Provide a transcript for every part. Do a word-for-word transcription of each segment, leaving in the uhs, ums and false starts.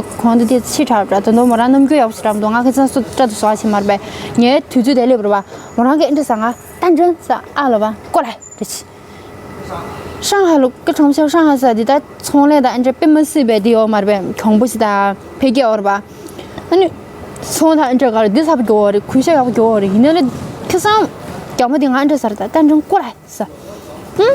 གོང་དུ་དེ་ཕྱི་དྲགས་འདྲ་ད་དུང་མོ་རང་རྣམ་འགྱུར་ཡག་པོ་ཞིག་རག་མི་འདུག་ང་ཁ་སང་སུ་སྐྲ་དུ་བཟོ་བ་བྱེད་མ་རེད་པས། ངའི་དུས་ཚོད་དེ་སླེབས་རེད་པ། མོ་རང་གིས་ཨེ་འདྲ་ཟ་ང་ད་འདྲ་ཟ་ཨ་ལ་བ་ཀོ་ལ་འདྲ་ཆི། ཧྲང་ཧའེ་ལ་སྐད་གྲོང་ཆོག་ཧྲང་ཧའེ་ས་འདི་ད་ཚོང་ལས་དང་ཨེ་འདྲ་དཔེ་མ་སྲིད་པའི་འདི་ཡོད་མ་རེད་པས། གྱོང་པོ་ཞིག་དང་འཕེལ་རྒྱས་ཡོད་རེད་པ། ཨ་ནི་ཚོང་དང་ཨེ་འདྲ་ག་རེ་འདི་ཚ་པོ་རྒྱོ་བ་རེད། གུས་ཞབས་ཡག་པོ་རྒྱོ་བ་རེད། ཡིན་ནའི་ལ་ཁ་སང་རྒྱ་མོ་འདི་ང་ཨེ་འདྲ་ཟ་རེད། ད་ད་འདྲ་ཀོ་ལ་ས། ཧུམ།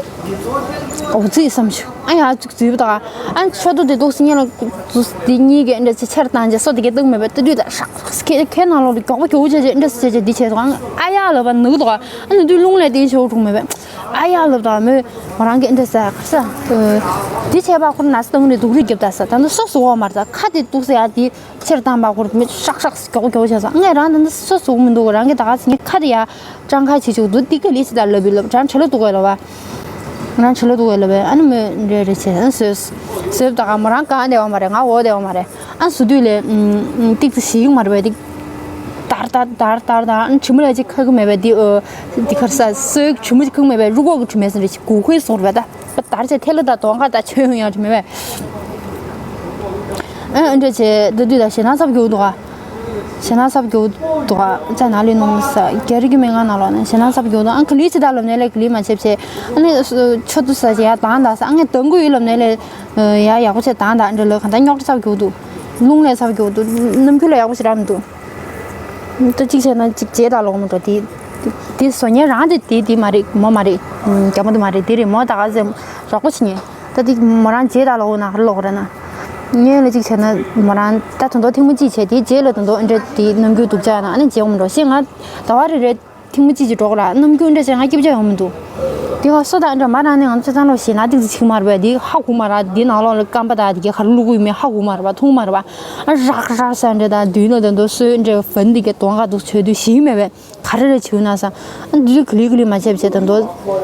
འོ་ཙི་བསམ་བྱུང་། ཨ་ཡ་ཙིག་ཙིག་པ་དང་། ཨ་ཆོ་ཏོ་དེ་འདུག་སེ་ཉལ་ལ་ཙུ་དེ་གཉིས་ཀྱི་འདྲ་ཆེ་ཆེར་བཏང་རྗེས་སོ་དེ་གའི་སྟུག་མེད་པའི་ཏི་དུས་དང་ཧྲག་ཧྲག་ཁའི་ཁའི་ནང་ལོགས་ལ་མགྱོགས་པོ་མགྱོགས་པོ་བྱས་རྗེས་འདྲ་སེ་བྱས་རྗེས་འདི་བྱས་སོང་། ཨ་ཡ་ལབ་པ་ནུག་འདུག་ཨ་ནི་དུས་རླུང་ལས་དེ་ཤོར་འགྲོ་མེད་པས། ཨ་ཡ་ལབ་དང་མོས་མོ་རང་གི་འདྲ་ཟ་ག་ས། འདི་བྱས་པ་ཁོ་ན་སྟོང་ནས་སྡུག་རུས་རྒྱབ་ད་ས། ད་ནི་སོ་སོ་བ་མར་ད་ཁ་དེ་འདུག་སེ་ཡ་དེ། ཕྱིར་བཏང་པ་ཁོར་མི་ཧྲག་ཧྲག་མགྱོགས་མགྱོགས་བྱས་སོང་། ངས་རང་ད་ནི་སོ་སོ་མི་འདུག་རང་གི་ད་ག་ཚི་ངས་ཁ་དེ་ཡ་སྤྲང་ཁ་བྱེད་ཆོག་འདུག་འདི་ག་ལི་སི་ད་ལབ་བི་ལབ་རང་ཁྲེ་ལོ་འདུག་གས་ལབ་བ། རང་ཁྲེ་ལོ་འདུག་གས་ལབ་བས། ཨ་ནི་མོས་རེ་རེ་བྱས་ཨ་ནི་བཟོས་བཟོས་ད་ག་མོ་རང་གང་བསྡད་བ་མ་རེད། ང་འོག་བསྡད་བ་མ་རེད། ཨ་བཟོ་དུས་ལས་ཏིག་ཙི་ཞིག་མ་རེད་བས། ཏིག་དར་དར་དར་དར་དར་ཨ་ནི་དྲི་མ་ལས་ཅིག་ཁ་གི་མེད་བས། འདི་འདི་ཁར་ས་སོའི་དྲི་མ་ཅིག་ཁ་གི་མེད་བས། རུ་ཁོག་གི་དྲི་མས་ཟིན་རེ་ཅིག་གུ་ཁོའི་སོར་བས་ད། དར་ཆ་ཐལ་ལ་དང་གདོང་ཁ་དང་ཆོས་ཡོང་ཡང་རི་མེད་པས། ཨ་འདྲ་བྱས་ད་དུས་ད་ཞེ་ན་ཚབ་རྒྱུ་འདུག་ཨ། ཞེ་ན་ཚབ་རྒྱུ་འདུག་ཨ། ཅ་ན་ལི་ནོ་ས་རྒྱ་རི་གི་མེ་ང་ན་ལོ་ན་ཞེ་ན་ཚབ་རྒྱུ་འདུག་ཨ། ག་ལི་ཅི་ད་ལབ་ནས་ལས་ག་ལི་མ་བྱེད་བྱས། ཨ་ནི་ཆོ་དུ་ས་ཞེ་ཡ་དང་ད་ས་ཨ་ངས་དང་གུ་ཡི་ལབ་ནས་ལས་ཡ་ཡག་པོ་བྱས་དང་ད་འདྲ་ལོ་ག་ད་རྙོག་ཚབ་རྒྱུ་འདུག་རླུང་ལས་ཚབ་རྒྱུ་འདུག་རྣམ་འགྱུར་ལ་ཡག་པོ་ཞིག་རག་མི་འདུག་ད་གཅིག་བྱས་ན་གཅིག་བྱས་ད་ལོག་མི་འགྲོ་དེ། དེ་བཟོ་མཁན་རང་དེ་དེ་དེ་མ་རེད་མོ་མ་རེད། རྒྱ་མོ་དེ་མ་རེད་དེ་རེད་མོ་ད་ག་ཟེ་རོགས་པ་བྱེད་མཁན། ད་དེ་མོ་རང་རྗེས་ད་ལོག་ན་ག་རེ་ལོག་རེད་ན། ངས་ལ་གཅིག་བྱས་ན་མོ་རང་ད་དོན་དོ་ཐེངས་མ་གཅིག་བྱས་དེ་རྗེས་ལ་དོན་དོ་འདྲ་དེ་རྣམ་འགྱུར་སྡུག་ཅག་ན་ཨ་ནི་རྗེས་འོང་མི་འགྲོ་ཞེས་ང་ཟླ་བ་རེ་རེ་ཐེངས་མ་གཅིག་ཅིག་འགྲོ་གི་ར་རྣམ་འགྱུར་འདྲ་བྱས་ང་སྐྱིད་ཅག་ཡོང་མི་འདུག་དེ་ག་སོ་ད་འདྲ་མ་རང་ནས་ང་ཚོ་ཚང་ལོག་ཞེ་ན་ཏིག་ཙི་ཆིག་མ་རེད་པས། དེ་ཧ་གོ་མ་ར་དེ་ནང་ལོགས་ལ་སྐམ་པ་ད་དེ་ག་ག་རེ་བླུག་གི་ཡོད་མེད་ཧ་གོ་མ་རེད་པ་མཐོང་མ་རེད་པ། ཨ་རག་རག་ས་འདྲ་ད་དུས་ན་དོན་དོ་སོའི་འདྲ་བན་དེ་ག་དོང་ག་འདུག་ཆོས་དུས་ཞིག་མེད་པས། ག་རེ་རེ་བྱེད་ན་ས། ཨ་འདི་ཚོ་ག་ལེ་ག་ལེ་མ་བྱས་བྱས་དང་དོ།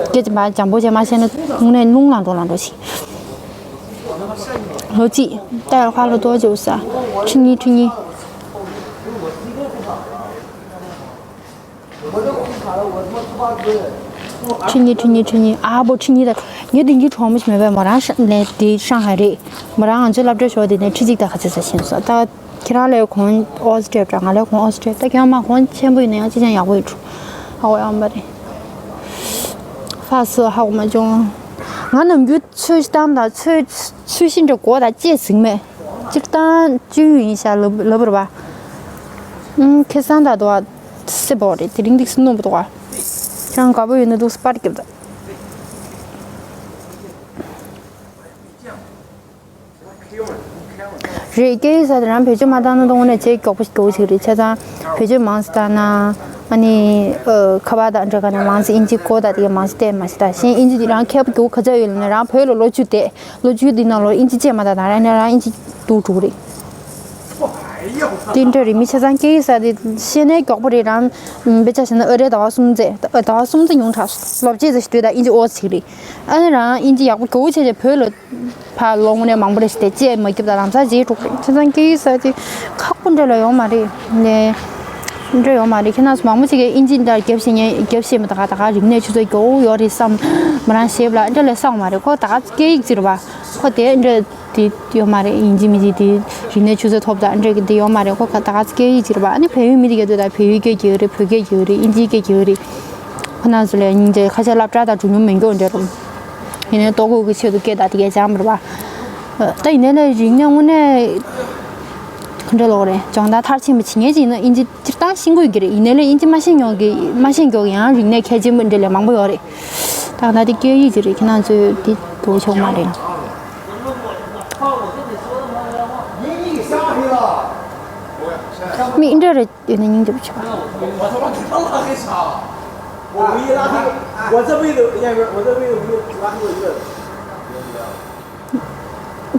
སྐད་ཅིག་མ་འཇམ་པོ་བྱས་མ་བྱས་ན་དངོས་གནས་རླུང་ལངས་འགྲོ་ལངས་འགྲོ་ཞིག་ལོ་གཅིག་ད་ཡར་ཁ་ལོ་ཏོ་བྱེད་ས། ཁྲི་གཉིས་ཁྲི་གཉིས། ཁྲི་གཉིས་ཁྲི་གཉིས་ཁྲི་གཉིས་ཨ་བོ་ཁྲི་གཉིས་དང་ངས་དེང་གི་གྲོགས་མོ་ཞིག་མེད་པས་མོ་རང་ལས་དེ་ཧྲང་ཧའེ་རེད། མོ་རང་ང་ཚོའི་སློབ་གྲྭའི་ཞོར་དེ་ནས་ཁྲི་གཅིག་དང་ག་ཚོད་ས་ཤེས་སོ་ད། ཁྱེད་རང་ལས་གོང་ཨོ་སི་ཀྲེབ་འདྲ་ང་ལས་གོང་ཨོ་སི་ཀྲེབ་ད་ཁྱེད་རང་མ་གོང་ཆེན་པོ་ཡིན་ན་ཡང་ཅི་ཅང་ཡག་པོ་ཡོད་འགྲོ། ཧ་གོ་ཡོང་པ་རེད། ཧྥ་སི་ཧ་གོ་མ་བྱུང་། ང་ནམ་རྒྱུན་ཚོས་གཏམ་དང་ཚོས་ཚོས་ཤིང་འདྲ་གོ་དང་བཅས་ཟིན་མེད། སྤྱིར་བཏང་སྤྱོད་ཡུལ་ཡིན་ཤག་ལབ་ལབ་རེད་པ། ཁེ་སང་ད་དོ་སེ་བོ་རེད་དེ་རིང་འདུག་སེ་སྣོན་པ་འདུག་ག་ཁྱེད་རང་དགའ་པོ་ཡོད་ན་འདུག་སེ་པར་རྒྱབ་ད། རེད། སྐད་ཡིག་ས་དེ་རང་བེད་སྤྱོད་མ་བཏང་ན་དངོས་གནས་བྱེད་མགྱོགས་པོ་ཞིག་འགྲོ་གི་རེད། བྱས་ཙང་བེད་སྤྱོད་མང་ཙམ་བཏང་ན་ཨ་ནི་ཨ་ཁ་པར་དང་འདྲ་ག་ནས་མང་ཙམ་ཨིན་ཇི་གོ་ད་དེ་ག་མང་ཙམ་བལྟས་མ་ཤེས་ད་གཞན་ཨིན་ཇི་དེ་རང་མཁས་པོ་མགྱོགས་ག་ཚོད་ཡོད་ལབ་ན་རང་བོད་ལ་ལོ་བཅུ་བསྡད་ལོ་བཅུ་འདི་ནང་ལོ་ཨིན་ཇི་བརྗེད་མ་ད་ད་རང་ནས་རང་ཨིན་ཇི་སྡུག་འགྲོ་གི་རེད། དེ་འདྲ་རེད་མི་བྱས་ཙང་སྐད་ཡིག་ས་དེ་ཤེས་ནས་མགྱོགས་པོ་རེད་རང་དཔེ་ཆ་བཞག་ན་ཨ་རིའི་ཟླ་བ་གསུམ་ཙམ་ཟླ་བ་གསུམ་ཙམ་ཉུང་དྲགས་སོང་ལོ་བརྒྱད་ཙམ་ཞིག་སྡོད་ད་ཨིན་ཇི་ཨོ་ཙི་ཞིག་རེད། ཨ་ནི་རང་ཨིན་ཇི་ཡག་པོ་མགྱོགས་བྱས་བྱས་བོད་ལ། ཕར་ལོག་དངོས་གནས་མང་པོ་རེད་ཟེར་ཏེ་བཅད་མ་རྒྱབ་ད་ལམ་སང་རྗེས་འགྲོ་གི་རེད། བྱས་ཙང་སྐད་ཡིག་ས་དེ་ཁག་པོ་འདྲ་ལ་ཡོང་མ་རེད་ནས། འདྲ་ཡོང་མ་རེད། ཁྱེད་རང་ཚོ་མང་པོ་ཅིག་གིས་ཨིན་ཇི་འདྲ་རྒྱབ་ཤེས་ཉན་རྒྱབ་ཤེས་མི་ད་ག་ད་ག་རིག་གནས་ཆུ་ཚད་མགྱོགས་ཡོད་རེད་བསམ། མོ་རང་ཞེབ་ལ་འདྲ་ལས་བསམ་མ་རེད། ཁོ་ད་ག་སྐད་ཡིག་ཅིག་རེད་པ། ཁོ་དེ་འདྲ་དེ་ཡོད་མ་རེད། ཨིན་ཇི་མི་ཇི་དེ་རིག་གནས་ཆུ་ཚད་མཐོ་པོ་ད་འདྲ་གི་དེ་ཡོད་མ་རེད། ཁོ་ད་ག་སྐད་ཡིག་ཅིག་རེད་པ། ཨ་ནི་བལ་ཡུལ་མི་དེ་ག་དུས་ད་བལ་ཡུལ་སྐད་རྒྱག་གི་རེད། བོད་སྐད་རྒྱག་གི་རེད། ཨིན་ཇི་སྐད་རྒྱག་གི་རེད། ཁོ་རང་ཚོ་ལས་སྙིང་རྗེ། ཁ་ཤས་སློབ་གྲྭ་དང་འགྲོ་མྱོང་མེད་མཁན་འདྲ་རུང་། ཡིན་ནའི་ལྟོ་གོས་ཀྱི་ཆེད་དུ་སྐད་དང་དེ་གས་སྦྱངས་པ་རེད་པ། ད་ཡིན་ནའི་ལས་རིག་གནས་དངོས་གནས་ག་འདྲ་ལོག་རེད། སྦྱོང་བརྡར་མཐར་ཕྱིན་པ་བྱེད་མཁན་ཅིག་ཡིན་ན་ཨིན་ཇི་སྤྱིར་བཏང་ཤེས་དགོས་ཀྱི་རེད། ཡིན་ནའི་ལས་ཨིན་ཇི་མ་ཤེས་མྱོང་གི་མ་ཤེས་མགྱོགས་ཀྱི་ཡང་རིག་གནས་གལ་ཆེན་པོ་འདྲ་ལས་མང་པོ་ཡོད་རེད། ད་ད་དེ་སྐད་ཡིག་ཅིག་རེད། ཁྱེད་རང་ཚོས་དེ་དོ་ཆོག་མ་རེད། མི་འདྲ་རེད། ཡོད་ན་སྙིང་རྗེ་པོ་བྱེད་པ།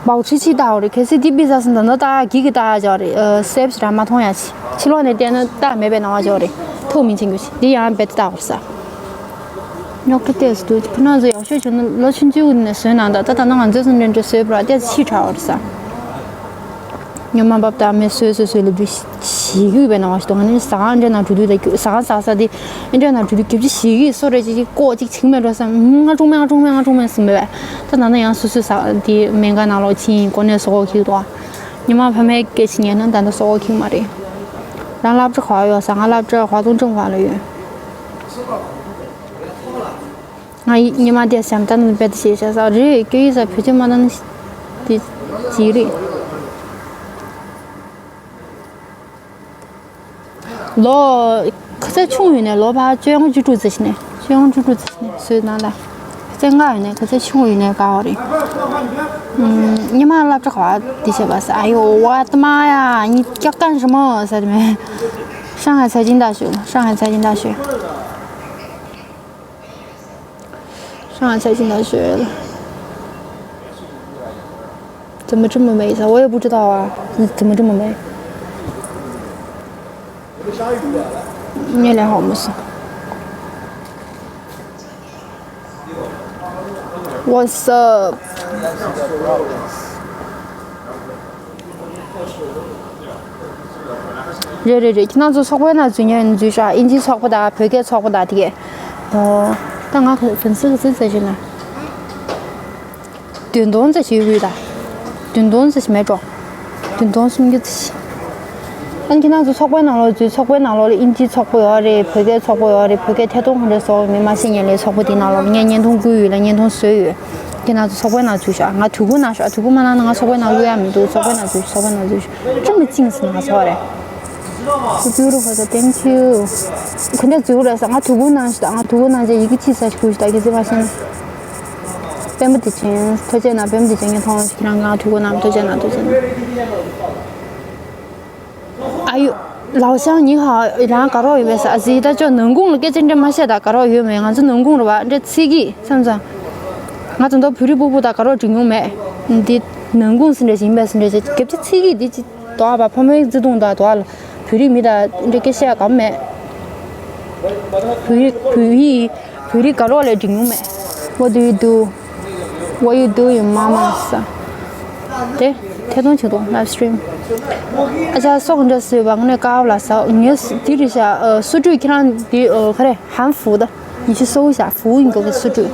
保持期待 རེད། གལ་སྲིད་འདི་པི་ཙ་ཟིན་ད་ནོ་ད་གི་གི་ད་ཅོ་རེད། སེབ་ར་མ་མཐོང་ཡ་ཆི་ཕྱི་ལོགས་ནས་བལྟས་ན་ད་མེད་པའི་ནང་བ་ཅོ་རེད། ཐུག་མི་ཆེན་གྱི་ཆི་འདི་ཡང་བེད་ད་བར་ས། ཉོག་ཏུ་ཏེས་དུ་ཕུ་ན་ཟོ་ཡག་ཤོས་བྱུང་ན་ལོ་ཆུང་ཆུང་ནས་བཟོས་ནང་ད་ད་ད་ནང་ང་ཚོས་སུ་འདྲེན་འདྲེ་བཟོས་པ་ཏེས་ཕྱི་དྲག་བར་ས། ཉོ་མ་བབ་ད་མེ་སོས་སོས་སོས་ལ་བུ་ཞིག་གི་བའི་ནང་བ་ཞིག་ཏུ་ང་ནི་ཟ་ཁང་འདྲེ་ནང་འགྲོ་དུས་ད་ཟ་ཁང་ཟ་ས་དེ་འདྲེ་ནང་འགྲོ་དུས་རྒྱབ་ཅི་ཞིག་གི་སོ་རེ་ཅི་ཅི་ཀོ་ཅིག་ཆིག་མེ་འགྲོ་ས་ང་ཀྲུང་མེ་ང་ཀྲུང་མེ་ང་ཀྲུང་མེ་སུ་མེ་བས་ད་ད་ནང་ཡང་སོ་སོས་ཟ་དེ་སྨན་ཁང་ནང་ལོག་ཕྱིན་ཀོ་ནས་སོ་ཁོག་ཁྱིག་ཏོ། ཉི་མ་ཕ་མའི་སྐད་ཆ་ཉན་ན་ད་ལྟ་སོ་བ་ཁེངས་མ་རེད། རང་སློབ་གྲྭ་ག་པར་ཡོད་ས། ང་སློབ་གྲྭ་ཧྭ་ཏུང་ཀྲུང་ཧྭ་ལ་ཡོད། ང་ཡི་ཉི་མ་དེ་ཞབས་ཏ་ནང་དཔེ་དེ་བྱས་བཞག་ས་རེད། སྐད་ཡིག་ས་བོད་ཆས་མ་བཏང་ན་དེ་ཅི་རེད། ལོ་ག་ཚོད་ཆུང་ཡོད་ནས། ལོ་ཕར་བཅོ་ལྔ་བཅུ་དྲུག་ཙམ་ཞིག་ནས། བཅོ་ལྔ་བཅུ་དྲུག་ཙམ་ཞིག་ནས་བཟོས་གནང་ལ། ག་ཚོད་སྔ་ཡོད་ནས་ག་ཚོད་ཆུང་ཡོད་ནས་དགའ་བ་རེད། ཨུམ། ཉི་མ་སློབ་གྲྭ་ག་པར་འདི་བྱས་པ་ས། ཨ་ཡོ་我的妈呀，你要干什么ཟེར་མེད། 上海财经大学，上海财经大学。 上海财经大学了。怎么这么美？我也不知道啊，怎么这么美？月亮好没色。What's up？ རེད་རེད་རེད། ཁྱེད་རང་ཚོ་ཚོགས་པའི་ནང་འཛུལ་མཁན་འཛུལ་ཤག་དབྱིན་ཇིའི་ཚོགས་པ་དང་བོད་སྐད་ཚོགས་པ་དང་དེ་གས། ཨོ། ད་ང་ག་ཚོད་ཟེར་ཞིག་ན། བདུན་སྟོང་ཙམ་ཞིག་ཡོད་ད། བདུན་སྟོང་ཙམ་ཞིག་མེད་འགྲོ། བདུན་སྟོང་སུམ་ཅུ་ཙམ་ཞིག་ཨ་ནི་ཁྱེད་རང་ཚོ་ཚོགས་པའི་ནང་ལོགས་འཛུལ། ཚོགས་པའི་ནང་ལོགས་ལ་དབྱིན་ཇིའི་ཚོགས་པ་ཡོད་རེད། བོད་སྐད་ཚོགས་པ་ཡོད་རེད། བོད་སྐད་ཐད་གཏོང་ག་འདྲ་བཟོ་དགོས་མིན་མ་ཤེས་མཁན་ལ་ཚོགས་པ་དེའི་ནང་ལོགས་ངས་བརྙན་ཐུང་བསྐུར་ཡོད་ལ། བརྙན་ཐུང་བཟོས་ཡོད། ཁྱེད་རང་ཚོ་ཚོགས་པའི་ནང་འཛུལ་ཤག་ང་དོ་ཁུར་གནང་ཤག་དོ་ཁུར་མ་གནང་ན་ང་ཚོགས་པའི་ནང་བླུག་ཡ་མི་འདུག་ཚོགས་པའི་ནང་འཛུལ་ཤག་ཚོགས་པའི་ནང་འཛུལ་ཤག་ཅི་མི་ཅིང་སི་ང་ཚོགས་རེད། So beautiful, so thank you. ག་འདྲ་འཛུལ་རེད་ས། ང་དོ་ཁུར་གནང་ཤག་ང་དོ་ཁུར་གནང་རྗེས་ཡི་གེ་ཅིག་ས་ཞིག་བསྐུར་ཤག་ད་གི་ཟེར་མ་ཤེས་ན། པད་མ་བདེ་ཆེན་ཐུགས་རྗེ་གནང་། པད་མ་བདེ་ཆེན་ངས་མཐོང་ཁྱེད་རང་ང་དོ་ཁུར་གནང་། ཐུགས་རྗེ་གནང་། ཐུགས་རྗེ་གནང་། 哎呦，老乡你好，རང་དགའ་རོགས་ཡོད་མེད་ས། ཨ་ཙི། ད་ཅོ་ནང་ཁུངས་ལ་སྐད་ཆ་འདྲ་མ་བཤད་ད། དགའ་རོགས་ཡོད་མེད། ང་ཚོ་ནང་ཁུངས་རེད་བ། འདྲ་ཚིག་གི་བསམ་ཙང་། ང་ད་དུང་བོད་རིགས་སྤུ་གུ་དང་དགའ་རོགས་འགྲིག་མྱོང་མེད། འདི་ནང་ཁུངས་སུ་འདྲ་ཞིག་ཡིན་པས་སུ་འདྲ་ཞིག་རྒྱབ་ཀྱི་ཚིག་གི་འདི་ཅི་དོ་བ། ཕ་མའི་བརྩེ་དུང་དང་དོ་བ་ལ་བོད་རིགས་མི་དང་འདྲ་སྐད་བཤད་གམ་མེད། བོད་རིགས་བོད་ཡིག་བོད་རིགས་དགའ་རོགས་ལས་འགྲིག་མྱོང་མེད། What do you do? What you doing, mama? ས། དེ་ཐད་གཏོང་བྱེད་དོ། Live stream. ཨ་ཅག་སོགས་འདྲ་ཟེར་བ་ངོ་ནས་དཀའ་བ་ལ་ས། ངས་དེ་རེད་ཤག་ཨ། སུ་ཀྲུའུ་ཁྱེད་རང་འདི་ཨ། ག་རེ་ཧན་ཧྥུ་ད། ཡིན་ཕྱི་སོ་བུ་ཤག་ཧྥུ་ཡིན་གོ་གི་སུ་ཀྲུའུ།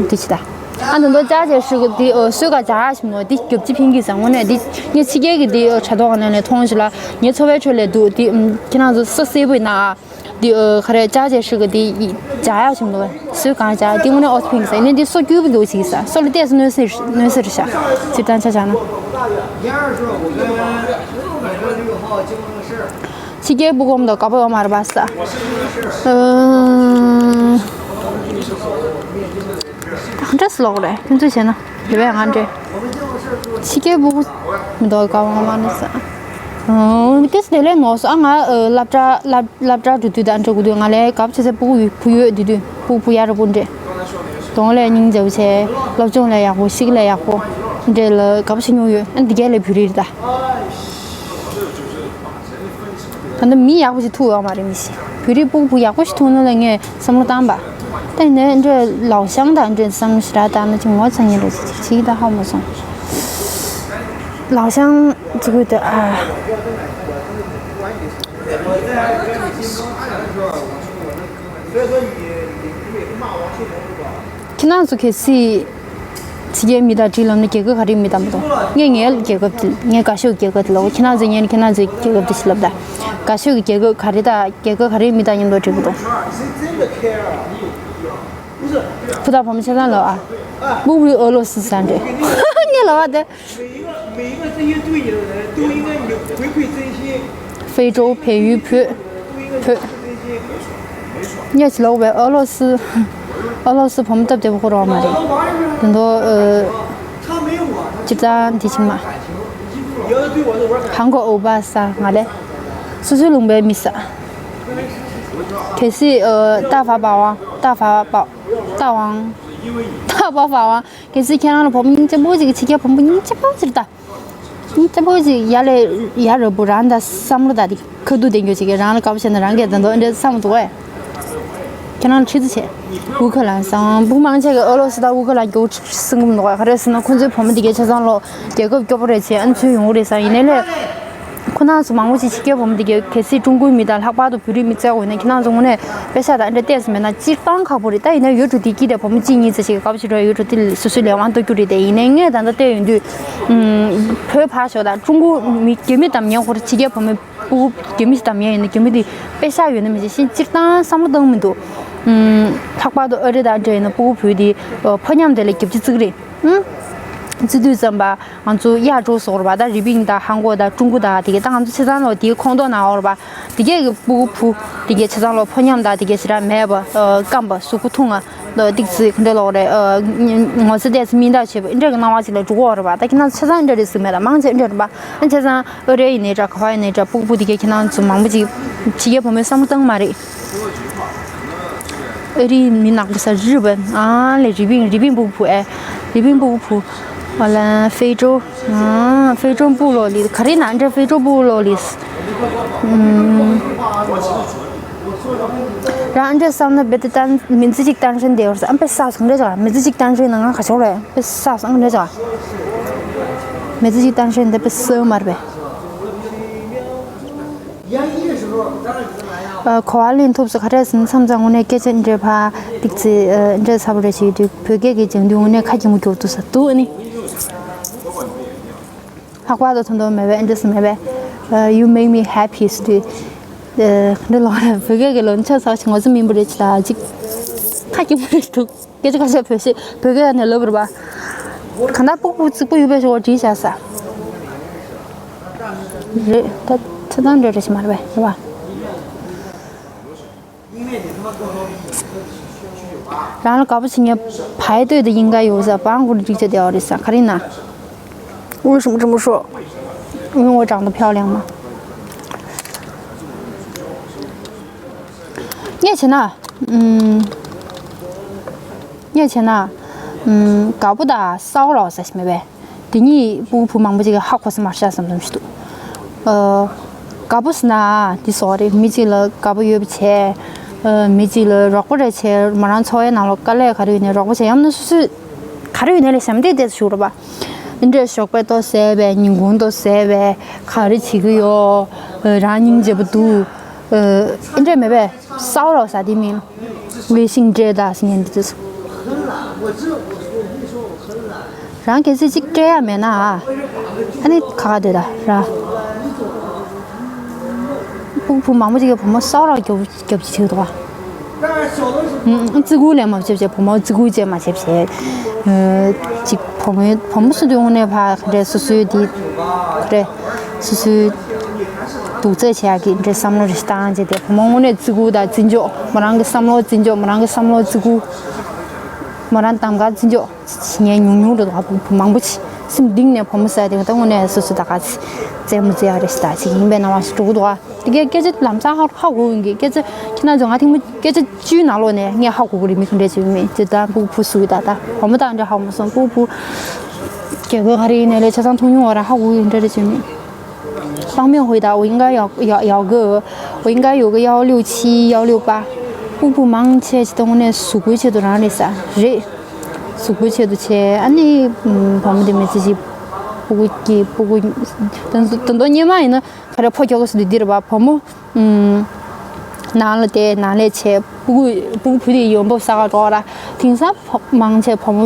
འདི་ཕྱི་ད། ཨ་ནི་ལོ་ཅག་ཅེ་ཧྲི་གི་འདི་ཨ། སུའི་ག་ཅག་ཞིམ་ནོ་འདི་རྒྱབ་ཅི་ཕིང་གི་ས། ངོ་ནས་འདི་ངས་ཕྱི་རྒྱལ་གི་འདི་ཨ། དྲ་ཐོག་ནས་ནས་མཐོང་ཞིག་ལ། ངའི་འཚོ་བའི་ཁྲོད་ལས་འདུག་འདི་ཨ། ཁྱེད་རང་ཚོ་སོ་སེ་བུ་ཡིན་ན་ཨ། འདི་ཨ། ག་རེ་ཅག་ཅེ་ཧྲི་གི་འདི་ཡི་ཅག་ཡག་ཞིམ་འདུག་སུའི་གང་ཅག་འདི་ངོ་ནས་ཨོ་ཐི་ཕིང་ཟེར་ནས་འདི་སོ་སྐྱུར་པོ་འདུག་ཅིག་ས། སོ་ལ་ཏོག་ཙམ་གནོད་སེམས་གནོད་སེམས་རེད་ཤག་སྤྱིར་བཏང་ཆ་བཞག་ན། ཕྱི་རྒྱལ་སྤུ་གུ་མ་གཏོགས་དགའ་པོ་ཡོད་མ་རེད་པ་ས། ཨ། ད་ག་འདྲ་སེ་ལབ་དགོས་རེད། ཁྱོད་ཚོས་བྱས་ན། རེད་པས། ང་འདྲ། ཕྱི་རྒྱལ་སྤུ་གུ་མི་འདུག་དགའ་པོ་ང་མ་ནི་ས། ཨོ། ཏོག་ཙམ་དེ་ལས་ནོར་སོང་། ཨ། ང་ཨ། སློབ་གྲྭ་སློབ་སློབ་གྲྭ་འགྲོ་དུས་དང་འགྲོ་དགོས་དུས་ང་ལ་དགའ་པོ་བྱེད་སའི་སྤུ་གུ་ཡོད། བུ་ཡོད་དེ་དུས་སྤུ་གུ་བུ་ཡག་རེ་པོ་འདྲ། གདོང་ལ་སྙིང་རྗེ་པོ་བྱས། སློབ་སྦྱོང་ལ་ཡག་པོ། ཤེས་ཀྱི་ལ་ཡག་པོ་འདྲ་ལ་དགའ་པོ་བྱེད་མྱོང་ཡོད། ཨ། འདི་ག་ལས་བོད་རིགས་རེད་ད། ད་ལྟ་མི་ཡག་པོ་ཞིག་ཐུག་ཡོད་མ་རེད། མི་ཞིག་བོད་རིགས་སྤུ་གུ་ཡག་པོ་ཞིག་ཐུག་ན་ལ་ངས་བསམ་བློ་བཏང་པ། ད་ཡིན་ནའི་འདྲ་ལའོ་ཤང་དང་འདྲ་བསམ་བློ་ཞེ་དྲག་བཏང་ན་ཅིག་ངོ་ཚ་ཉེ་རེད། ཅིག་ཅིག་ད་ཧ་མ་སོང་། ལའོ་ཤང་ཅིག་གུ་དེ་ཨ། ཁྱེད་རང་ཚོ་གལ་སྲིད་ཕྱི་རྒྱལ་མི་དང་འགྲིག་ལབ་ན་རྒྱལ་ཁབ་ག་རེའི་མི་དང་མི་འདུག་ངས་ངའི་རྒྱལ་ཁབ་དེ། ངས་དགའ་ཤོས་རྒྱལ་ཁབ་དེ་ལབ། ཁྱེད་རང་ཚོས་ངས་ནི་ཁྱེད་རང་ཚོའི་རྒྱལ་ཁབ་དེ་ཞིག་ལབ་ད། དགའ་ཤོས་ཀྱི་རྒྱལ་ཁབ་ག་རེ་དང་རྒྱལ་ཁབ་ག་རེའི་མི་དང་མཉམ་དུ་འགྲིག་གི་འདུག་ཕུ་ཐག་བུ་མོ་ཆ་ཚང་ལབ་ཨ། 不会俄罗斯 ཟེར་འདྲ། ངས་ལབ་པ་དེ། 非洲 བལ་ཡུལ་བོད། བོད། ངས་ཅི་ལབ་པའི་ཨ་ལོ་སི། ཨ་ལོ་སི་བུ་མོ་སྟབས་བདེ་པོ་ཁོ་རང་མ་རེད། དེ་ཚོ་ཨ། སྤྱིར་བཏང་དེ་ཕྱི་མ། ཧང་གོ་ཨོ་པ་ས་ང་ལས། སུ་སུ་ལུང་པའི་མི་ས། གལ་སྲིད་ཨ། 大法法王། 大法法། 大王། 大法法王། གལ་སྲིད་ཁྱེད་རང་ལ་བུ་མོ་སྙིང་རྗེ་པོ་ཅིག་ཕྱི་རྒྱལ་བུ་མོ་སྙིང་རྗེ་པོ་ཅིག་ད། སྙིང་རྗེ་པོ་ཅིག་ཡ་ལས་ཡ་རབ་པོ་རང་ད་བསམ་བློ་ད་དེ་ཁ་ཐུག་དེ་འགྱོ་ཅིག་རང་ལ་དགའ་པོ་བྱས་ན་རང་གིས་ད་འདོད་འདྲ་བསམ་འདུག་གས། ཁྱེད་རང་ཁྲི་ཚོ་བྱས། ཝུ་ཁ་ལན་སང་བུ་མང་ཆེ་གི་ཨ་ལོ་སི་ད་ཝུ་ཁ་ལན་འགྱོ་སྲིད་གི་མི་འདུག་གས། ག་རེ་ཟེར་ན་ཁོ་ཚོའི་བུ་མོ་དེ་གའི་ཆ་ཚང་ལོ་རྒྱལ་ཁབ་སྐྱོ་པོ་རེད་བྱས། ཨ་ནི་ཚོས་ཡོང་གི་རེད་ས། ཡིན་ནའི་ལས། ཁོ་རང་ཚོ་མང་པོ་ཞིག་ཕྱི་རྒྱལ་བུ་མོ་དེ་གས་གལ་སྲིད་ཀྲུང་གོའི་མི་དང་ལྷག་པར་དུ་བོད་རིགས་མི་བཙལ་དགོས་ན་ཁྱེད་རང་ཚོ་དངོས་གནས་པེ་ས་དང་འདྲ་བལྟས་སུ་མེད་ན་སྤྱིར་བཏང་ཁག་པོ་རེད། ད་ཡིན་ན་ཡུལ་གྲུ་དེ་སྐྱིད་དེ་བུ་མོ་གཅིག་གཉིས་ཙམ་ཞིག་ག་པར་ཕྱིན་འགྲོ་ཡུལ་གྲུ་དེ་སོ་སོའི་ལས་དབང་གཏོང་རྒྱུ་རེད། དེ་ཡིན་ནའི་ངས་ད་ལྟ་བལྟས་ཡོང་དུས་བོད་ཕར་ཞོག་དང་ཀྲུང་གོ་མི་རྒྱ་མི་དམ་ཉན་ཁོ་རང་ཕྱི་རྒྱལ་བུ་མོ་ཕྲུ་གུ་རྒྱ་མི་ཞིག་དམ་ཉན་ཡིན་ན་རྒྱ་མི་དེ་པེ་ས་ཡོད་ན་མི་ཤེས་ཤིང་སྤྱིར་བཏང་བསམ་བློ་བཏང་མི་འདུག་ལྷག་པར་དུ་ཨ་རི་དང་འདྲ་ཡིན་ན་ཕྲུ་གུ་བུ་དེ་ཕོ་མཉམ་དེ་ལ་རྒྱབ་ཕྱི་བརྩི་གི་རེད། ཨང་། བརྩི་དུས་ཙམ་པ་ང་ཚོ་གཡག་འགྲོ་སོགས་རེད་པ། ད་རི་པིན་དང་ཧང་གོ་དང་ཀྲུང་གོ་དང་དེ་གས་ད་ང་ཚོ་ཆ་ཚང་ལོ་དེའི་ཁོངས་གཏོགས་ནང་འོ་རེད་པ། དེ་གས་ཀྱི་ཕྲུ་གུ་བུ་དེ་གས་ཆ་ཚང་ལོ་ཕོ་མཉམ་དང་དེ་གས་ཞེ་དྲག་མེད་པ། སྐམ་པ་གཟུགས་པོ་ཐུང་ང་ཏོག་ཙི་ག་འདྲ་ལོག་རེད། ངོ་ཚ་ཏོག་ཙི་མིང་བཏགས་བྱས་པ་འདྲ་གི་སྣང་བ་ཞིག་ལ་འགྲོ་གི་ཡོད་རེད་པ། ད་ཁྱེད་རང་ཆ་ཚང་འདྲ་རེད་ཟེར་མེད་ད་མང་ཆེ་འདྲ་རེད་པ། ཨ་ཆ་ཚང་ཨ་རི་ཡིན་ནའི་འདྲ་ག་པར་ཡིན་ནའི་འདྲ་ཕྲུ་གུ་བུ་དེ་གས་ཁྱེད་རང་ཚོ་མང་པོ་ཅིག་ཕྱི་རྒྱལ་བུ་མོའི་བསམ་བློ་བཏང་མ་རེད། ཨ་རིའི་མི་ནག་པོ་ས་རི་པན། ཨ་ལེ་རི་པིན་རི་པིན་ཕྲུ་གུ་བུ་ཨེ། རི་པིན་ཕྲུ་གུ་བུ། ཨ་ལ་ཧྥེ་ཀྲོ། ཨ་ཧྥེ་ཀྲོ་ཕྲུ་གུ་ལོ་ལི་ག་རེ་ན་འདྲ་ཧྥེ་ཀྲོ་ཕྲུ་གུ་ལོ་ལི། ཨམ། རང་འདྲ་བསམ་ན་བེ་ཏི་ཏན་མི་ཚེ་གཅིག་ཏན་ཧྲན་དེ་བར་ས་ཨམ་པེ་ས་སོང་འདྲ་ཅག་མི་ཚེ་གཅིག་ཏན་ཧྲན་ན་ང་ག་ཆོག་རེད་པེ་ས་སོང་འདྲ་ཅག་མི་ཚེ་གཅིག་ཏན་ཧྲན་དེ་པེ་ས་མར་བེ། ཨ་གོ་བ་ལེན་ཐུབ་སོང་། ག་རེ་ཟིན་མཚམས་མཚམས་དངོས་གནས་སྐད་ཆ་འདྲ་ཕ་ཏིག་ཙི་འདྲ་ཚ་པོ་རེ་ཞིག་འདུག་བོད་སྐད་ཀྱི་སྦྱང་དུས་དངོས་གནས་ཁ་གྱེས་མོ་གྱུར་འདུག་ས་འདུག་ཨ་ནི། ལྷག་པར་དུ་ད་དུང་མེད་པས་འདྲ་སུ་མེད་པས། You make me happy ཟེར་དུས། འདི་ལོ་བོད་སྐད་ཀྱི་ལོ་ཆ་ཚ་ཞིག་ངོ་ཚ་མིན་པོ་རེད་ཅི་ལ་ཅིག་ཁ་གྱེས་མོ་རེ་འདུག་སྐད་ཆ་ཁ་ཤས་བོད་ཤེས་བོད་སྐད་ནས་ལབ་རེད་པ། གང་ལྟར་ཕྲུ་གུ་རྫིག་པོ་ཡོད་པའི་ཞོར་བྲིས་བཞག་ས། རེད་ད་ཆ་ཚང་འདྲ་འདྲ་ཞིག་མ་རེད་པས་རེད་པ། རང་ལ་དགའ་པོ་བྱེད་མཁན་排队的应该有ས་帮我的这些掉的ས་ག་རེ་ན། 为什么这么说？因为我长得漂亮吗？ ངས་བྱས་ན། ཨུམ། ངས་བྱས་ན། ཨུམ། དགའ་པོ་དང་སའོ་རོ་ཟེར་ཞིག་མེད་པས། དེ་གཉིས་ཕྲུ་གུ་བུ་མང་པོ་ཅིག་གིས་ཧ་གོ་ས་མ་རེད་བསམ་བསམ་ཞིག་འདུག་ཨ། དགའ་པོ་ཟེར་ན་འདི་སོགས་རེད། མི་གཅིག་ལ་དགའ་པོ་ཡོད་པ་བྱས། ཨ། མི་གཅིག་ལ་རོགས་པ་རེ་བྱས། མོ་རང་འཚོ་བའི་ནང་ལ་དཀའ་ལས་ག་རེ་ཡོད་ནའི་རོགས་པ་བྱས། ཡང་ན་སོ་སོས་ག་རེ་ཡོད་ནའི་ལས་ཞབས་འདེགས་དེ་ཞུ་རོགས་པ། འདི་འདྲའི་ཞོགས་པའི་ལྟོ་ཟས་པས། ཉིན་གུང་ལྟོ་ཟས་པས། ག་རེ་བྱེད་ཀྱི་ཡོད། ཨ། རང་སྙིང་རྗེ་པོ་འདུག་ཨ། འདི་འདྲ་མེད་པས། སའོ་རོ་ཟེར་དེ་མིན། 微信 འདྲེ་ད་ཟེར་མཁན་འདི་ཚོ། རང་གལ་སྲིད་ཅིག་སྤྲད་ཡ་མེད་ན་ཨ། ཨ་ནི་ཁ་ཁ་སྡོད་ད་ར། ཕྲུ་གུ་བུ་མང་པོ་ཅིག་གིས་བུ་མོ་སའོ་རོ་རྒྱབ་རྒྱབ་ཅིག་བྱེད་འདུག་ཨ། ཨུ། བརྩི་བཀུར་ལས་མ་བྱེད་བྱེད་བུ་མོ་བརྩི་བཀུར་བྱེད་མ་བྱེད་བྱེད། ཨ། ཅིག་བུ་མོའི་བུ་མོ་སུ་དུས་དངོས་གནས་ཕ་ག་རེ་སོ་སོའི་དེ་ག་རེ་སོ་སོའི་སྡུག་རྩེད་བྱེད་ཡག་གི་འདྲ་བསམ་བློ་རེ་བཏང་བྱས་ཏེ་བུ་མོ་དངོས་གནས་བརྩི་བཀུར་དང་བརྩི་འཇོག་མོ་རང་གི་བསམ་བློ་བརྩི་འཇོག་མོ་རང་གི་བསམ་བློ་བརྩི་བཀུར། མོ་རང་གདམ་ག་བརྩི་འཇོག་བྱེད་མཁན་ཉུང་ཉུང་འགྲོ་འདུག་ཨ། བུ་བུ་མང་པོ་ཅིག་སེམས་གཏིང་ནས་བུ་མོ་ཟེར་དེ་ད་དངོས་གནས་སོ་སོ་ད་ག་ཚི་རྩེད་མོ་རྩེ་ཡག་རེ་ཞིག་ད་ཅིག་ཡིན་པའི་སྣང་བ་ཞིག་འགྲོ་གི་འདུག་ཨ། དེ་གའི་སྐད་ཆ་ལམ་སང་ཧ་ཧ་གོ་ཡོང་གི། སྐད་ཆ་ཁྱེད་རང་ཚོ་ང་ཐེངས་མ་སྐད་ཆ་བཅུའི་ནང་ལོགས་ནས་ངས་ཧ་གོ་གི་རེད། མི་ག་འདྲས་བྱེད་མིན་དེ་ད་ཕྲུ་གུ་བུ་སུ་ཡིན་ད་ད་བུ་མོ་ད་འདྲ་ཧ་གོ་མ་སོང་། ཕྲུ་གུ་བུ་རྒྱལ་ཁབ་ག་རེ་ཡིན་ནའི་ལས་ཆ་ཚང་མཐོང་མྱོང་བ་ར་ཧ་གོ་གི་འདྲ་རེད་བྱེད་མིན།方便回答，我应该要要要个，我应该有个幺六七、幺六八。 ཕྲུ་གུ་བུ་མང་ཆེ་ཅིག་ད་དངོས་གནས་གཟུགས་པོའི་ཆེད་དུ་རང་རེད་ས་རེད། གཟུགས་པོའི་ཆེད་དུ་བྱས། ཨ་ནི་བུ་མོ་དེ་མི་ཚེ་གཅིག་ཕྲུ་གུ་སྐྱེས་ཕྲུ་གུ་ད་ད་དུང་སྔོན་མ་ཡིན་ན་ག་རེ་ཕོ་ཁྱོ་ག་སུ་དེ་འདི་རེད་པ་བུ་མོ། ཨུམ། ནང་ལ་བསྡད་ནང་ལས་བྱས། ཕྲུ་གུ་ཕྲུ་གུ་བུ་དེ་ཡོང་འབབ་བསགས་ག་འགྲོ་ར། དེང་སང་ཕོ་མང་ཆེ་བུ་མོ་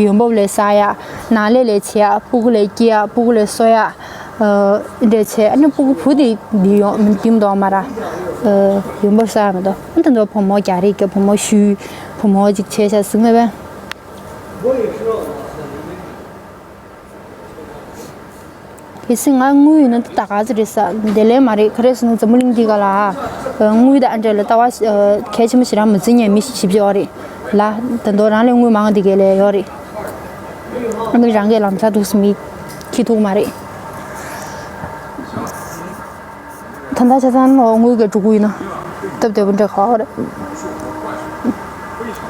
ཡོང་འབབ་ལས་བསགས་ཡ། ནང་ལས་ལས་བྱེད་ཡ། ཕྲུ་གུ་ལས་སྐྱེ་ཡ། ཕྲུ་གུ་ལས་གསོ་ཡ། ཨ། འདི་འདྲ་བྱས། ཨ་ནི་ཕྲུ་གུ་བུ་དེ་འདི་ཡོང་འདི་མ་གཏོགས་མ་ར། ཨ། ཡོང་འབབ་བསགས་ཡ་མ་གཏོགས། ཨ་ད་དུང་བུ་མོ་རྒྱག་རེས་ཀྱི་བུ་མོ་ཞུས། བུ་མོ་ཅིག་བྱས་ཤག་ཟིན་མེད་པས། གལ་སྲིད་ང་དངུལ་ཡོད་ན་ད་ག་ཚོད་རེད་ས། དེ་ལས་མ་རེད། ག་རེ་ཟེར་ན་འཛམ་བུ་གླིང་འདི་ག་ལ་དངུལ་དང་འབྲེལ་ལ་ལྟ་བ་གལ་ཆེན་པོ་ཞེ་དྲག་མི་བརྩི་མཁན་མི་ཞིབ་ཅིག་ཡོད་རེད་ལ། ད་དུང་རང་ལས་དངུལ་མང་དེ་ག་ལས་ཡོད་རེད། ཨ་ནི་རང་གིས་ལམ་སང་འདུག་སེ་མི་ཁྱི་ཐུག་མ་རེད། ད་ལྟ་ཆ་ཚང་ལོ་དངུལ་གྱི་འགྲོ་གི་ཡིན་ན་སྟབས་བདེ་པོ་འདྲ་ག་བ་རེད།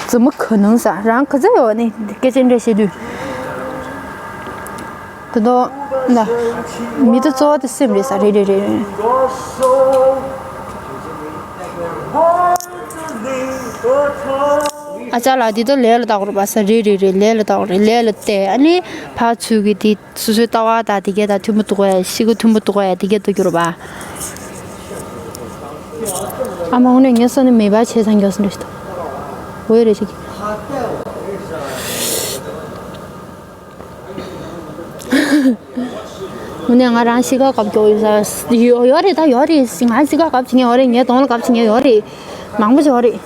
怎么可能ས། རང་ག་ཚོད་ཡོད་ནི་སྐད་ཆ་འདྲ་བཤད་དུས། ད་དུང་ན་མི་དེ་གཙོ་བོ་དེ་སེམས་རེད་ས། རེད་རེད་རེད། ཨ་ཅག་ལགས་འདི་ད་ལས་ལ་བལྟ་དགོས་རེད་པ་ས། རེད་རེད་རེད། ལས་ལ་བལྟ་དགོས་རེད། ལས་ལ་བལྟས་ཨ་ནི་ཕར་ཚུར་གི་དེ་སོ་སོའི་ལྟ་བ་དང་དེ་གས་དང་མཐུན་པོ་འདུག་གས། གཤིས་ཀ་མཐུན་པོ་འདུག་གས། དེ་གས་འདུག་རྒྱུ་རེད་པ། ཨ་མ་འོ་ནས་ངའི་སོ་ནས་མེ་འབར་བྱས་ཚང་རྒྱག་སོང་རེད་ཤི། འོ་ཡོད་རེད་ཤི། འོ་ནས་ང་རང་གཤིས་ཀ་བཀབ་རྒྱུ་ཡོད་ས་ཡོད་ཡོད་རེད། ད་ཡོད་རེད། ང་གཤིས་ཀ་བཀབ་བྱེད་མཁན་ཡོད་རེད། ངའི་གདོང་ལ་བཀབ་བྱེད་མཁན་ཡོད་རེད། མང་པོ་ཅིག་ཡོད་རེད།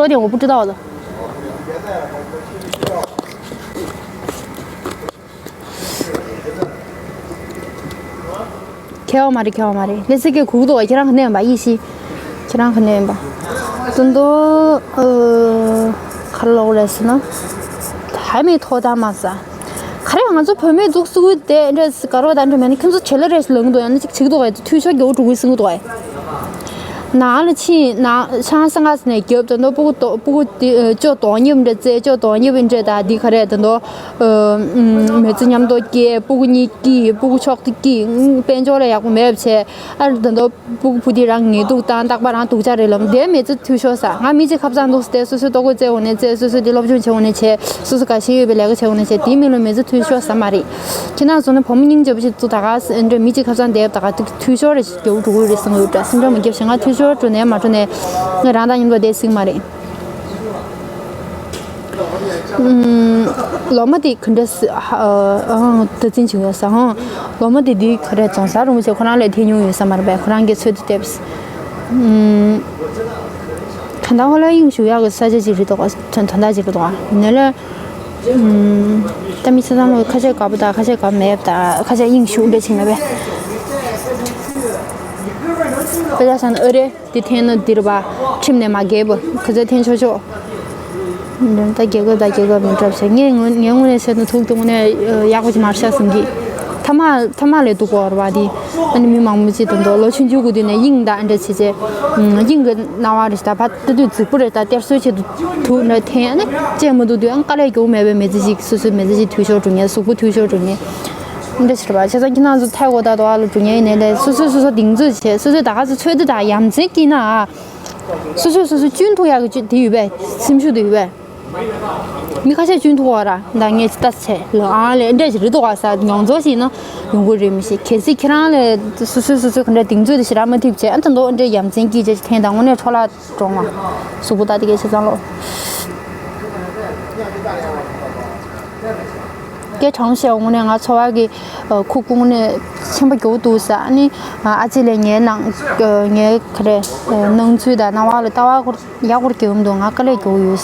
ཧྲོ་དེ་འོ་པུ་ཀྲི་ཏའོ་ལ། ཁྱེད་བ་མ་རེད། ཁྱེད་བ་མ་རེད། ལེ་ཚིག་གི་གུག་ཏོ། ཁྱེད་རང་ག་ནས་ཡིན་པ་ཡིན་ཤི། ཁྱེད་རང་ག་ནས་ཡིན་པ། དོན་དུ་ཨ་ཁ་ལོག་ལས་སི་ན། ཧའི་མེ་ཐོག་ད་མ་ས། ག་རེ་ང་ཚོ་བོད་མི་འདུག་སུ་དེ་འདྲ་དཀར་བ་དང་འདྲ་མེད་ན། ཁྱོད་ཚོ་བྱེད་ལ་རེས་ལང་འདུག་ཡང་ན་ཅིག་བྱེད་འདུག་ཨེ། འཐུས་ཤོར་རྒྱག་འགྲོ་གི་སྲིད་འདུག་ཨེ། ནང་ལ་ཕྱིན་ན་ཆང་སང་ངས་ནས་རྒྱབ་དོན་དུ་སྤུ་གུ་ཏོ་སྤུ་གུ་དེ་ཅོ་དོ་ཉིབ་འདྲ་རྩེ་ཅོ་དོ་ཉིབ་འདྲ་ད་འདི་ག་རེ་དོན་དུ། མི་ཚེ་མཉམ་དུ་སྐྱེལ། སྤུ་གུ་གཉིས་སྐྱིད། སྤུ་གུ་མཆོག་ཏུ་སྐྱིད། དཔལ་འབྱོར་ལ་ཡག་པོ་མེད་པ་བྱས། ཨ་རི་དོན་དུ་སྤུ་གུ་བུ་དེ་རང་ངེས་འདུག་དང་རྟག་པར་རང་སྡུག་ཅག་རེད་ལབ། དེ་མི་ཚེ་འཐུས་ཤོར་ས། ང་མི་གཅིག་ཁ་སང་འདུག་སྟེ་སོ་སོའི་ལྟོ་གོས་རྩེ་འོ་ནས་རྩེ། སོ་སོ་དེ་སློབ་སྦྱོང་བྱེད་འོ་ནས་བྱེད། སོ་སོ་ག་ཤེད་ཡོད་པའི་ལས་ཀ་བྱེད་འོ་ནས་བྱེད། དེའི་མི་ལ་མི་ཚེ་འཐུས་ཤོར་ས་མ་རེད། ཁྱེད་རང་ཚོ་ནི་བུ་མོ་སྙིང་རྗེ་པོ་ཞིག་ཚོ་ད་ག་འདྲ་མི་གཅིག་ཁ་སང་བསྡད་ད་ག་འཐུས་ཤོར་རེ་ཞིག་རྒྱུ་འགྲོ་གི་རེད་བསམ་གི་འདུག་དྲ། སེམས་ཁྲལ་མ་རྒྱབ་ཞེ། ང་འཐུས་ཤོར་འགྲོ་ནས་མ་འགྲོ་ནས་ང་རང་དང་མཉམ་དུ་བསྡད་སྲིད་མ་རེད། ལོ་མ་དེ་ག་འདྲ་ཟེར། ཨ་ཨ་ད་འཛིན་བྱེད་ཡོད་ས། ཨང་། ལོ་མ་དེ་དེ་ག་རེ་རྫོང་སར་རུང་བྱས་ཁོ་རང་ལས་ཐད་མྱོང་ཡོད་ས་མ་རེད་པས། ཁོ་རང་གི་ཚོད་དུ་བལྟས། ད་ལྟ་ཧོ་ལ་དབྱིངས་ཞུགས་ཡག་གི་ས་ཆ་ཅིག་རེད་འདུག་དོན་དག་ཅིག་རེད་འདུག་ཡིན་ནའི་ལས། ད་མི་ཚེ་ཚང་མ་ཁ་ཤས་དགའ་པོ་དང་ཁ་ཤས་དགའ་པོ་མེད་པ་དང་ཁ་ཤས་དབྱིངས་ཞུགས་འདྲ་ཅིག་མེད་པས། དཔེ་ཆ་བཞག་ན་ཨ་རེ། དེ་འཐེན་ན་འདིར་བ་ཁྲིམས་ནས་མ་རྒྱལ་བ་ག་ཚོད་འཐེན་ཆོག་ཆོག་ད་རྒྱལ་ཁབ་དང་རྒྱལ་ཁབ་མི་འདྲ་བྱས། ངས་ངོ་ངའི་ངོས་ནས་བཤད་ན་ཐུག་དུ་ངོས་ནས་ཡག་པོ་ཅིག་མར་ཤ་ཟིན་གི། ཐ་མ་ཐ་མ་ལས་སྡུག་གོ་བ་དེ། ཨ་ནི་མི་མང་པོ་ཅིག་དང་དོ་ལོ་ཆུང་ཆུང་གི་དུས་ནས་དབྱིངས་དང་འདྲ་བྱེད་བྱས། དབྱིངས་ཀྱི་སྣང་བ་རེ་ཞིག་ད་ཕ་ཏི་དུས་རྫིག་པོ་རེ་ད་གཏེར་སྲོལ་ཆེད་དུ་ཐུག་ནས་འཐེན། ཨ་ནི་བཅད་མི་འདུག་དུས་ཨ་ནི་དཀའ་ལས་རྒྱུ་མེད་པའི་མི་ཚེ་ཅིག་སོ་སོའི་མི་ཚེ་ཅིག་འཐུས་ཤོར་འགྲོ་ཉེན། གཟུགས་པོ་འཐུས་ཤོར་འགྲོ་ཉེན། འདི་ཕྱིར་བ་བྱས་ཙང་ཁྱེད་རང་ཚོ་ཐའི་གོ་ད་དོ་ཨ་ལ་འགྲོ་ཉེན་ཡིན་ནའི་ལས་སོ་སོས་སོ་སོ་གདེང་ཚོད་བྱས། སོ་སོས་ད་ག་ཚོད་ཚོད་འདི་དང་ཡ་མཚན་སྐྱིད་ན་ཨ། སོ་སོས་སོ་སོ་གཅུན་ཐུབ་ཡག་གི་ཅིག་དེ་ཡོད་པས། སེམས་ཤུགས་དེ་ཡོད་པས། མི་ཁ་ཤས་གཅུན་ཐུབ་པ་ར་ད་ངས་ཅི་ལྟ་བྱས་ལ་ཨ་ལས་འདྲ་ཞིག་རེད་འདུག་ག་ས་མྱོང་ཚོར་ཞིག་ན་ཡོང་གི་རེད་མི་ཤེས། གལ་སྲིད་ཁྱེད་རང་ལས་སོ་སོས་སོ་སོ་ག་འདྲ་གདེང་ཚོད་དེ་ཞེ་དྲག་མ་ཐེབས་བྱས་ཨ་ད་མདོ་འདྲ་ཡ་མཚན་སྐྱིད་ཅིག་འཐེན་དང་དངོས་གནས་འཕྲོ་བརླག་འགྲོ་མ། གཟུགས་པོ་ད་དེ་གས་བྱས་ཙང་ལོ། སྐད་གྲགས་ཤེས་དངོས་གནས་ང་འཚོ་བ་གི་ཁུག་ཀུང་ནས་ཆེན་པོ་རྒྱུ་འདུག་ས། ཨ་ནི་ཨ་ཅེ་ལས་ངའི་ནང་ངའི་ག་རེ་སྣང་ཚུལ་དང་སྣང་བ་ལ་ལྟ་བ་ཡག་པོ་རྒྱུ་འདུག་ང་དཀའ་ལས་རྒྱུ་ཡོད།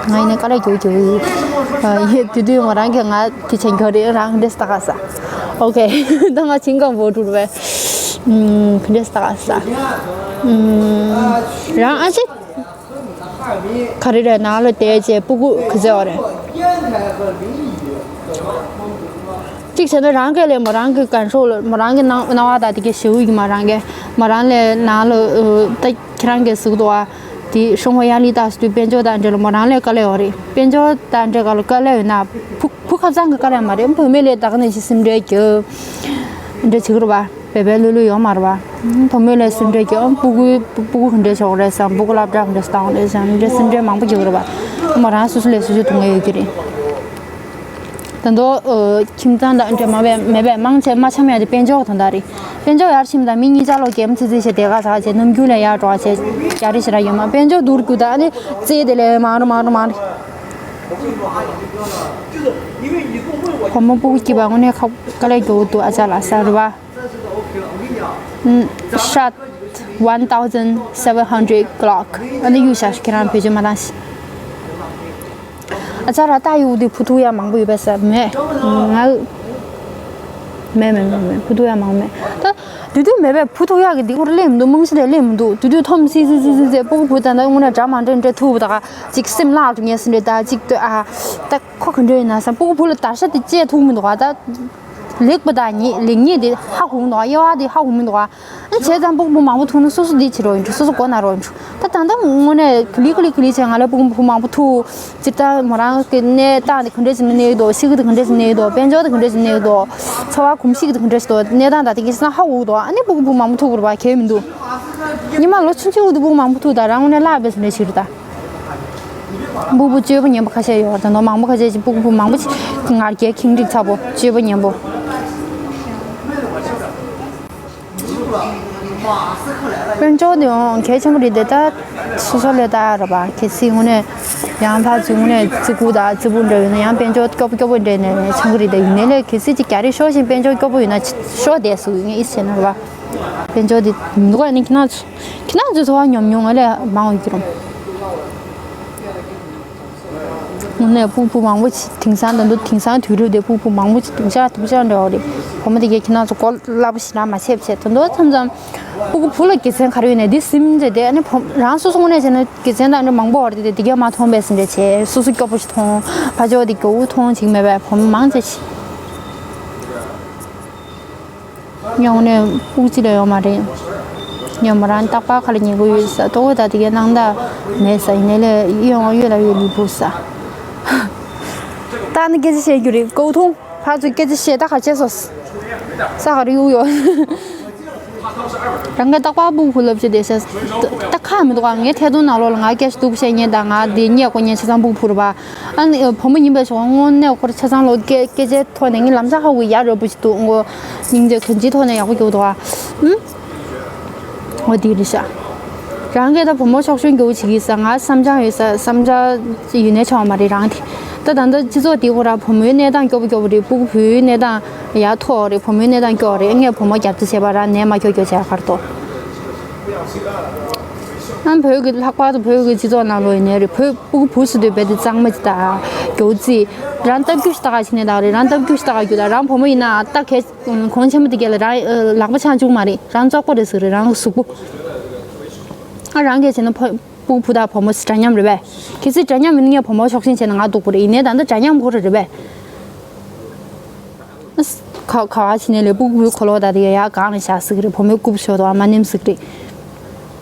ང་ཡིན་ན་དཀའ་ལས་རྒྱུ་རྒྱུ་ཡོད། ཡེ་དུས་དུས་ང་རང་གི་ང་དེ་བྱེད་རྒྱུ་རེད། རང་འདྲེས་ལྟ་ག་ས། ཨོ་ཁེ། ད་ང་ཆིང་ཀང་བོ་ཀྲུར་བས་འདྲེས་ལྟ་ག་ས། རང་ཨ་ཅེ། ག་རེ་རེད་ནང་ལ་བསྡད་རྗེས་སྤུ་གུ་ག་ཚོད་ཡོད་རེད། གཅིག་བྱས་ན་རང་གིས་ལས་མོ་རང་གི་ཀན་ཧྲོ་ལ་མོ་རང་གི་སྣང་སྣང་བ་དང་དེ་གའི་ཞེ་པོ་ཡིན་མ་རང་གིས་མོ་རང་ལས་ནང་ལ་ད་ཁྱེད་རང་གིས་གཟིགས་འདུག་ཨ། དེ་སྲུང་བ་ཡ་ལི་ཏ་སི་དུས་དཔལ་འབྱོར་དང་འབྲེལ་ལ་མོ་རང་ལས་དཀའ་ལས་ཡོད་རེད། དཔལ་འབྱོར་དང་འབྲེལ་ག་ལ་དཀའ་ལས་ཡོད་ན་བུ་བུ་ཁ་ཚང་གི་དཀའ་ལས་མ་རེད། བུད་མེད་ལས་ད་ག་ནས་ཞིག་སེམས་ཁྲལ་རྒྱབ་འདྲ་བྱེད་ཀྱི་རེད་པ། བེ་བེ་ལུ་ལུ་ཡོད་མ་རེད་པ། བུ་མོ་ལས་སེམས་ཁྲལ་གྱི་ཨང་སྤུ་གུའི་སྤུ་གུ་ག་འདྲས་ཆོག་རེད་བསམ། སྤུ་གུ་སློབ་གྲྭ་ག་འདྲས་བཏང་རེད་བསམ། འདྲས་སེམས་ཁྲལ་མང་པོ་རྒྱག་རེད་པ། མོ་རང་སོ་སོ་ལས་སོ་སོ་དུང་ངེ་ཡོད་ཀྱི་རེད། ད་དུང་ཁྱིམ་ཚང་དང་འདྲེས་མ་བས་མེད་པས་མང་ཆེ་མ་འཆམ་ཡ་དེ་དཔལ་འབྱོར་དོན་དག་རེད། དཔལ་འབྱོར་ཡར་ཕྱིན་དང་མི་གཉིས་ཆ་ལོ་གེམ་ཚི་ཚི་བྱས་དེ་ག་ས་བྱས་ནམ་རྒྱུན་ལས་ཡར་འགྲོ་བ་བྱས་རྒྱ་རི་ཞེ་དྲག་ཡོད་མ། དཔལ་འབྱོར་སྡུག་རྒྱུ་དང་ཨ་ནི་རྩེ་དེ་ལས་མང་རུ་མང་རུ་མང་རུ། བུ་མོ་སྤུ་གུ་སྐྱིད་པ་དངོས་གནས་ཁ་དཀའ་ལས་རྒྱོབ་འདུག་ཨ་ཅག་ལགས་ས་རེད་པ། Shot one thousand seven hundred Glock. ཨ་ནི་གཡུག་བཞག་ཤིག་ཁྱེད་རང་བེད་སྤྱོད་མ་བཏང་ཤིག་ཨ་ཅག་ར་ཏ་གཡུག་དེ་བུ་ཐུག་ཡ་མང་པོ་ཡོད་པས་ས་མེད། ང་མེད་མེད་མེད་མེད། བུ་ཐུག་ཡ་མང་མེད། ད་དུས་དུས་མེད་པས་བུ་ཐུག་ཡ་གི་དེ་ཁོ་ར་སླེབས་མི་འདུག་རྨང་གཞི་ལས་སླེབས་མི་འདུག་དུས་དུས་ཐོམ་སི་སི་སི་སི་ཟེར་སྤུ་གུ་བུ་ད་ད་དངོས་གནས་འདྲ་མ་འདྲ་འདྲ་ཐུག་པ་ད་ག་ཅིག་སེམས་བརླག་འགྲོ་ངེས་སི་འདྲ་ད་ཅིག་ལྟོས་ཨ། ད་ཁོ་ག་འདྲ་ཡིན་ན་བསམ། སྤུ་གུ་བུ་ལ་དར་ཤ་དེ་བཅད་ཐུབ་མི་འདུག་ཨ་ད། ལེགས་པ་དང་ཉེས་ལེགས་ཉེས་དེ་ཧ་གོ་མི་འདུག་ཨ། དབྱེ་བ་དེ་ཧ་གོ་མི་འདུག་ཨ། ཨ་བྱས་ཙང་སྤུ་གུ་བུ་མང་པོ་ཐུག་ན་སོ་སོ་འདི་བྱེད་རོགས་ཡིན་འགྲོ། སོ་སོ་མགོ་ན་རོགས་ཡིན་འགྲོ། ད་ད་ལྟ་དངོས་གནས་ག་ལི་ག་ལི་ག་ལི་བྱས་ང་ལ་སྤུ་གུ་བུ་མང་པོ་ཐུག་སྤྱིར་བཏང་མོ་རང་གི་གནས་སྟངས་དེ་ག་འདྲས་ཅིག་ནས་གནས་ཡོད་དོ། གཤིས་ཀ་དེ་ག་འདྲས་ཅིག་གནས་ཡོད་དོ། དཔལ་འབྱོར་དེ་ག་འདྲས་ཅིག་གནས་ཡོད་དོ། འཚོ་བ་གོམས་གཤིས་ཀྱི་འདྲ་ཞིག་འདུག་གནས་སྟངས་དང་དེ་གི་སང་ཧ་འུ་འདུག་ཨ་ནི་སྤུ་གུ་བུ་མང་པོ་ཐུག་དགོས་རེད་པ། གལ་མི་འདུག་ཉི་མ་ལོ་ཆུང་ཆུང་འུ་འདུག་སྤུ་གུ་མང་པོ་ཐུག་ད་རང་དངོས་གནས་བརླག་པའི་སེམས་ཁྲལ་བྱེད་རེད་ད། སྤུ་གུ་སྤྱོད་པ་ངན་པ་ཁ་ཤས་ཡོད་རེད་ད། མང་པོ་ཁ་ཤས་ཀྱི་སྤུ་གུ་བུ་མང་པོ་ཅིག་ང་རྒྱལ་ཁེངས་དྲེགས་ཚ་པོ་སྤྱོད་པ་ངན་པོ། དཔལ་འབྱོར་དེ་ཡང་གལ་ཆེན་པོ་རེད་དེ། ད་སོ་སོ་ལས་ད་ར་བ་གལ་སྲིད་དངོས་གནས་ཡང་ཕར་ཚུར་དངོས་གནས་བརྩི་བཀུར་དང་བརྩི་བཀུར་འདྲ་ཡོད་ན་ཡང་དཔལ་འབྱོར་སྐྱོ་པོ་སྐྱོ་པོ་འདྲ་ནས་ཆང་གི་རེད་དེ། ཡིན་ནའི་ལས་གལ་སྲིད་ཅིག་རྒྱ་རིགས་ཤོར་བཞིན་དཔལ་འབྱོར་སྐྱོ་པོ་ཡོད་ན་ཤོར་བསྡད་སུ་ཡིན་ཨིས་བྱས་ན་ར་བ། དཔལ་འབྱོར་དེ་མི་འདུག་ག་ནི་ཁྱེད་རང་ཚོ་ཁྱེད་རང་ཚོའི་འཚོ་བ་ཉམས་མྱོང་ང་ལས་མང་བ་ཡོད་ཀྱི་རུང་། དངོས་གནས་སྤུ་གུ་བུ་མང་པོ་ཅིག་དེང་སང་ད་དུང་དེང་སང་དུས་རབས་དེ་སྤུ་གུ་བུ་མང་པོ་ཅིག་སྡུག་ཅག་སྡུག་ཅག་འདྲ་བ་རེད། བུ་མོ་དེ་གས་ཁྱེད་རང་ཚོ་གོ་སླ་པོ་ཞིག་རང་མ་བྱེད་བྱེད་ད་དུང་མཚམས་མཚམས་སྤུ་གུ་བུ་ལ་དགེ་མཚན་ག་རེ་ཡོད་ནས་འདི་སིམ་འདྲ་དེ་ཨ་ནི་བུ་རང་སོ་སོ་དངོས་གནས་བྱས་ན་དགེ་མཚན་དང་འདྲ་མང་པོ་བར་དེ་དེ་གས་མ་མཐོང་བས་སིམ་འདྲ་བྱས་སོ་སོ་སྐྱོ་པོ་ཞིག་མཐོང་ཕ་ཇོ་དེ་གས་འུ་མཐོང་ཅིག་མེད་པས་བུ་མོ་མང་ཆེ་ཞིག་ཉོང་ནས་དབུགས་གཅིག་ལས་ཡོང་མ་རེད། ཉོ་མོ་རང་རྟག་པར་ཁ་ལ་ཉལ་གི་ཡོད་ས་ལྟོ་གོས་དང་དེ་གའི་སྣང་དག་མེད་ས་ཡིན་ནའི་ལས་གཡོན་གཡོན་ལ་ཡོད་ལུས་པོ་ས། ད་ནི་སྐད་ཆ་བཤད་རྒྱུ་རེད་ཀོ་ཐུང་ཕར་ཚུར་སྐད་ཆ་བཤད་ད་ག་བྱས་སོ། ས་ག་རེ་གཡུག་ཡོད། རང་གི་རྟག་པར་སྤུ་གུ་ལབ་ཅིག་བསྡད་ཤག་ད་ཁག་མི་འདུག་ག་ངའི་ཐད་གཏོང་ནང་ལོགས་ལ་ང་སྐད་ཆ་སྡུག་པོ་བཤད་མཁན་དང་ང་དེ་སྙད་གོ་མཁན་ཆ་ཚང་སྤུ་གུ་བུ་རེད་པ། ཨ་ནི་བུ་མོ་ཡིན་པའི་ཆོག་དངོས་གནས་ཁོ་རང་ཆ་ཚང་ལོ་སྐད་སྐད་ཆའི་ཐོག་ནས་ངའི་ལམ་སང་ཧ་གོ་ཡག་རོ་པོ་ཞིག་འདུག་ངོ་། སྙིང་རྗེ་གང་ཅིའི་ཐོག་ནས་ཡག་པོ་རྒྱུག་འདུག་ཨ། ཨུམ། འོ་དེ་རེད་ཤག་རང་གིས་ད་བུ་མོ་ཆོག་ཤུན་རྒྱུག་བྱེད་ཀྱི་ས་ང་བསམ་འཆར་ཡོད་ས་བསམ་འཆར་ཡོད་ནས་ཆོག་མ་རེད་རང་དེ། ད་ད་ལྟ་སྤྱི་ཚོགས་དེ་ཁོ་རང་བུ་མོའི་གནས་སྟངས་སྐྱོ་པོ་སྐྱོ་པོ་རེད། སྤུ་གུ་བུའི་གནས་སྟངས་ཡག་མཐོ་བ་རེད། བུ་མོའི་གནས་སྟངས་སྐྱོ་བ་རེད། ངས་བུ་མོ་རྒྱབ་རྩ་བྱས་པ་རང་ནད་མ་སྐྱོ་སྐྱོ་བྱས་ཁར་ཏོ། ཨ་བོད་ཀྱི་ལྷག་པར་དུ་བོད་ཀྱི་སྤྱི་ཚོགས་ནང་ལོགས་ཡིན་ནའི་རེད། བོད་སྤུ་གུ་བུ་ཟེར་དུས་རྦད་དེ་གཙང་མ་ཅིག་དང་། རྒྱལ་བོ་རྩིས། རང་སྟབས་སྐྱོ་ཞིག་ལྟ་ག་བྱེད་ནས་ད་རེད། རང་སྟབས་སྐྱོ་ཞིག་ལྟ་ག་རྒྱུ་དང་རང་བུ་མོ་ཡིན་ན་ད་གལ་གོང་ཆེན་པོ་དེ་གས་ལ་རང་ལག་པ་འཆང་བཅུག་མ་རེད། རང་བཙོག་པོ་རེད་ཟེར་རེད། རང་གཟུགས་པོ། ཨ་རང་གིས་བྱས་ན་ཕོ་སྤུ་གུ་བུ་དང་བུ་མོ་འདྲ་མཉམ་རེད་པས། གལ་སྲིད་འདྲ་མཉམ་མིན་ན་ངས་བུ་མོ་ཕྱོགས་ཞེན་བྱས་ན་ང་སྡུག་པོ་རེད། ཡིན་ནའི་ད་ལྟ་འདྲ་མཉམ་ཁོ་རེ་རེད་པས། ག་ག་བ་ཕྱིན་ནས་ལས་སྤུ་གུའི་འཁོར་ལོ་ད་དེ་ཡ་ཡ་གང་ལ་བཞག་ཟིག་རེད། བུ་མོའི་རྐུབ་ཤོར་དུ་ཨ་མ་ནེམ་ཟིག་རེད།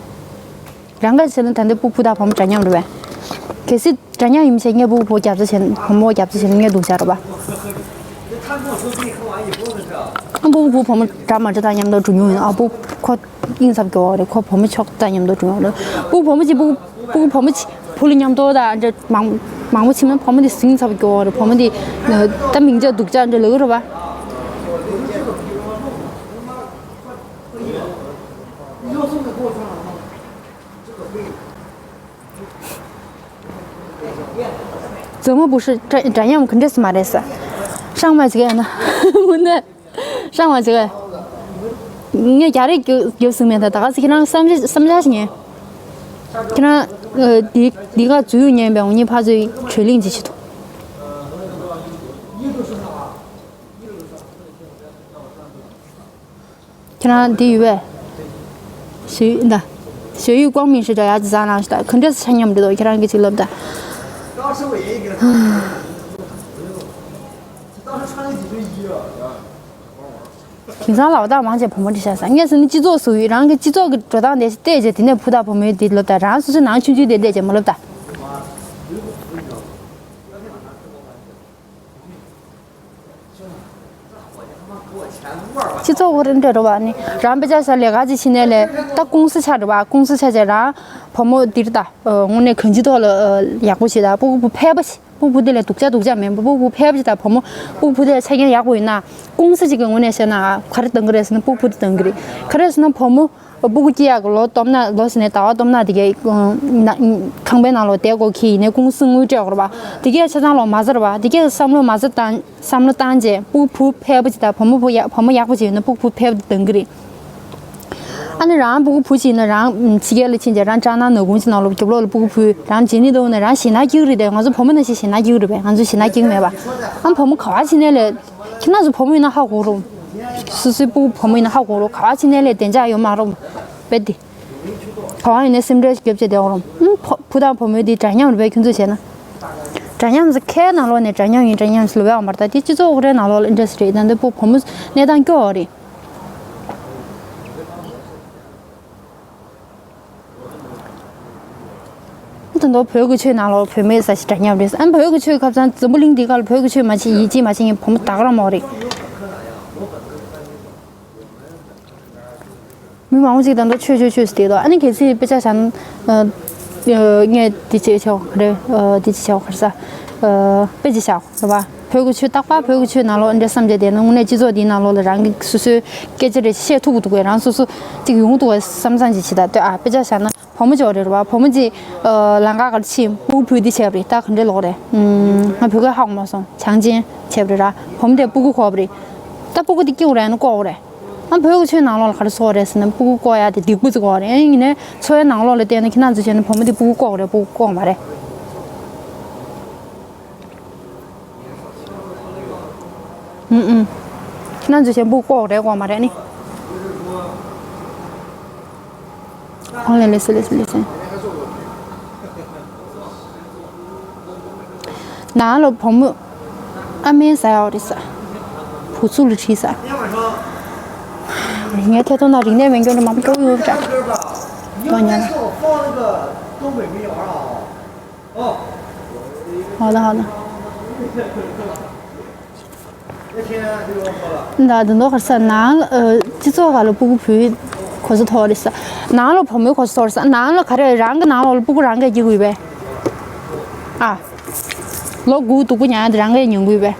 རང་ག་བྱས་ན་ད་འདི་སྤུ་གུ་དང་བུ་མོ་འདྲ་མཉམ་རེད་པས། གལ་སྲིད་འདྲ་མཉམ་ཡིན་ཕྱིན་ངས་སྤུ་གུ་བུ་རྒྱབ་རྩ་བྱས་ན་བུ་མོ་རྒྱབ་རྩ་བྱས་ན་ངས་སྡུག་ཅག་རེད་པ། ཨ་སྤུ་གུ་བུ་བུ་མོ་འདྲ་མ་འདྲ་དང་མཉམ་དུ་འགྲོ་མྱོང་ཡོད། ཨ་སྤུ་གུ་ཁོ་ཨིན་ཚབ་སྐྱོ་བ་རེད། ཁོ་བུ་མོ་ཕྱོགས་དང་མཉམ་དུ་འགྲོ་མྱོང་རེད། སྤུ་གུ་བུ་མོ་གཅིག་སྤུ་གུ་སྤུ་གུ་བུ་མོ་གཅིག་བུ་ལ་མཉམ་དུ་དང་འདྲ་མང་མང་པོ་ཕྱིན་ན་བུ་མོ་དེ་སིང་ཚབ་སྐྱོ་བ་རེད། བུ་མོ་དེ་ད་མིང་ཆ་སྡུག་ཅག་འདྲ་ལབ་ཀྱི་རེད་པ། ཙི་མོ་བུ་ཧྲི་འདྲ་མཉམ་ག་འདྲས་སུ་མ་རེད་ས། ཧྲང་མ་ཅིག་ཡ་ན། མུ་ནེ། ཧྲང་མ་ཅིག་ཡ། ངས་རྒྱ་རིགས་རྒྱབ་རྒྱབ་ཟིན་མེད་ད། ད་ག་ཚོད་ཁྱེད་རང་བསམ་བློ་བསམ་འཆར་ཞིག་ཉན། ཁྱེད་རང་འདི་འདི་ག་འཛུལ་ཡོང་ཉན་པའི་འོ་ཉི་ཕ་ཚོའི་གྲོས་གླེང་ཅིག་བྱེད་དོ། ཁྱེད་རང་འདི་ཡོད་པས། ཞུས་ད། ཞུས་ཀོང་མིང་ཧྲི་ད་ཡ་ཅི་ཟ་ནང་ཞི་ད་ག་འདྲས་ཆ་མཉམ་རེད་དོ། ཁྱེད་རང་གི་ཅིག་ལབ་ད། དེང་སང་ལ་བ་དག་མང་ཆེ་བུ་མོ་འདྲི་ཤག་ས། ངས་ཟེར་ན་སྤྱི་ཚོགས་སུ་ཡོད་རང་གི་སྤྱི་ཚོགས་ཀྱི་འགྲོ་སྟངས་དེ་བལྟས་རྗེས་དེ་ནས་བུ་དང་བུ་མོའི་འདི་ལབ་ད། རང་སོ་སོའི་ནང་ཆུང་ཆུང་དེ་བལྟས་རྗེས་མ་ལབ་ད། སྤྱི་ཚོགས་ཁོ་རང་འདྲ་རེད་པ། ནི་རང་དཔེ་ཆ་བཞག་ལས་ཀ་ཅིག་བྱེད་ནས་ལས་ད་ཀུང་སི་ཆགས་རེད་པ། ཀུང་སི་ཆགས་རྗེས་རང་བུ་མོ་འདིར་ད་དངོས་གནས་གང་ཅིའི་ཐོག་ལ་ཡག་པོ་བྱེད་ད། སྤུ་གུ་བུ་ཕལ་པ་ཞིག་སྤུ་གུ་བུ་དེ་ལས་སྡུག་ཅག་སྡུག་ཅག་མིན་པ། སྤུ་གུ་བུ་ཕལ་པ་ཞིག་ད་བུ་མོ་སྤུ་གུ་བུ་དེ་ལས་ཆ་རྐྱེན་ཡག་པོ་ཡིན་ན་ཀུང་སི་ཅིག་གི་ངོས་ནས་བཤད་ན་ག་རེ་འདང་གི་རེད་ཟེར་ན་སྤུ་གུ་བུ་དེ་འདང་གི་རེད། ག་རེ་ཟེར་ན་བུ་མོ་སྤུ་གུ་སྐྱེ་ཡག་གི་ལོ་སྟོབས་ན་ལོ་ཟེར་ནས་ཟླ་བ་སྟོབས་ན་དེ་གའི་ཁང་པའི་ནང་ལོགས་བསྡད་དགོས་ཁེལ་ཡིན་ནའི་ཀུང་སི་དངུལ་སྤྲད་དགོས་རེད་པ། དེ་གའི་ཆ་ཚང་ལོགས་མ་ཟེར་བ། དེ་གའི་བསམ་བློ་མ་ཟེར་བཏང་། བསམ་བློ་བཏང་རྗེས་སྤུ་གུ་བུ་ཕལ་པ་ཅིག་དང་བུ་མོ་བུ་ཡག་བུ་མོ་ཡག་པོ་ཅིག་ཡོད་ན་སྤུ་གུ་བུ་ཕལ་པ་དེ་འདང་གི་རེད། ཨ་ནི་རང་སྤུ་གུ་བུ་ཅིག་ཡིན་ན་རང་ཕྱི་རྒྱལ་ལ་ཕྱིན་རྗེས་རང་ལྕགས་ནང་ནག་ཁུང་ཅིག་ནང་ལོགས་རྒྱབ་ལོགས་ལ་སྤུ་གུ་བུ་རང་བྱེད་ནི་འདུག་ན་རང་ཞེད་སྣང་སྐྱེ་གི་རེད་དེ། ང་ཚོ་བུ་མོ་ནང་བཞིན་ཞེད་སྣང་སྐྱེ་གི་རེད་པས། ང་ཚོ་ཞེད་སྣང་སྐྱེ་གི་མེད་པ། ཨ་བུ་མོ་ག་བ་ཕྱིན་ནའི་ལས་ཁྱེད་རང་ཚོ་བུ་མོ་ཡིན་ན་ཧ་གོ་རུང་། སོ་སོའི་སྤུ་གུ་བུ་མོ་ཡིན་ན་ཧ་གོ་རུང་། ག་བ་ཕྱིན་ནའི་ལས་བདེ་འཇགས་ཡོད་མ་རུང་། དཔེ་དེ། ག་བ་ཡིན་ནའི་སེམས་ཁྲལ་རྒྱབ་བྱས་བསྡད་རུང་། ཨུམ་བུ་བུ་དང་བུ་མོའི་དེ་འདྲ་མཉམ་རེད་པས། ཁྱོད་ཚོས་བྱས་ན། འདྲ་མཉམ་ཟེར་ཁའི་ནང་ལོགས་ནས་འདྲ་མཉམ་ཡིན་འདྲ་མཉམ་ཟེར་ལབ་ཡག་མ་རེད་ད། དེ་སྤྱི་ཚོགས་ཁོ་རའི་ནང་ལོགས་ལ་འདྲ་ཟེར་རེད། ད་འདི་སྤུ་གུ་བུ་མོ་གནས་སྟངས་སྐྱོ་བ་རེད། ད་དུང་བོད་ཀྱི་ཆོས་ནང་ལོགས་བུད་མེད་ཟེར་ཞིག་འདྲ་མཉམ་རེད། ཨ་བོད་ཀྱི་ཆོས་ཁ་སང་འཛམ་བུ་གླིང་འདི་ག་ལ་བོད་ཀྱི་ཆོས་མ་བྱེད་ཡིད་ཆེས་མ་བྱེད་མཁན་བུ་མོ་ད་ག་རང་མང་རེད། མི་མང་པོ་ཅིག་ད་དུང་ཆོས་ཆོས་ཆོས་ཟེར་བསྡད་འདུག་ཨ་ནི་གལ་སྲིད་དཔེ་ཆ་བཞག་ན། ཨ། ཨ། ངས་འདི་བྱས་བྱས་པ་རེད། ཨ། འདི་བྱས་བྱས་པ་ག་རེ་ཟ། ཨ། དཔེ་ཅིག་བཞག་རེད་པ། བོད་ཀྱི་ཆོས། རྟག་པར་བོད་ཀྱི་ཆོས་ནང་ལོགས་འདྲ་བསམ་བྱས་བསྡད་ན། དངོས་གནས་སྤྱི་ཚོགས་འདིའི་ནང་ལོགས་ལ་རང་གི་སོ་སོའི་སྐད་ཆ་རེ་བཤད་ཐུབ་ཀྱི་འདུག་གས། རང་སོ་སོ་ཅིག་ཡོང་གི་འདུག་གས་བསམ་བསམ་ཅིག་བྱེད་ད་ལྟོས། ཨ། དཔེ་ཆ་བཞག་ན། བུ་མོ་ཅིག་ཡོད་རེད་པ། བུ་མོ་ཅིག་ཨ། ལམ་ཁ་སྒང་ལ་ཕྱིན། སྤུ་གུ་བུད་དེ་བྱས་པ་རེད། ད་ག་འདྲས་ལོག་རེད། ཨུམ། ང་བོད་སྐད་ཧ་གོ་མ་སོང་། ཆང་ཆེན་བྱས་པ་རེད་ར། བུ་མོ་དེ་སྤུ་གུ་གོ་བ་རེད། ད་སྤུ་གུ་དེ་སྐྱེ་བོ་རེད་ན་ལྐོག་རེད། ཨ། བོད་ཀྱི་ཆོས་ནང་ལོགས་ལ་ག་རེ་བཟོ་བ་རེད་ཟེར་ན། སྤུ་གུ་ལྐོག་ཡ་དེ་སྡིག་པ་ཅིག་ལྐོག་རེད། ཨ། ཡིན་ནའི་འཚོ་བའི་ནང་ལོགས་ལ་བལྟས་ན། ཁྱེད་རང་ཚོས་བྱས་ན་བུ་མོ་དེ་སྤུ་གུ་ལྐོག་རེད། སྤུ་གུ་ལྐོག་མ་རེད། ཨུམ་ཨུམ། ཁྱེད་རང་ཚོས་བྱས་ན་སྤུ་གུ་ལྐོག་རེད། ལྐོག་མ་རེད་ནི། ཨོ་ལེ་ལེ་སེ་ལེ་སེ་ལེ་སེ། ནང་ལ་བུ་མོ་ཨ་མའི་ཟ་ཡག་རེད་ཟ། བུ་ཚུགས་ལ་བྲིས་ཟ། ངའི་ཐད་གཏོང་ནང་རིག་གནས་མེད་མཁན་རེ་མང་པོ་འགྲོ་ཡོད་པ་འདྲ། ཡོང་ཉན་ན། ཧོ་ད་ཧོ་ད། ད་དུང་ག་རེ་ཟ། ནང་ཨ། སྤྱི་ཚོགས་སྒང་ལ་སྤུ་གུ་བུད་གོ་ས་མཐོ་རེད་ཟ། ནང་ལ་བུ་མོའི་གོ་ས་མཐོ་རེད་ཟ། ནང་ལ་ག་རེ། རང་གི་ནང་ལོགས་ལ་སྤུ་གུ་རང་གིས་སྐྱེ་དགོས་པས། ཨ། ལོ་དགུ་སྡུག་པོ་མྱངས་ཡ་དེ་རང་གིས་མྱོང་དགོས་པས།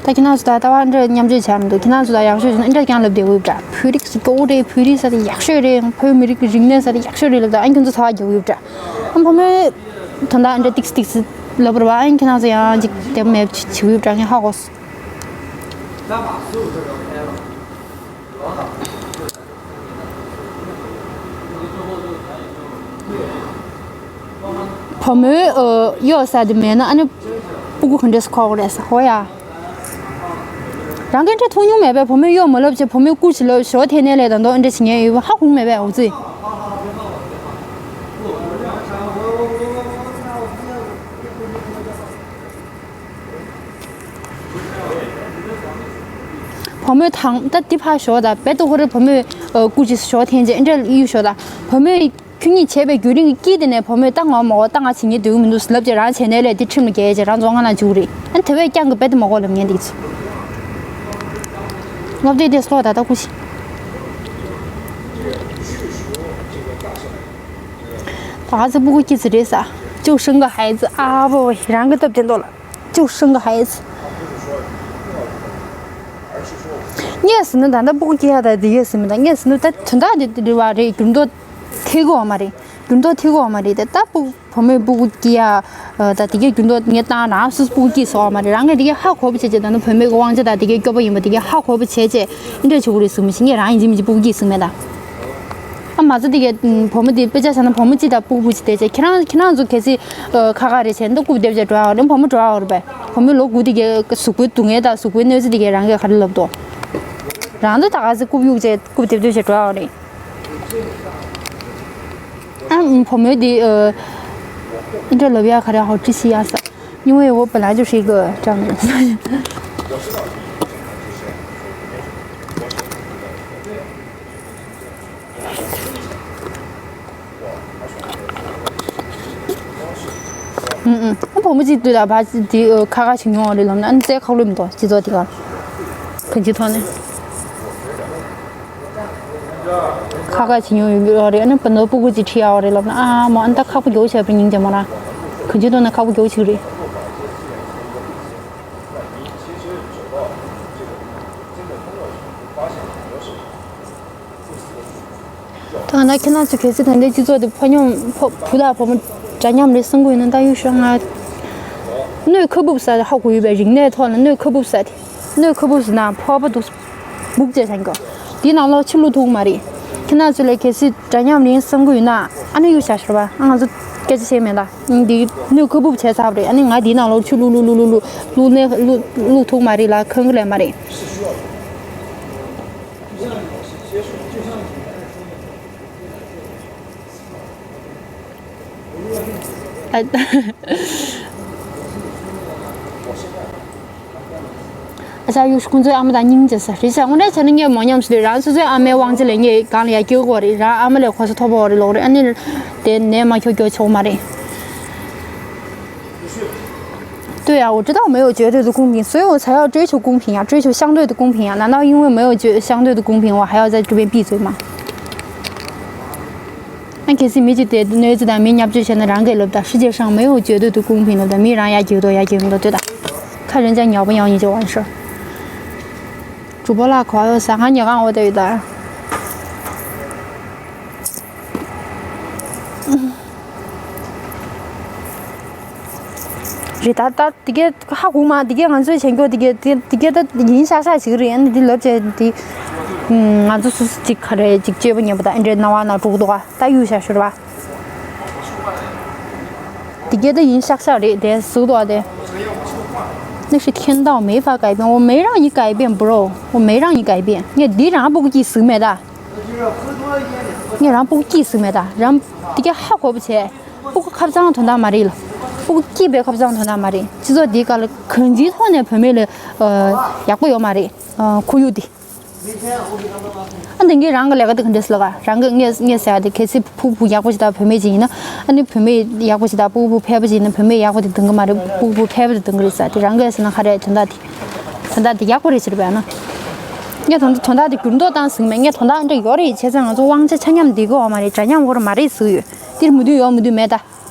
ད་ཁྱེད་རང་ཚོ་ད་ལྟ་བ་འདྲ་མཉམ་སྤྱོད་བྱས་མི་འདུག་ཁྱེད་རང་ཚོ་ད་ཡག་ཤོས་བྱས་ན་འདྲ་རྐྱང་ལབ་བསྡད་ཡོད་པ་འདྲ། བོད་རིགས་སུ་གོ་རེད། བོད་རིགས་ས་དེ་ཡག་ཤོས་རེད། བོད་མི་རིགས་ཀྱི་རིག་གནས་ས་དེ་ཡག་ཤོས་རེད་ལབ། ད་ཨ་ཁྱོད་ཚོ་ཚ་བ་རྒྱག་ཡོད་པ་འདྲ། ཨ་བུ་མོས་ད་ད་འདྲ་ཏིག་ཏིག་ལབ་ར་བ། ཨ་ཁྱེད་རང་ཚོ་ཡང་ཅིག་བདེ་པོ་མེད་པ་བྱེད་ཡོད་པ་འདྲ། ངས་ཧ་གོ་སོང་། བུ་མོའི་ཨ། གཡོག་ཟ་དེ་མེད་ན་ཨ་ནི་སྤུ་གུ་ག་འདྲས་སེ་གོ་གི་རེད་ཟ། ཧོ་ཡ། རང་གིས་འདྲ་མཐོང་མྱོང་མེད་པས། བུ་མོས་གཡོག་མ་ལབ་བྱས། བུ་མོའི་སྐུ་ཕྱི་ལ་ཞོ་འཐེན་ནས་ལས་ད་དུང་འདྲ་བྱེད་མཁན་ཡོད་པ་ཧ་གོ་མེད་པས། འོ་ཙི། བུ་མོས་དང་ད་འདི་ཕར་ཞོག་ད། རྦད་དེ་ཧོ་རེ། བུ་མོས་ཨ། སྐུ་ཕྱི་ཞོ་འཐེན་བྱས་འདྲ་གཡུག་ཞོག་ད། བུ་མོས་ཁྱོད་གཉིས་བྱས་པའི་རྒྱུན་རིང་གི་དཀྱིལ་དེ་ནས་བུ་མོས་ད་ང་མ་གོ། ད་ང་བྱེད་མཁན་འདུག་མི་འདུག་ལབ་བྱས་རང་བྱས་ནས་ལས་དེ་ཁྲིམས་ལ་འགལ་བྱས་རང་བཙོན་ཁང་ནང་འཇུག་རེད། ཨ་ནི་དེ་བས་རྐྱང་གི་རྦད་དེ་མ་གོ་ལབ་མཁན་འདི་ཚོ། ངོ་བདེ་བདེ་སོ་ད་ད་སྐུ་ཕྱི། ད་ག་ཚོད་སྤུ་གུ་སྐྱེས་ཚེ་རེད་ཟ། 就生个孩子啊，不，རང་གི་སྟབས་བདེ་མདོག་ལ། 就生个孩子。 ངས་ཟེར་ན་ད་ལྟ་སྤུ་གུ་སྐྱེ་ཡ་ད་དེ་གས་ཟེར་མི་ད། ངས་ཟེར་ན་ད་དོན་དག་དེ་རེད་བ་རེད། འགྱུར་ལྡོག་ཐེབས་ཀྱི་ཡོད་མ་རེད། འགྱུར་ལྡོག་ཐེབས་ཀྱི་ཡོད་མ་རེད། ད་ལྟ་སྤུ་བུ་མོས་སྤུ་གུ་སྐྱེ་ཡ་ད་དེ་གས་འགྱུར་ལྡོག་ངས་བཏང་། རང་སོ་སོ་སྤུ་གུ་སྐྱེས་སོང་བ་མ་རེད། རང་གིས་དེ་གས་ཧ་གོ་བ་བྱས་བྱས། ད་ནི་བུད་མེད་ཀྱི་དབང་ཆ་དང་དེ་གས་སྐྱོབ་པ་ཡིན་པ་དེ་གས་ཧ་གོ་བ་བྱས་བྱས་འདི་འདྲ་བྱེད་དགོས་རེད་གསུངས་མི་ཤེས། ངས་རང་ཡིན་གཅིག་མིན་གཅིག་སྤུ་གུ་སྐྱེས་གསུངས་མེད་ད། ཨ་མ་ཚོ་དེ་གས་བུ་མོ་དེ་དཔེ་ཆ་བཞག་ན་བུ་མོ་གཅིག་དང་སྤུ་གུ་གཅིག་དེ་བྱས། ཁྱེད་རང་ཁྱེད་རང་ཚོ་གལ་སྲིད་ཨ་ཁ་ཁ་རེད་བྱས་ན་ད་རྐུབ་རྡེབ་བྱས་འགྲོ་ཡ་ཡོད་རེད། བུ་མོ་འགྲོ་ཡ་ཡོད་རེད་པས། བུ་མོའི་ལོ་དགུ་དེ་གས་གཟུགས་པོའི་སྡུག་བསྔལ་དང་གཟུགས་པོའི་གནོད་འཚེ་དེ་གས་རང་གིས་ག་རེ་ལབ་འདུག་རང་ཚོ་ད་ག་ཚོད་རྐུབ་གཡུག་བྱས་རྐུབ་རྡེབ་རྡེབ་བྱས་འགྲོ་ཡ་ཡོད་རེད། ཨ་བུ་མོ་དེ་ཨ་འདི་འདྲ་ལབ་ཡ་ག་རེ་ཧོ་ཅི་ཤི་ཡ་ས། 因为我本来就是一个这样的人。 ཨུམ་ཨུམ། ཨ་བུ་མོ་གཅིག་དུས་ལ་ཕར་དེ་ཁ་ཁ་བྱེད་མྱོང་བ་རེད་ལབ་ན། ཨ་ནི་རྩའི་ཁ་ལོ་མི་འདུག་སྤྱི་ཚོགས་དེ་ག་གང་ཅིའི་ཐོག་ནས་ཁ་ཁ་བྱེད་མྱོང་ཡོད་རེད། ཨ་ནི་བུ་མོ་སྤུ་གུ་གཅིག་ཁྲིད་ཡ་བ་རེད་ལབ་ན། ཨ་མ་ཨ་ནི་ད་ཁག་པོ་རྒྱོ་བྱས་པ་སྙིང་རྗེ་མོ་རང་། གང་ཅིའི་ཐོག་ནས་ཁག་པོ་རྒྱོ་བྱེད་ཀྱི་རེད། ད་ང་ཁྱེད་རང་ཚོ་གལ་སྲིད་ད་ལྟའི་སྤྱི་ཚོགས་འདི་ཕོ་མཉམ་ཕོ་བུ་དང་བུ་མོ་འདྲ་མཉམ་རེད་བསམ་གྱི་ཡོད་ན། ད་ཡོད་ཤོག་ང་སྣོད་ཁ་སྦུབ་ཟེར་ཧ་གོ་ཡོད་པའི་རིག་གནས་ཐོག་ལ། སྣོད་ཁ་སྦུབ་ཟེར་དེ། སྣོད་ཁ་སྦུབ་ཟེར་ན་ཕོར་པ་འདུག་སྦུག་ཅེས་བྱ་གོ། དེའི་ནང་ལོགས་ཆུ་བླུག་ཐུབ་ཀྱི་མ་རེད། ཁྱེད་རང་ཚོ་ལ་གལ་སྲིད་འདྲ་མཉམ་རེད་བསམ་གྱི་ཡོད་ན། ཨ་ནི་གཡུག་བཞག་ཤོག་པ། ཨ་ང་ཚོ་སྐད་ཆ་བཤད་མེད་ད། འདི་སྣོད་ཁ་སྦུབ་བྱས་ཚར་བ་རེད། ཨ་ནི་ང་དེའི་ནང་ལོགས་ཆུ་བླུག་བླུག་བླུག་བླུག་བླུག་ནས་བླུག་བླུག་ཐུབ་ཀྱི་མ་རེད་ལ། ཁང་གི་ལས་མ་རེད། ཨ། ས་ཡུག་ཁོང་ཚོའི་ཨ་མ་དང་སྙིང་རྗེ་ས་རེད་ཤག་དངོས་གནས་བྱས་ན་ངས་མོ་ཉམས་སུ་ལུས། རང་སོ་སོའི་ཨ་མའི་དབང་ཆ་ལས་ངས་གང་ལ་ཡ་སྐྱོ་གོ་རེད། རང་ཨ་མ་ལས་གོ་ས་མཐོ་པོ་རེད་ལོག་རེད། ཨ་ནི་དེ་ནས་མ་ཁྱོ་སྐྱོ་ཆོག་མ་རེད།对呀，我知道没有绝对的公平，所以我才要追求公平呀，追求相对的公平呀。难道因为没有绝相对的公平，我还要再这边闭嘴吗？那可是没就得那子弹没人家就现在让给了的，世界上没有绝对的公平了的，没人家就多也就多对的，看人家鸟不咬你就完事儿。主播啦，可要啥？俺你讲我对的。 རེད་ད། ད་དེ་གས་ཧ་གོ་མ། དེ་གས་ང་ཚོས་བྱེད་མཁན་དེ་གས་དེ་དེ་གས་ད་ཡིན་ཤག་ཤག་ཅིག་རེད། ཨ་ནི་དེ་ལབ་བྱས་དེ། ང་ཚོ་སུ་སུ་ཅིག་ག་རེ་ཅིག་སྤྱོད་པ་ཉན་པ་ད་ཨེ་འདྲས་སྣང་བ་ན་འགྲོ་གི་འདུག་ག་ད་གཡུག་བྱ་ཤོར་བ། དེ་གས་ད་ཡིན་ཤག་ཤག་རེད་དེ་ཟུག་འདུག་ག་དེ། 那是天道没法改变，我没让你改变，bro，我没让你改变。ངས་འདི་རང་སྤུ་གུ་སྐྱིད་ཟིག་མེད་ད། ངས་རང་སྤུ་གུ་སྐྱིད་ཟིག་མེད་ད། རང་དེ་གས་ཧ་གོ་བ་བྱས། སྤུ་གུ་ཁ་བྱང་དོན་དག་མ་རེད་ལ། སྤུ་གུ་སྐྱིད་པའི་ཁ་བྱང་དོན་དག་མ་རེད། སྤྱི་ཚོགས་འདིའི་སྐབས་ལ་གང་ཅིའི་ཐོག་ནས་བུད་མེད་ལ་ཡག་པོ་ཡོད་མ་རེད། ཁོར་ཡུག་འདི། ཨ་འདི་གས་རང་གི་ལས་ཀ་འདི་ག་འདྲས་ལ་ག་རང་གི་ངས་ངས་ཟེར་ཡ་དེ་གལ་སྲིད་ཕྲུ་གུ་ཡག་པོ་ཞིག་དང་བུད་མེད་ཅིག་ཡིན་ན། ཨ་ནི་བུད་མེད་ཡག་པོ་ཞིག་དང་ཕྲུ་གུ་ཕལ་པ་ཅིག་ཡིན་ན་བུད་མེད་ཡག་པོ་དེ་འདང་གི་མ་རེད། ཕྲུ་གུ་ཕལ་པ་དེ་འདང་གི་རེད་ཟེར་དེ་རང་གིས་ཟེར་ན་ག་རེ་དོན་དག་དེ། དོན་དག་དེ་ཡག་པོ་རེད་ཟེར་བས་ན། ངས་དོན་དོན་དག་དེ་འགྱུར་ལྡོག་བཏང་ཟིན་མེད། ངས་དོན་དག་འདྲ་ཡོད་རེད་བྱས་ཙང་ང་ཚོ་དབང་ཆ་ཆ་མཉམ་འདི་གོ་བ་མ་རེད། འདྲ་མཉམ་གོ་ར་མ་རེད་ཟེར་གི་ཡོད། འདིར་མོས་མཐུན་ཡོད་མོས་མཐུན་མེད་ད།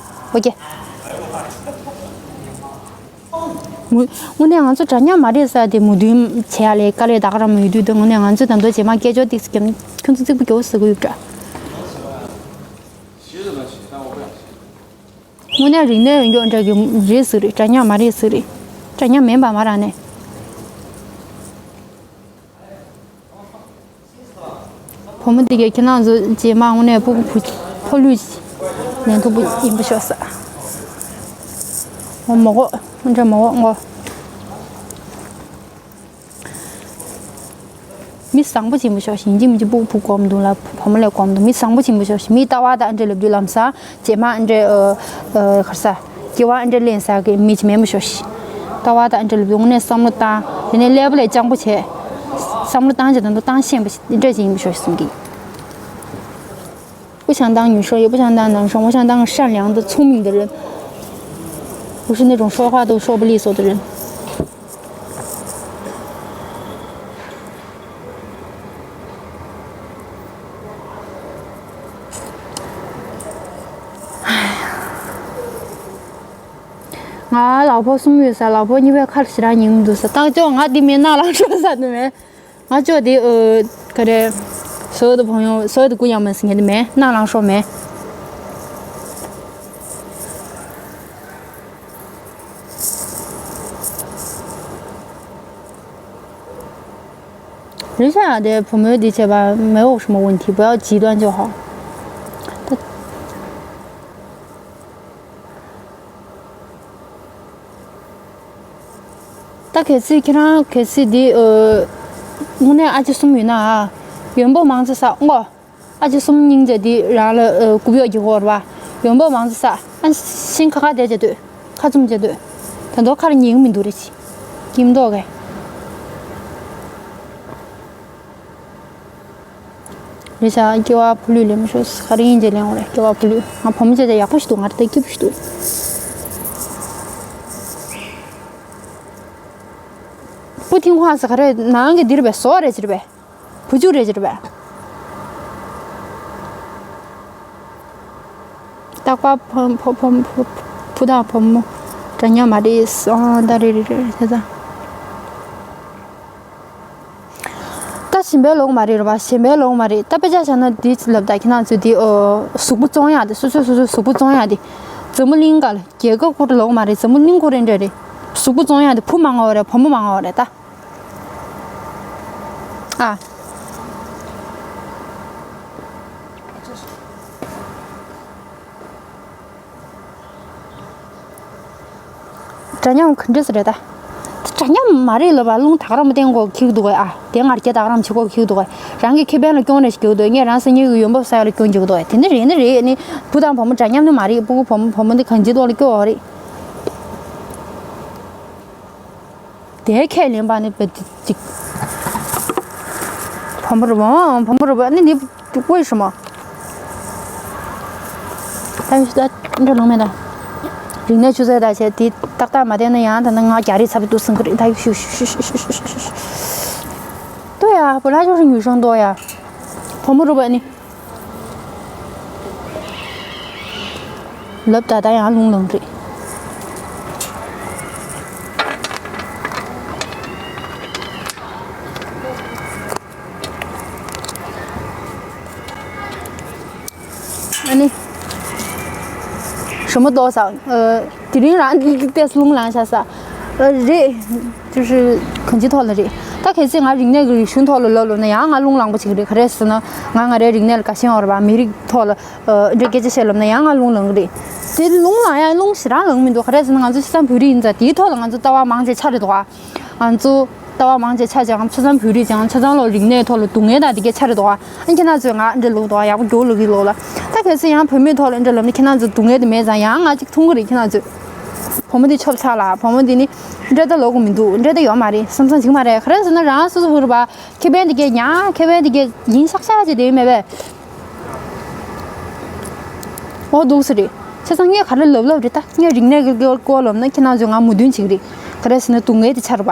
ཨོ་ཀེ། དངོས་གནས་ང་ཚོ་འདྲ་མཉམ་མ་རེད་ཟེར་དེ་མོས་མཐུན་བྱེད་ཡ་ལས་དཀའ་ལས་ད་ག་རང་མོས་མཐུན་དེ་དངོས་གནས་ང་ཚོས་ད་དུང་རྗེས་མ་སྐད་ཅོར་ཏིག་ཙམ་ཁྱོད་ཚོ་རྩིག་པ་རྒྱོབ་ཟེར་གི་ཡོད་འདྲ། དངོས་གནས་རིག་གནས་ཡོད་འདྲ་གི་རེད་ཟེར་རེད། འདྲ་མཉམ་མ་རེད་ཟེར་རེད། འདྲ་མཉམ་མིན་པ་མ་རག་ནས། བུ་མོ་འདི་གས་ཁྱེད་རང་ཚོ་རྗེས་མ་དངོས་གནས་སྤུ་གུ་བུ་ཕོ་ལུས་ལེན་ཐུབ་པ་ཡིན་པ་ཤོག་ས། འོ་མོ་གོ། འདྲ་མོ་གོ་ངོ་། མི་བཟང་པོ་ཅིག་ཡིན་པ་ཤོག་ཤིང་ཅིག་མི་ཅིག་སྤུ་གུ་བུ་སྒོམ་འདུག་ལ་བུ་མོ་ལས་སྒོམ་འདུག་མི་བཟང་པོ་ཅིག་ཡིན་པ་ཤོག་ཤིང་མི་ལྟ་བ་དང་འདྲ་ལབ་དུས་ལམ་སང་རྗེས་མ་འདྲ་ཨ་ཨ་གར་ས་སྐྱེ་བ་འདྲ་ལེན་ས་གི་མི་ཅིག་མེད་པ་ཤོག་ཤིང་ལྟ་བ་དང་འདྲ་ལབ་དུས་དངོས་གནས་བསམ་བློ་བཏང་དེ་ནས་ཀླད་པ་ལས་སྤྱང་པོ་བྱས། བསམ་བློ་བཏང་བྱས་དང་དུ་བཏང་ཤེས་པ་ཞིག་འདྲ་ཅིག་ཡིན་པ་ཤོག་ཤིང་གི 不想当女生，也不想当男生，我想当个善良的、聪明的人。不是那种说话都说不利索的人。 ང་ལག་པ་གསུམ་ཡོད་ས། ལག་པ་གཉིས་པའི་ཁར་ཞེ་དྲག་ཉན་མི་འདུག་ས། ཏང་ཅོག་ང་འདི་མེད་ན་ལག་ཤོར་ས་འདི་མེད། ང་ཅོག་འདི་ཨ་ག་རེ། 所有的朋友，所有的姑娘们 ཟེར་མཁན་འདི་མེད་ན་ལག་ཤོར་མེད། 人生啊，对父母的这吧，没有什么问题，不要极端就好。 ད་གལ་སྲིད་ཁྱེད་རང་གལ་སྲིད་འདི་ཨ་དངོས་གནས་ཨ་ཅེ་གསུམ་ཡོད་ན་ཨ་ཡོན་པོ་མང་ཙམ་བསགས་ངོ་། ཨ་ཅེ་གསུམ་སྙིང་རྗེ་འདི་རང་ལ་ཨ་རྐུབ་གཡོག་རྒྱག་གོ་ར་བ། ཡོན་པོ་མང་ཙམ་བསགས་ཨ་ཤིང་ཁ་ཁ་བསྡད་བྱས་སྡོད། ཁ་བཙུམ་བྱས་སྡོད། ད་མདོ་ཁར་ཉན་གི་མི་འདུག་རེད་ཅི། སྐྱིད་མདོག་གི། རེད་ཤག་སྐྱེ་བ་ཕོ་ལུས་ལེན་མི་ཤོག་ག་རེ་ཡིན་ཅེས་ལེན་འོ་རེད། སྐྱེ་བ་ཕོ་ལུས། ང་བུ་མོ་བྱས་བྱས་ཡག་པོ་ཞིག་འདུག་ང་རེ་ད་སྐྱིད་པོ་ཞིག་འདུག་བུ་ཐིང་ཧྭ་ཟེར་ག་རེ་ནང་གི་འདིར་བས་བཟོ་རེད་ཅེར་བས། བུ་ཆུ་རེད་ཅེར་བས། རྟག་པར་ཕོ་ཕོ་ཕོ་ཕོ་བུ་དང་བུ་མོ་འདྲ་མཉམ་མ་རེད་སོང་ད་རེད་རེད་རེད་ད། ད་གཞན་པའི་ལོག་མ་རེད་རེད་པ། གཞན་པའི་ལོག་མ་རེད། ད་དཔེ་ཆ་བཞག་ན་འདི་ལབ་ད་ཁྱེད་རང་ཚོས་འདི་ཨོ་གཟུགས་པོ་བཙོང་ཡག་དེ་སོ་སོས་སོ་སོའི་གཟུགས་པོ་བཙོང་ཡག་དེ། འཛམ་བུ་གླིང་ག་ལ་རྒྱལ་ཁབ་ཁོ་རང་ལོག་མ་རེད། འཛམ་བུ་གླིང་ཁོ་རང་འདྲ་རེད། གཟུགས་པོ་བཙོང་ཡག་དེ་བུ་མང་བ་རེད། བུ་མོ་མང་བ་རེད་ད། ཨ། འདྲ་མཉམ་ག་འདྲས་སེ་རེད་ད། འདྲ་མཉམ་མ་རེད་ལབ་པ་རླུང་ད་ག་རང་མ་བསྟན་གོ་ཁེག་འདུག་གས་ཨ། དེ་ང་རྒྱལ་ད་ག་རང་བྱེད་གོ་ཁེག་འདུག་གས། རང་གི་ཁེ་ཕན་ལ་སྐྱོན་རེ་ཞིག་རྒྱག་འདུག་ངས་རང་སེམས་ཉིད་ཀྱི་ཡོན་འབབ་ས་ཡ་ལ་སྐྱོན་འཇུག་འདུག་གས། དེ་འདྲ་རེད་ནི་རེད་ནི། བུ་དང་བུ་མོ་འདྲ་མཉམ་ནི་མ་རེད། སྤུ་གུ་བུ་མོ་བུ་མོ་འདི་གང་ཅིའི་ཐོག་ལ་སྐྱོ་བ་རེད། དེའི་ཁས་ལེན་པ་ནི་བེད་ཅིག་བོན་པོ་རུ་བོན་བོན་པོ་རུ་བོན་ནི་ནི་ཝེ་ཧྲི་མ། ད་ཡོད་ད་འདྲ་ལོང་མེད་ད། རིག་གནས་ཆུ་ཚད་ད་བྱས་དེ་ཏག་ཏག་མ་བསྡད་ན་ཡང་ད་ནི་ང་རྒྱ་རིགས་ཚ་པོ་འདུག་སེམས་ཀྱི་རེད་ད། ཡུ་ཤུ་ཤུ་ཤུ་ཤུ་ཤུ་ཤུ་ཤུ་ཤུ་ཤུ། ལྟོས་ཡ་བོ་ལ་ཅོ་ཧྲི་ཉུ་ཤང་ལྟོས་ཡ། བོན་པོ་རུ་བོན་ནི། ལབ་ད་ད་ཡང་རླུང་ལངས་རེད། ཨ་ནི། ཞོ་མོ་ཏོག་ས། ཨ། དེ་རིང་རང་འདི་ཏེས་རླུང་ལངས་ཤག་ས། ཨ། རེད། ཅོ་ཧྲི་གང་ཅི་ཐོག་ལ་རེད། ད་གལ་སྲིད་ང་རིག་གནས་ཀྱི་རིག་གཞུང་ཐོག་ལ་ལབ་ལབ་ན་ཡང་ང་རླུང་ལངས་པ་ཅིག་རེད། ག་རེ་ཟེར་ན་ང་ང་རའི་རིག་གནས་ལ་དགའ་ཞེན་ཡོད་རེད་པ། མི་རིགས་ཐོག་ལ་ཨ་འདྲ་སྐད་ཆ་བཤད་ལབ་ན་ཡང་ང་རླུང་ལངས་ཀྱི་རེད། དེ་རླུང་ལངས་ཡང་རླུང་ཞེ་དྲག་ལངས་མི་འདུག་ག་རེ་ཟེར་ན་ང་ཚོ་ཆ་ཚང་བོད་རིགས་ཡིན་ཙང་དེའི་ཐོག་ལ་ང་ཚོ་ལྟ་བ་མང་ཆེ་ཆ་རེད་འདུག་ཨ། ང་ཚོ་ལྟ་བ་མང་ཆེ་ཆ་ཅང་ཆ་ཚང་བོད་རིགས་ཅང་ཆ་ཚང་ལོ་རིག་གནས་ཐོག་ལ་སྡུག་བསྔལ་དང་དེ་གས་ཆ་རེད་འདུག་ཨ། ཨ་ཁྱེད་རང་ཚོས་ང་འདྲ་ལུགས་འདུག་ཨ། ཡག་པོ་མགྱོགས་ལབ་ཀྱི་ལོག་ལ། ད་གལ་སྲིད་ཡང་བོད་མིའི་ཐོག་ལ་འདྲ་ལབ་ན་ཁྱེད་རང་ཚོ་སྡུག་བསྔལ་དེ་མེད་ཙང་ཡང་ང་ཅིག་མཐོང་གི་རེད། ཁྱེད་རང་ཚོས་བུ་མོ་དེ་ཆོབ་ཚར་ལ་བུ་མོ་དེ་ནི་འདྲ་ད་ལོག་གི་མི་འདུག་འདྲ་ད་ཡོད་མ་རེད་བསམ་བསམ་ཅིག་མ་རེད། ག་རེ་ཟེར་ན་རང་སོ་སོ་བུ་རུ་བ་ཁེ་ཕན་དེ་གས་ཉག་ཁེ་ཕན་དེ་གས་ཡིན་ཤག་ཤག་ཅིག་དེ་མེད་པས། འོ་འདུག་སེ་རེད། བྱས་ཙང་ངས་ག་རེ་ལབ་ལབ་རེད་ད། ངས་རིག་གནས་ཀྱི་སྐོར་ལབ་ན་ཁྱེད་རང་ཚོས་ང་མོས་མཐུན་བྱེད་ཀྱི་རེད། ག་རེ་ཟེར་ན་སྡུག་བསྔལ་དེ་ཆར་བ།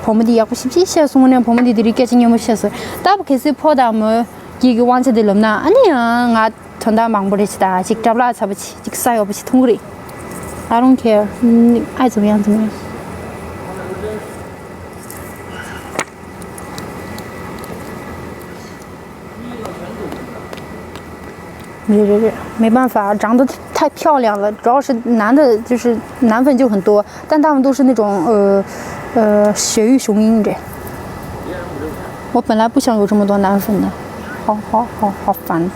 བུ་མོ་འདི་ཡག་པོ་ཞིབ་ཞིབ་བཤད་སོང་ནས་བུ་མོ་འདི་དེ་རིང་སྐད་ཆ་སྙན་མོ་བཤད་སོང་། ད་བུ་གལ་སྲིད་ཕོ་དང་མོ་སྐྱིད་ཀྱི་དབང་ཆ་དེ་ལབ་ན་ཨ་ནི་ཡང་ང་དོན་དག་མང་པོ་རེད་ཅི་ད་ཅིག་གྲབས་ལག་ཚ་པོ་ཅིག་ཅིག་ས་ཡོག་པོ་ཅིག་མཐོང་གི་རེད། I don't care. ཨ་ཙམ་ཡང་ཙམ་ཡང་། རེད་རེད་རེད། 没办法，长得太漂亮了，主要是男的就是男粉就很多，但他们都是那种呃呃血雨雄鹰的。我本来不想有这么多男粉的，好好好好烦。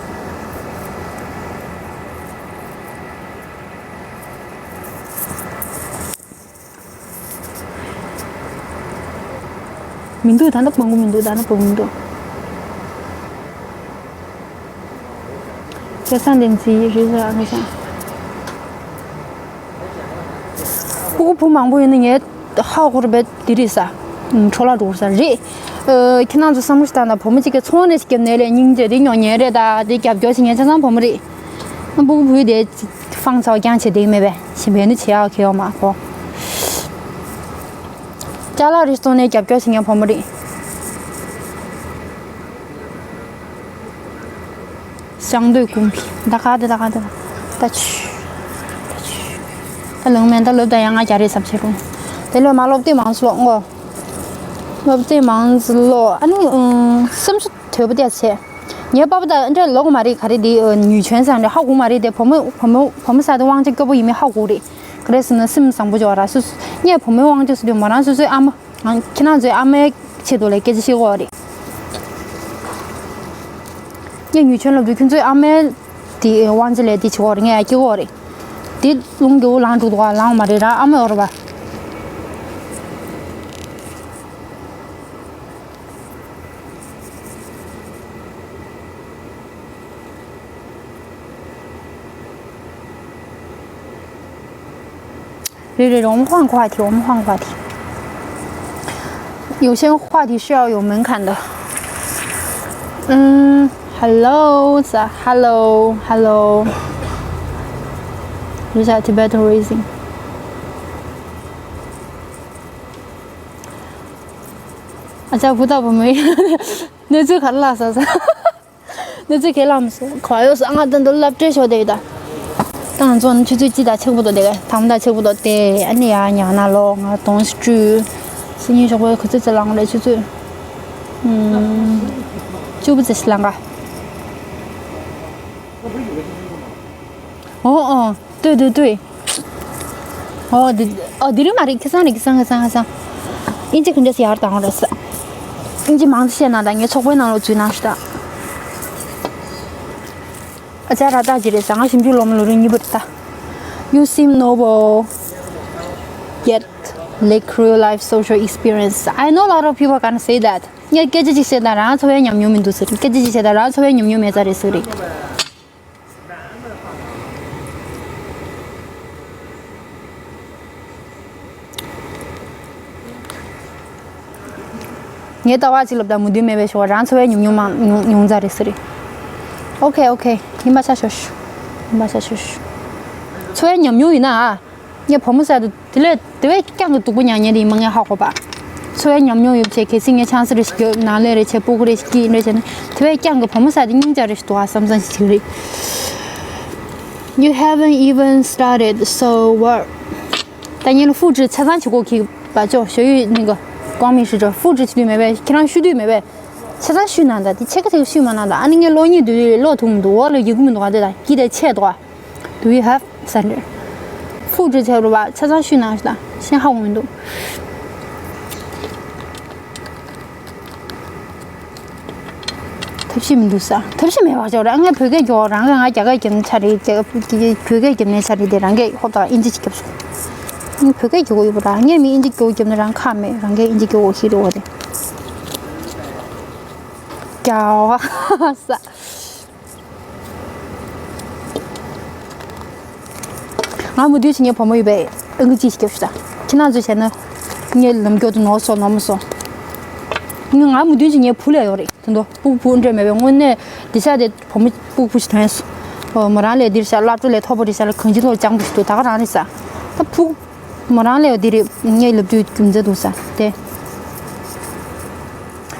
མི་འདུག་ད་ནི་མང་པོ་མི་འདུག་ད་ནི་བུ་མི་འདུག་སྐལ་བཟང་བསྟན་འཛིན་རེད་ཟེར་ཨ་ཁ་སང་། སྤུ་གུ་བུ་མང་པོ་ཡོད་ན་ངས་ཧ་གོ་རེད་པས་འདི་རེད་ས། འཕྲོ་བརླག་འགྲོ་གི་རེད་ས་རེད། ཨ། ཁྱེད་རང་ཚོ་བསམ་བློ་ཞིག་བཏང་ན་བུ་མོ་གཅིག་གིས་ཚོང་ནས་ཞིག་བརྒྱབ་ནས་ལས་སྙིང་རྗེ་རེད། སྨྱོ་ཉན་རེད་ད་དེ་རྒྱབ་སྐྱོར་བྱེད་མཁན་ཆ་ཚང་བུ་མོ་རེད། སྤུ་གུ་བུ་དེ་ཕང་ཚ་བ་རྐྱང་བྱེད་བསྡད་ཀྱི་མེད་པས། གཞན་པའི་ནི་བྱེད་ཡག་གི་ཡོད་མ་གོ། ཅ་ལག་རེ་བཙོང་ནས་རྒྱབ་སྐྱོར་བྱེད་མཁན་བུ་མོ་རེད། ཞང་འདོད་ཀུན་གྱི་ད་ག་དེ་ད་ག་དེ་ད་ཆུ། ད་ཆུ། ད་ལུང་མེད་ད་ལོབ་ད་ཡང་ང་རྒྱ་རེད་བསམ་བྱེད་རུང་། དེ་ལོ་མ་ལོབ་དེ་མང་སོ་ལོ་ངོ་། ལོབ་དེ་མང་སོ་ལོ་ཨ་ནི་སེམས་སུ་དོད་པོ་དེ་ཚེ། ངའི་པ་པ་ད་འདྲ་ལོག་མ་རེད་ག་རེ་དེ་ཉུལ་ཆོན་ཟ་འདྲ་ཧ་གོ་མ་རེད་དེ་བུ་མོ་བུ་མོ་བུ་མོ་ཟ་དེ་དབང་ཆ་སྐྱོ་པོ་ཡིན་མིན་ཧ་གོ་རེད། ག་རེ་ཟེར་ན་སེམས་བཟང་པོ་འཇོག་ར་སུ་སུ་ངས་བུ་མོའི་དབང་ཆ་སུ་དེ་མོ་རང་སོ་སོའི་ཨ་མ། ང་ཁྱེད་རང་ཚོའི་ཨ་མའི་ཆེད་དུ་ལ་སྐད་ཆ་བཤད་ཀྱི་ཡོད་རེད། ངས་ཉུལ་ཆོན་ལབ་དུས་ཁྱོད་ཚོའི་ཨ་མའི་དེ་དབང་ཆ་ལས་དེ་བྱེད་ཀྱི་ཡོད་རེད། ངས་ཡ་སྐྱེ་ཀྱི་ཡོད་རེད། དེ་རླུང་རྒྱུ་བོ་ལངས་འགྲོ་འདུག་ག་ལངས་མ་རེད་ར་ཨ་མ་ཡོད་རེད་པ། རེད་རེད་རེད། 我们换个话题，我们换个话题。有些话题是要有门槛的。嗯，hello，hello，hello。 These are Tibetan raising。 ཨ་ཅག་བུ་ལྟ་བུ་མེད། གནས་ཚུལ་ག་རེ་ལབ་ས་ས། གནས་ཚུལ་ག་ལབ་མི་སྲིད་ག་ཡོད་ས། ང་ད་འདི་སློབ་གྲྭའི་ཕྱོགས་དེ་ཡོད་ད། ད་ང་ཚོ་ནི་ཆུ་ཚོད་གཅིག་དང་ཕྱེད་པོ་དོ་དེ་ག་དང་པོ་དང་ཕྱེད་པོ་དོ་དེ་ཨ་ནི་ཡ་ཉག་ན་ལོ་ང་དོང་སི་ཀྲུ། སི་ཉིན་ཞོགས་པ་ག་ཚོད་ཙམ་ལངས་རེད་ཆུ་ཚོད། ཨུམ། བཅུ་པོ་ཙམ་ཞིག་ལངས་ག་ཨོ་ཨོ། ལྟོས་ལྟོས་ལྟོས། ཨོ་འདི་ཨོ་འདི་རིང་མ་རེད། ཁ་སང་རེད། ཁ་སང་ཁ་སང་ཁ་སང་། ཨིན་ཇི་ག་འདྲས་ཡར་བཏང་རེད་ས། ཨིན་ཇི་མང་ཙམ་བཤད་ན་ད་ངའི་ཚོགས་པའི་ནང་ལོགས་འཛུལ་གནང་ཞུ་ད། ཨ་ཅག་ར་ཏག་ཅིག་རེད་ས། ང་ཞིབ་འཇུག་སློབ་མ་ལོ་རིམ་གཉིས་པ་རེད་ད། You seem noble, yet lack real life social experience. I know a lot of people gonna say that. ངས་སྐད་ཆ་ཅིག་བཤད་ད་རང་ཚོ་བའི་ཉམས་མྱོང་མི་འདུག་ཟེར། སྐད་ཆ་ཅིག་བཤད་ད་རང་ཚོ་བའི་ཉམས་མྱོང་མེད་ས་རེད་ཟེར་རེད། ངའི་ལྟ་བ་གཅིག་ལབ་ད་མུ་མཐུད་མེད་པའི་ཞོགས་རང་འཚོ་བའི་ཉམས་མྱོང་མང་ཉུང་ཉུང་ཙམ་རེད་ཟེར་རེད། ཨོ་ཁེ་ཨོ་ཁེ། ཡིན་པ་ཆ་ཞོ་ཞུ། ཡིན་པ་ཆ་ཞོ་ཞུ། འཚོ་བའི་ཉམས་མྱོང་ཡིན་ན་ཨ། ངས་བུ་མོ་ཟེར་དུས་དེ་ལས་དེ་བས་རྐྱང་གི་སྡུག་པོ་མྱངས་མྱངས་དེ་ཡིན་མ་ངས་ཧ་གོ་བ། འཚོ་བའི་ཉམས་མྱོང་ཡོད་བྱས་གལ་སྲིད་ངས་ཆང་ས་རེ་ཞིག་གྱོན་ནང་ལས་རེ་བྱས་སྤུ་གུ་རེ་ཞིག་སྐྱིད་རེ་བྱས་ན་དེ་བས་རྐྱང་གི་བུ་མོ་ཟེར་དེ་སྙིང་རྗེ་རེ་ཞིག་འདུག་ཨ་བསམ་བསམ་ཞིག་བྱེད་ཀྱི་རེད། You haven't even started, so what? ད་ཉིན་ལ་ཧྥུ་ཀྲི་ཆ་ཚང་བྱེད་དགོས་ཀྱི་བ་ཅོ་ཞོ་ཡུས་ནི་ག་ཀོང་མི་ཧྲི་ཅོ་ཧྥུ་ཀྲི་བྱེད་དུས་མེད་པས་ཁྱེད་རང་ཤུ་དུས་མེད་པས་ཆ་ཚང་ཤུ་ནང་ད་དེ་ཆེ་ཁ་ཐེག་ཤུ་མ་ནང་ད་ཨ་ནི་ངས་གློག་བརྙན་བསྡུས་དུས་གློག་ཐུག་མི་འདུག་འོག་ལ་ཡི་གུ་མི་འདུག་ག་དེ་ད་ཀི་དེ་ཆད་འདུག་ག Do you have center? ཧྥུ་ཀྲི་བྱས་རུ་བ་ཆ་ཚང་ཤུ་ནང་ཞུ་ད་ཤེས་ཧ་གོ་མི་འདུག་ཐབས་ཤེས་མི་འདུག་ས། ཐབས་ཤེས་མེད་པ་ཅོག་ར་ངས་བོད་སྐད་སྐྱོ་རང་གིས་ང་རྒྱ་སྐད་རྒྱབ་ན་ཆ་རེད་རྒྱ་བོད་སྐད་རྒྱབ་ན་ཆ་རེད་དེ་རང་གིས་ཧོབ་ཏག་ཨིན་ཇི་ཅིག་རྒྱབ་སོང་། ངས་བོད་སྐད་རྒྱབ་གོ་ཡོད་པ་ར་ངས་མི་ཨིན་ཇི་རྒྱབ་རྒྱབ་ན་རང་ཁག་མེད་རང་གིས་ཨིན་ཇི་རྒྱབ་གོ་ཤེས་རེད་འོ་དེ། རྒྱ་བ་ས། ང་མུ་མཐུད་བྱས་ངའི་བུ་མོ་ཡོད་པས་ཨང་ཀི་གཅིག་ཞིག་རྒྱབ་ཤོག་ད། ཁྱེད་རང་ཚོས་བྱས་ན་ངའི་ལམ་སྐྱོར་དུ་ནོར་སོང་ནོར་མ་སོང་། ང་མུ་མཐུད་བྱས་ངའི་བུ་ལས་ཡོད་རེད་དེ་འདུག་སྤུ་གུ་བུ་འདྲ་མེད་པའི་དངོས་གནས་འདི་ཤ་དེ་བུ་མོ་སྤུ་གུ་བུ་ཞིག་ཐོན་སོང་། མོ་རང་ལས་འདིར་ཤ་སློབ་གྲྭ་ལས་མཐོ་པོ་རེད་ཤ་ལ་གང་ཅི་ཐོག་ལ་སྦྱངས་པ་ཞིག་འདུག་ད་ག་རང་རེད་ཤ། ད་བུ། མོ་རང་ལས་འདི་རེད་ངས་ལབ་དུས་རྒྱུ་མཚན་འདུག་ས་དེ།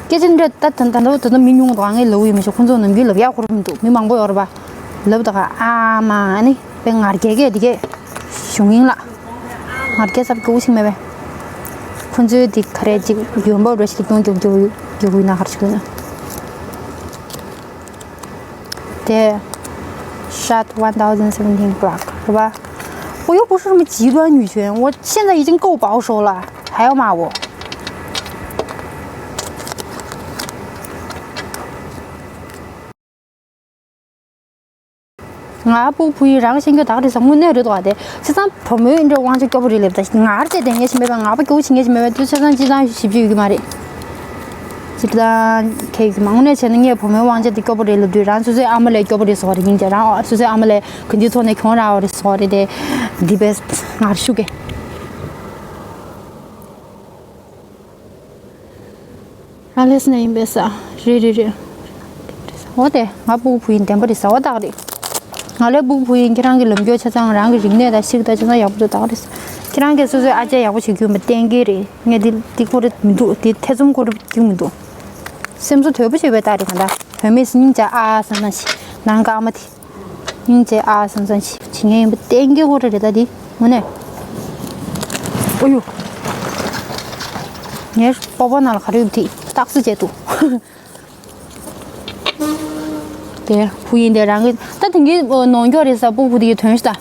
སྐད་ཆ་འདྲ་ད་ད་ད་ད་ད་མི་ཉུང་འདུག་ངས་ལབ་ཡོད་མི་ཤེས་ཁོང་ཚོ་ནམ་རྒྱུན་ལབ་ཡག་ཁོ་རང་མི་འདུག་མི་མང་པོ་ཡོད་རེད་པ། ལབ་ད་ག་ཨ་མ་ཨ་ནི་དཔེ་ངར་སྐད་སྐད་འདི་གས་གཞུང་ཡིན་ལ། ངར་སྐད་ཚབ་སྐྱོ་བོ་ཞིག་མེད་པས། ཁོང་ཚོའི་འདི་ག་རེ་ཅིག་ཡོན་འབབ་རེ་ཞིག་སྐྱོང་སྐྱོང་སྐྱོང་སྐྱོང་ཡིན་ན་ག་རེ་ཞིག་ཡོད་ན། དེ། Shot one thousand seventeen block རེད་པ། 我又不是什么极端女权，我现在已经够保守了，还要骂我？ ང་སྤུ་གུ་བུ་ཡིན་རང་ཤེས་རྒྱུ་དག་རེད་ཟེར་དངོས་གནས་རེད་འདུག་ག་དེ་བྱས་ཙང་བུ་མོའི་འདྲ་དབང་ཆ་སྐྱོ་པོ་རེད་ལབ་ད་ང་ར་བལྟས་བསྡད་ངེས་ཤིག་མེད་པ་ང་པ་སྐྱོ་བོ་བྱེད་ངེས་ཤིག་མེད་པ་དུས་ཆ་ཚང་སྤྱི་བཏང་ཞིབ་འཇུག་ཡོད་ཀྱི་མ་རེད། སྤྱིར་བཏང་ཁྱེད་ཀྱི་མང་ནས་བྱས་ན་ངས་བུ་མོའི་དབང་ཆ་དེ་སྐྱོ་པོ་རེད་ལབ་དུས་རང་སོ་སོའི་ཨ་མ་ལས་སྐྱོ་པོ་རེད་ཟེར་བ་རེད་ཡིན་ཀྱང་རང་སོ་སོའི་ཨ་མ་ལས་ག་འདི་ཐོག་ནས་གྱོང་རག་པ་རེད་ཟེར་བ་རེད་དེ། འདི་བས་ངར་ཤུགས་ཀྱི། ཨ་ལེས་ནས་ཡིན་པས་ས། རེད་རེད་རེད། འོ་དེ་ང་སྤུ་གུ་བུ་ཡིན་བདེན་པ་རེད་ཟ་བ་དག་རེད། ང་ལས་སྤུ་གུ་བུ་ཡིན་ཁྱེད་རང་གི་ལམ་སྐྱོར་ཆ་ཚང་རང་གི་རིག་གནས་དང་ཤེས་དང་ཆ་ཚང་ཡག་པོ་འདུག་དག་རེད་ས། ཁྱེད་རང་གིས་སོ་སོའི་ཨ་ཅག་ཡག་པོ་བྱེད་རྒྱུ་ཡིན་པ་གཏན་འཁེལ་རེད། ངས་འདི་འདི་ཁོ་རེ་མི་འདུག་འདི་ཐེ་ཚོམ་ཁོ་རེ་རྒྱུ་མི་འདུག་སེམས་གསོ་དོད་པོ་བྱེད་པའི་རྟགས་རེད་གང་ལྟར་བུད་མེད་སྙིང་རྗེ་ཨ་བསམ་བསམ་ཞིག་ནང་གི་ཨ་མ་དེ། སྙིང་རྗེ་ཨ་བསམ་བསམ་ཞིག་བྱེད་མཁན་ཡིན་པ་གཏན་འཁེལ་ཁོ་རེ་རེད་ད་འདི་དངོས་གནས། ཨོ་ཡོ། ངའི་སྤོ་བོ་ནང་ལ་ག་རེ་ཡོད་དེ་རྟགས་གསལ་བྱས་འདུག་དེ་བུ་ཡིན་དེ་རང་གི་ད་དེང་གི་ནོར་འཁྱོག་རེད་ས་སྤུ་གུ་དེ་གི་དོན་ཞིག་ད།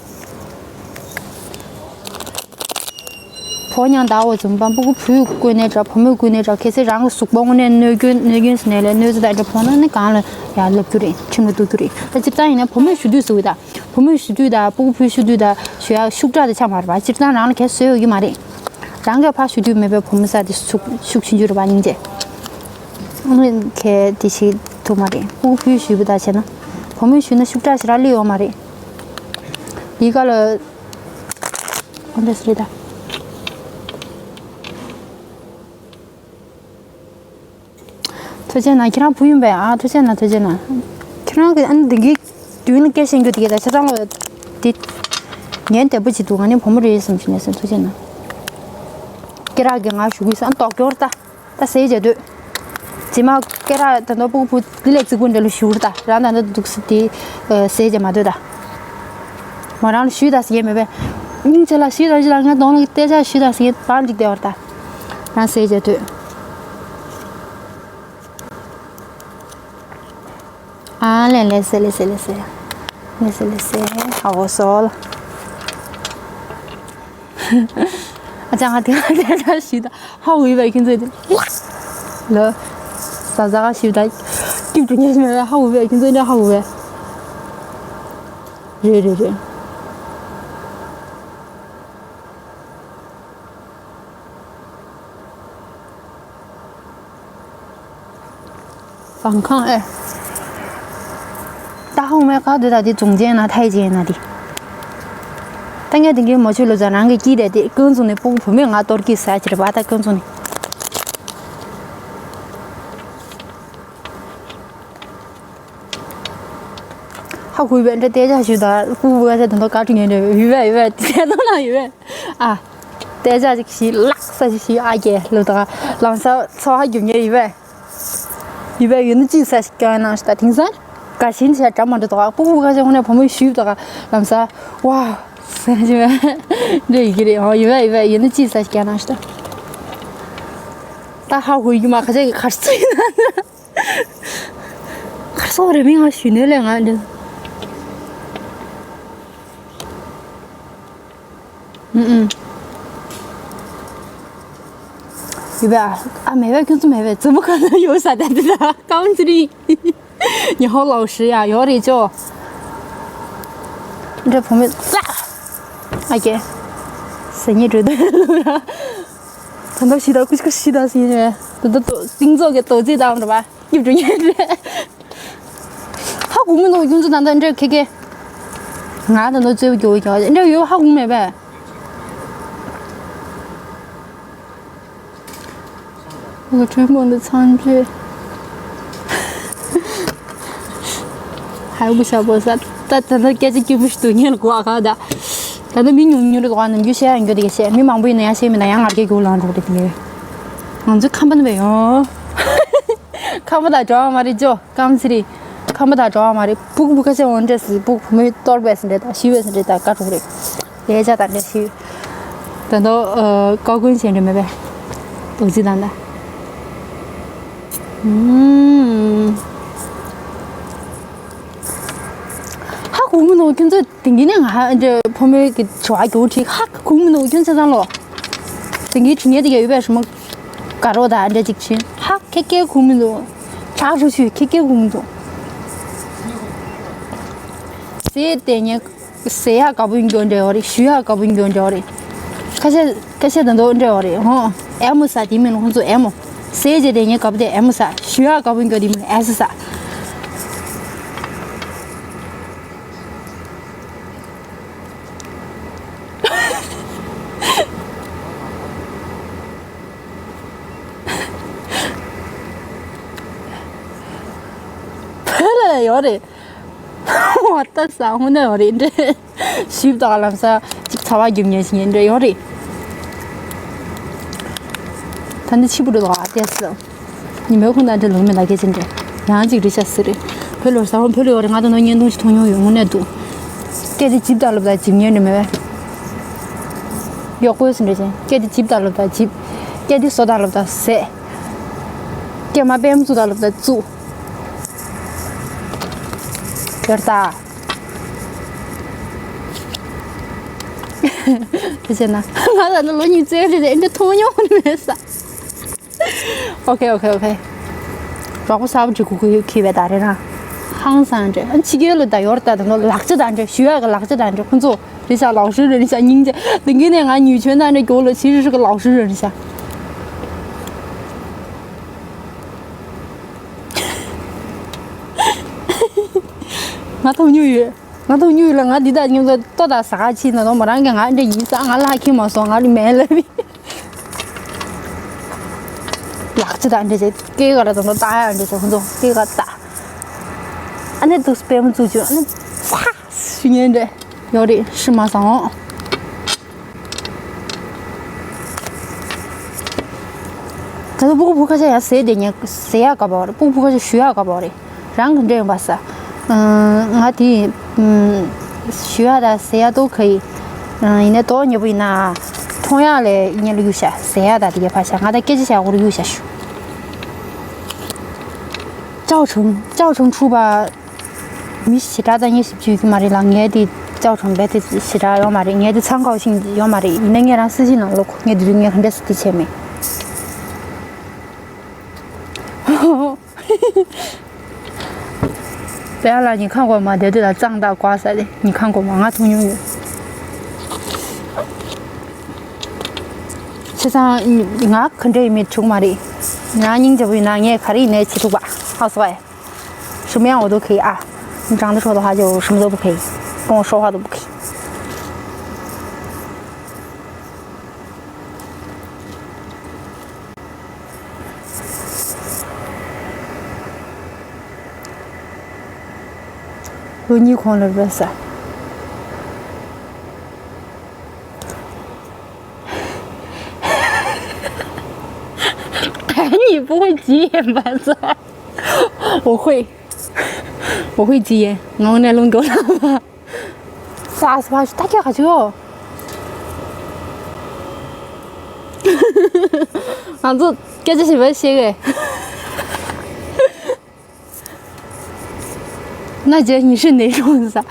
བོ་མྱང་ཟླ་བ་འཛོམས་པ་སྤུ་གུ་བུས་བསྐུལ་ནས་འདྲ་བུ་མོས་བསྐུལ་ནས་འདྲ་གལ་སྲིད་རང་གི་གཟུགས་པོ་དངོས་གནས་གནོད་སྐྱོན་གནོད་སྐྱོན་ཟེར་ནས་ལས་གནོད་འཚེ་དང་འདྲ་བོ་ན་ནི་གང་ལ་ཡང་ལབ་རྒྱུ་རེད་ཁྲིམས་ལ་གཏུག་རྒྱུ་རེད་ད་སྤྱིར་བཏང་ཡིན་ན་བུ་མོས་ཞུ་དུས་ཟེར་གི་ད། བུ་མོས་ཞུ་དུས་དང་སྤུ་གུ་བུས་ཞུ་དུས་དང་ཞུ་ཡག་ཤུགས་དྲག་དེ་ཆགས་མ་རེད་པ། སྤྱིར་བཏང་རང་ལ་གལ་བཟོས་ཡོད་ཀྱི་མ་རེད། རང་གིས་ཕར་ཞུ་དུས་མེད་པའི་བུ་མོ་ས་དེ་ཤུགས་ཤུགས་ཆུང་ཆུང་རེད་པ་སྙིང་རྗེ། ཨ་ནི་གལ་དེ་ཞིག་ཐུབ་མ་རེད། སྤུ་གུ་བུས་ཞུས་པ་དང་བྱས་ན། བུ་མོས་ཞུས་ན་ཤུགས་དྲག་ཞེ་དྲག་སླེབས་ཡོད་མ་རེད། འདི་ག་ལ། ཨོ་འདྲ་སི་རེད་ད། ཐུགས་རྗེ་གནང་། ཁྱེད་རང་བུ་ཡིན་པས་ཨ། ཐུགས་རྗེ་གནང་། ཐུགས་རྗེ་གནང་། ཁྱེད་རང་གི་ཨ་ནི་འདི་གི་མདུན་ལ་སྐད་བཤད་རྒྱུ་དེ་ག་ད་ཆ་ཚང་ལ་དེ་ཉན་བདེ་པོ་ཅིག་འདུག་ང་ནི་བུ་མོ་རེད་བསམ་བྱུང་ནས་སེམས་ཐུགས་རྗེ་གནང་། སྐེ་རགས་ཀྱི་ང་ཞུ་གི་སང་ལྡོག་སྐྱོར་ད། ད་ཟས་བྱས་སྡོད། རྗེས་མ་སྐེ་རགས་ད་ནོར་སྤུ་གུ་བུ་འདི་ལས་རྩིག་པོ་འདྲ་ལ་ཞུ་ར་ད་རང་ད་ནོར་འདུག་སི་དེ་ཟས་བྱས་མ་སྡོད་ད། མོ་རང་ལ་ཞུས་ད་ཟེར་མཁན་མེད་པས། སྙིང་རྗེ་ལ་ཞུས་ད་ཞུས་ད་ང་གདོང་ལ་བལྟས་ཆ་ཞུས་ད་ཟེར་མཁན་བར་འགྲིག་བསྡད་པ་རེད་ད། རང་ཟས་བྱས་སྡོད། ཨ་ལེ་ལེ་སེ་ལེ་སེ་ལེ་སེ། ལེ་སེ་ལེ་སེ། ཧ་གོ་སོང་། ཨ་ཅག་ང་དེ་ང་དེ་ང་ཞིག་ད་ཧ་གོ་ཡོད་པའི་ཁྱོད་ཚོས་དེ་ལ་ཟ་ཟ་ག་ཞིག་ད་སྐྱིད་དུ་ཉལ་མེད་པའི་ཧ་གོ་བའི་ཁྱོད་ཚོས་འདྲ་ཧ་གོ་བའི་རེད་རེད་རེད། ཟངས་ཁང་ཨེ། ད་ཧོང་མའི་ཁ་དེ་ད་དེ་ཙུང་ཅན་ན་ཐའི་ཅན་ན་དེ། ད་ངས་དེང་གི་མ་ཆུ་ལོ་ཙང་རང་གི་སྐྱིད་དེ་དེ་ཀུན་ཙུང་ནས་སྤུ་གུ་བུ་མོས་ང་གཏོར་གི་ཟ་ཅི་རེད་པ་ད་ཀུན་ཙུང་ནས། ཧ་གོ་ཡོད་པས། འདྲ་བསྡད་བཞག་ཞུས་དང་སྤུ་གུ་བ་ཚེ་དོན་དག་བཀའ་དྲིན་ཡོད་འདྲ་ཡོད་པས། ཡོད་པས། དེ་ཚོ་ན་ཡོད་པས། ཨ། བསྡད་བཞག་ཅིག་ཞིག་ལག་ས་ཞིག་ཞིག་ཨ་རྒྱལ་ལོ་དང་ལམ་སང་འཚོ་བ་རྒྱུ་ཉེ་ཡོད་པས། ཡོད་པས། ཡོད་ན་ཅིག་ས་ཞིག་ཀྱང་ནང་ཞིག་ད་དེང་སང་དགའ་ཞེན་བྱས་འདྲ་མ་འདྲ་དང་སྤུ་གུ་བ་ཚེ་དངོས་གནས་བུ་མོ་ཞུས་དང་ལམ་སང་ཝ་ཟེར་ཞིག་འདྲ་ཡོད་ཀྱི་རེད། ཨོ་ཡོད་པས། ཡོད་པས། ཡོད་ན་ཅིག་ས་ཞིག་ཀྱང་ནང་ཞིག་ད། ད་ཧ་གོ་ཡོད་མ། ཁ་ཆེ་གི་ཁར་ཚོ་ཡིན་ན། ཁར་སོག་རེ་མིང་ང་ཞུས་ནས་ལས་ང་འདི། ཨུམ་ཨུམ། ཡོད་པས། ཨ་མེད་པས། ཁྱོད་ཚོ་མེད་པས། ཙི་མོ་ག་ན་ཡོད་ས་ད་འདི་ད་ཀམ་ཙི་རི། ཉི་ཧོང་ལའོ་ཧྲི་ཡ་ཡོད་རེད་ཅོ། འདྲ་བུ་མོ་ཙ། ཨ་ཀྱེ། ཟ་ཉེ་འགྲོ་ད་ལུ་ར། ད་ད་ཤི་ད་ཀུ་ཤི་ཀུ་ཤི་ད་སི་ནས་ད་ད་ཏོ་སིང་ཚོགས་ཀྱི་ཏོ་ཙི་དང་ར་བ། ཡིབ་འགྲོ་ཉེ་རེད། ཧ་གོ་མི་འདུག་ཁྱོད་ཚོ་ད་ལྟ་འདྲ་ཁེ་ཁེ། ང་ད་ལྟ་རྩོད་པ་རྒྱག་གི་འདྲ་ཡོད། ཧ་གོ་མེད་པས། ལོ་ཁྲོན་མོ་འདི་ཚང་ཆེ། ཧའི་བུ་ཤ་བོ་ས། ད་ད་ད་སྐད་ཆ་སྐྱིད་པོ་ཞིག་འདུག་ཉན་གོ་ཨ་ཁ་ད། ད་ད་མི་ཉུང་ཉུང་རེད་གོ་ཨ། ནམ་རྒྱུན་བཤད་ཡང་རྒྱུ་དེ་ག་བཤད། མི་མང་པོ་ཡིན་ན་ཡང་བཤད་མི་ན་ཡང་ང་རྒྱལ་རྒྱུ་ལང་འགྲོ་རེད་དེ། ང་ཚོའི་ཁམས་པ་ནི་བས་ཡོང་། ཁམས་པ་དང་འདྲ་བ་མ་རེད་ཅོ། ཀམ་ཚི་རི། ཁམས་པ་དང་འདྲ་བ་མ་རེད། སྤུ་གུ་སྤུ་གུ་ཁ་ཤས་འོང་འདྲ་སི་སྤུ་གུ་བུ་མོའི་གཏོར་བས་སི་འདྲ་དང་ཤི་བས་སི་འདྲ་དང་དགའ་གྲུང་རེད། ལས་བྱ་དང་འདྲ་ཤི། ད་དུང་ཨ་ཀའོ་ཀུན་བྱས་འདྲ་མེད་པས། འདུག་ཅི་དང་ད། ཧ་གོ་མི་འདུག་ཁྱོད་ཚོས་དེང་གི་ནས་ང་འདྲ་ཕོ་མོའི་གི་དྲི་བ་རྒྱུག་དྲིས་ཧ་གོ་མི་འདུག་ཁྱོད་ཚོ་ཚང་ལོ། དེང་གི་དྲི་ངན་དེ་ག་ཡོད་པས་ཧྲི་མོ། དགའ་རོགས་དང་འདྲ་ཅིག་ཕྱིན་ཧ་ཁེ་ཁེ་གོ་མི་འདུག་ཁྲག་རུ་ཆུ་ཁེ་ཁེ་གོ་མི་འདུག་ཟས་དེ་ཉེ། ཟས་ཡག་དགའ་པོ་ཡིན་རྒྱུ་འདྲ་ཡོད་རེད། ཞུ་ཡག་དགའ་པོ་ཡིན་རྒྱུ་འདྲ་ཡོད་རེད། ཁ་ཤས་ཁ་ཤས་དང་དོ་འདྲ་ཡོད་རེད་ཧོ། ཨེ་མོ་ཟ་དེ་མིན་ཁོང་ཚོ་ཨེ་མོ། ཟས་བྱས་དེ་ཉེ་དགའ་པོ་དེ་ཨེ་མོ་ཟ། ཞུ་ཡག་དགའ་པོ་ཡིན་རྒྱུ་དེ་མིན་ཨེ་ཟ་ཟ། བོད་ལ་ཡོད་རེད། འོ་ད་ས་ཧུ་ན་ཡོད་རེད་འདྲ། ཞིབ་དག་ལམ་ས་ཅིག་ཚ་བ་རྒྱབ་ཉེན་ཞིག་ཉེན་འདྲ་ཡོད་རེད། ད་འདི་ཕྱི་པོ་འགྲོ་དག་ཨ་ཏེ་སི། ཉི་མའི་ཁུངས་དང་འདྲ་ལུགས་མེད་ལ་སྐད་ཆ་འདྲ། ཡང་ཅིག་རི་ཤ་སི་རེད། བོད་ལོར་ས་ཧུ་བོད་ལ་ཡོད་རེད། ང་ད་ནོ་བརྙན་ཐུང་ཞིག་མཐོང་མྱོང་ཡོད་དངོས་གནས་འདུག་སྐད་དེ་ཇིབ་དག་ལབ་དག་ཇིབ་ཉེན་འདྲ་མེད་པས། གཡོག་པོའི་སི་འདྲ་ཅན་སྐད་དེ་ཇིབ་དག་ལབ་དག་ཇིབ། སྐད་དེ་བཟོ་དག་ལབ་དག་ཟས། སྐད་མ་པེམ་བཙུགས་དག་ལབ་དག་བཙུགས། དེར་ད། དེ་བྱས་ན་ང་ལ་ནི་ལོ་ཉིས་བརྩེགས་རེད་དེ་འདྲ་མཐོང་མྱོང་མེད་ས། ཨོ་ཁེ་ཨོ་ཁེ་ཨོ་ཁེ། རོགས་པ་གསར་པ་འབྲི་གུ་གུ་ཁེ་བས་ད་རེད་ར། ཧང་སང་འདྲ་ཨ་ཕྱི་རྒྱལ་ལ་ད་ཡོར་ད་ད་ནོ་ལག་ཆ་ད་འདྲ་ཞུ་ཡག་གི་ལག་ཆ་ད་འདྲ་ཁོང་ཚོ་རེད་ཤག་ལའོ་ཧྲི་རེད་ཤག་སྙིང་རྗེ་དེང་གི་ནས་ང་ཉུལ་ཆོན་ད་འདྲ་གྱོ་ལོ་ཕྱི་རི་ཧྲི་གི་ལའོ་ཧྲི་རེད་ཤག་ང་ཐོང་ཉུ་ཡོད། ང་ཐོང་ཉུ་ཡོད་ལ་ང་འདི་དག་མཉམ་དུ་ལྟོ་དང་ཟ་ག་ཕྱིན་ན་ནོ་མོ་རང་གི་ང་འདྲ་ཡིན་ས་ང་ལ་ཁྱི་མ་སོང་ང་ལ་མེད་ལ་བི། ལག་ཆ་དང་འདྲ་བྱས་སྐེ་ག་ར་དང་ལྟ་ཡ་འདྲ་བྱས་ཁོ་ཚོ་སྐེ་ག་ལྟ། ཨ་ནེ་དུ་སྤེ་མོ་བཙུགས་བྱུང་ཨ་ནེ་ཚ་ཞུ་ཉན་འདྲ་ཡོད་རེད་ཤི་མ་སོང་། ད་ལྟ་སྤུ་གུ་བུ་ཁ་ཤས་ཡང་ཟས་དེ་ཉན་ཟས་ཡག་དགའ་པོ་རེད། སྤུ་གུ་བུ་ཁ་ཤས་ཞུ་ཡག་དགའ་པོ་རེད། རང་གི་འདྲ་ཡོང་པ་ས། ང་དེ་ཞུ་ཡག་ད་ཟས་ཡག་ཏོ་ཁ་ཡི། ཡིན་ནའི་ཏོ་ཉེ་པོ་ཡིན་ན། མཐོང་ཡག་ལས་ཉེ་ལ་གཡུག་ཤ་ཟས་ཡག་ད་དེ་ག་ཕ་ཤ་ང་ད་སྐད་ཆ་བཤད་གོ་རུ་གཡུག་ཤ་ཞུ། ཅའོ་ཆུང་ཅའོ་ཆུང་ཁྲུ་པ། མི་ཞེ་དྲག་ད་ངས་ཞིབ་ཅིག་ཡོད་ཀྱི་མ་རེད་ལ། ངས་དེ་ཅའོ་ཁྲོམ་བེ་དེ་ཞེ་དྲག་ཡོད་མ་རེད། ངས་དེ་ཚང་ཁའོ་ཤིང་ཡོད་མ་རེད། ཡིན་ན་ངས་རང་སྲིད་ཞིང་ནང་ལོག་ངས་དེ་དུས་ངས་ག་འདྲ་སྲིད་དེ་བྱས་མེད། བེ་ལ་ཉི་ཁང་གོ་མ་དེ་དེ་ལ་གཙང་དག་གོ་ས་དེ་ཉི་ཁང་གོ་མ་ང་མཐོང་མྱོང་ཡོད། བྱས་ཙང་ང་ག་འདྲ་ཡིན་མེད་ཆུག་མ་རེད། ང་སྙིང་རྗེ་པོ་ཡིན་ན་ངས་ག་རེ་ཡིན་ནའི་བྱེད་ཐུབ་པ་ཧ་སོ་ཨེ།什么样我都可以啊。你长得丑的话就什么都不可以，跟我说话都不可以。 ད་ ལོ་གཉིས་གོང་ལ་རེད་ས། 你不会急眼吧？我会，我会急眼。然后那弄丢了。啥是吧？大家还就。俺这这这什么写的？ 那姐，你是哪种人啊？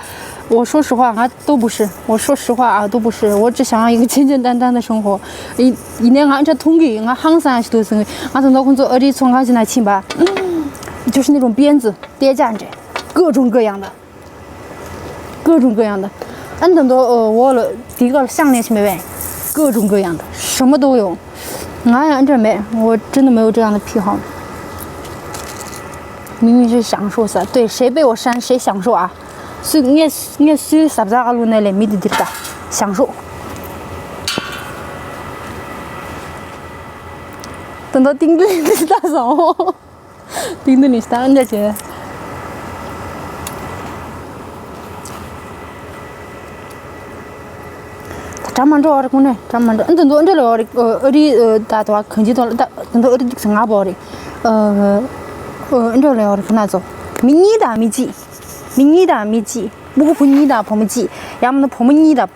我说实话，俺都不是。我说实话啊，都不是。我只想要一个简简单单的生活。一一年俺这通给俺行三十多岁，俺等到工作二里村俺进来清吧，就是那种编子、跌价这，各种各样的，各种各样的。俺等到呃我了，第一个项链是没问，各种各样的，什么都有。俺呀，俺这没，我真的没有这样的癖好。明明是享受噻，对，谁被我扇谁享受啊。 སུ་ངས་ངས་སུའི་ཟབ་ཚ་ག་ལུ་ནས་ལས་མི་འདི་འདིར་ད་བྱང་ཤོག། ད་ད་ཏིང་ཏིང་ཏིང་ད་བཟང་། ཏིང་ཏིང་ནི་ད་འདྲ་བྱས། ད་གྲ་མ་འགྲོ་བ་རེད་ཁོང་ནས་གྲ་མ་འགྲོ། ཨ་འདི་ཚོ་འདྲ་ལས་བ་རེད། ཨ་རི་ད་དུ་བ་གང་ཅི་དོ་ད་འདི་ཚོ་ཨ་རི་འདུག་ཟེར་ང་བ་རེད། ཨ་འདྲ་ལས་བ་རེད་ཁོ་ན་ཚོ། མི་གཉིས་དང་མི་གཅིག་མི་གཉིས་དང་མི་གཅིག་སྤུ་གུ་བུ་གཉིས་དང་བུ་མོ་གཅིག་ཡང་མིན་ན་བུ་མོ་གཉིས་དང་།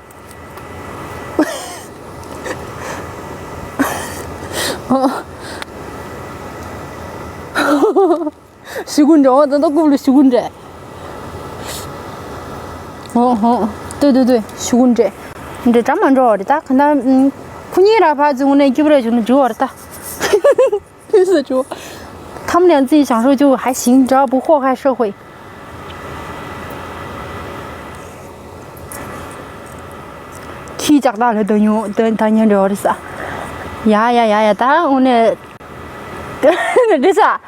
ཤི་གུ་འདྲ་བ་ད་ལྟ་རྐུབ་ལ་ཤི་གུ་འདྲ། ཧོ་ཧོ། ལྟོས་ལྟོས་ལྟོས་ཤི་གུ་འདྲ། འདྲ་འདྲ་མ་འགྲོ་བ་རེད་ད་ག་ན། ཁོ་གཉིས་ར་ཕར་འཛིན་འོང་ནས་སྐྱིད་པོ་རེད་བྱུང་ན་འགྲོ་བ་རེད་ད། 就是说，他们俩自己享受就还行，只要不祸害社会。 ཁྱི་ལྕགས་ཐག་ལ་ད་ཉོ་ད་ད་ཉོ་འདྲ་བ་རེད་ས། ཡ་ཡ་ཡ་ཡ་ད་འོ་ནས། འདྲི་ས།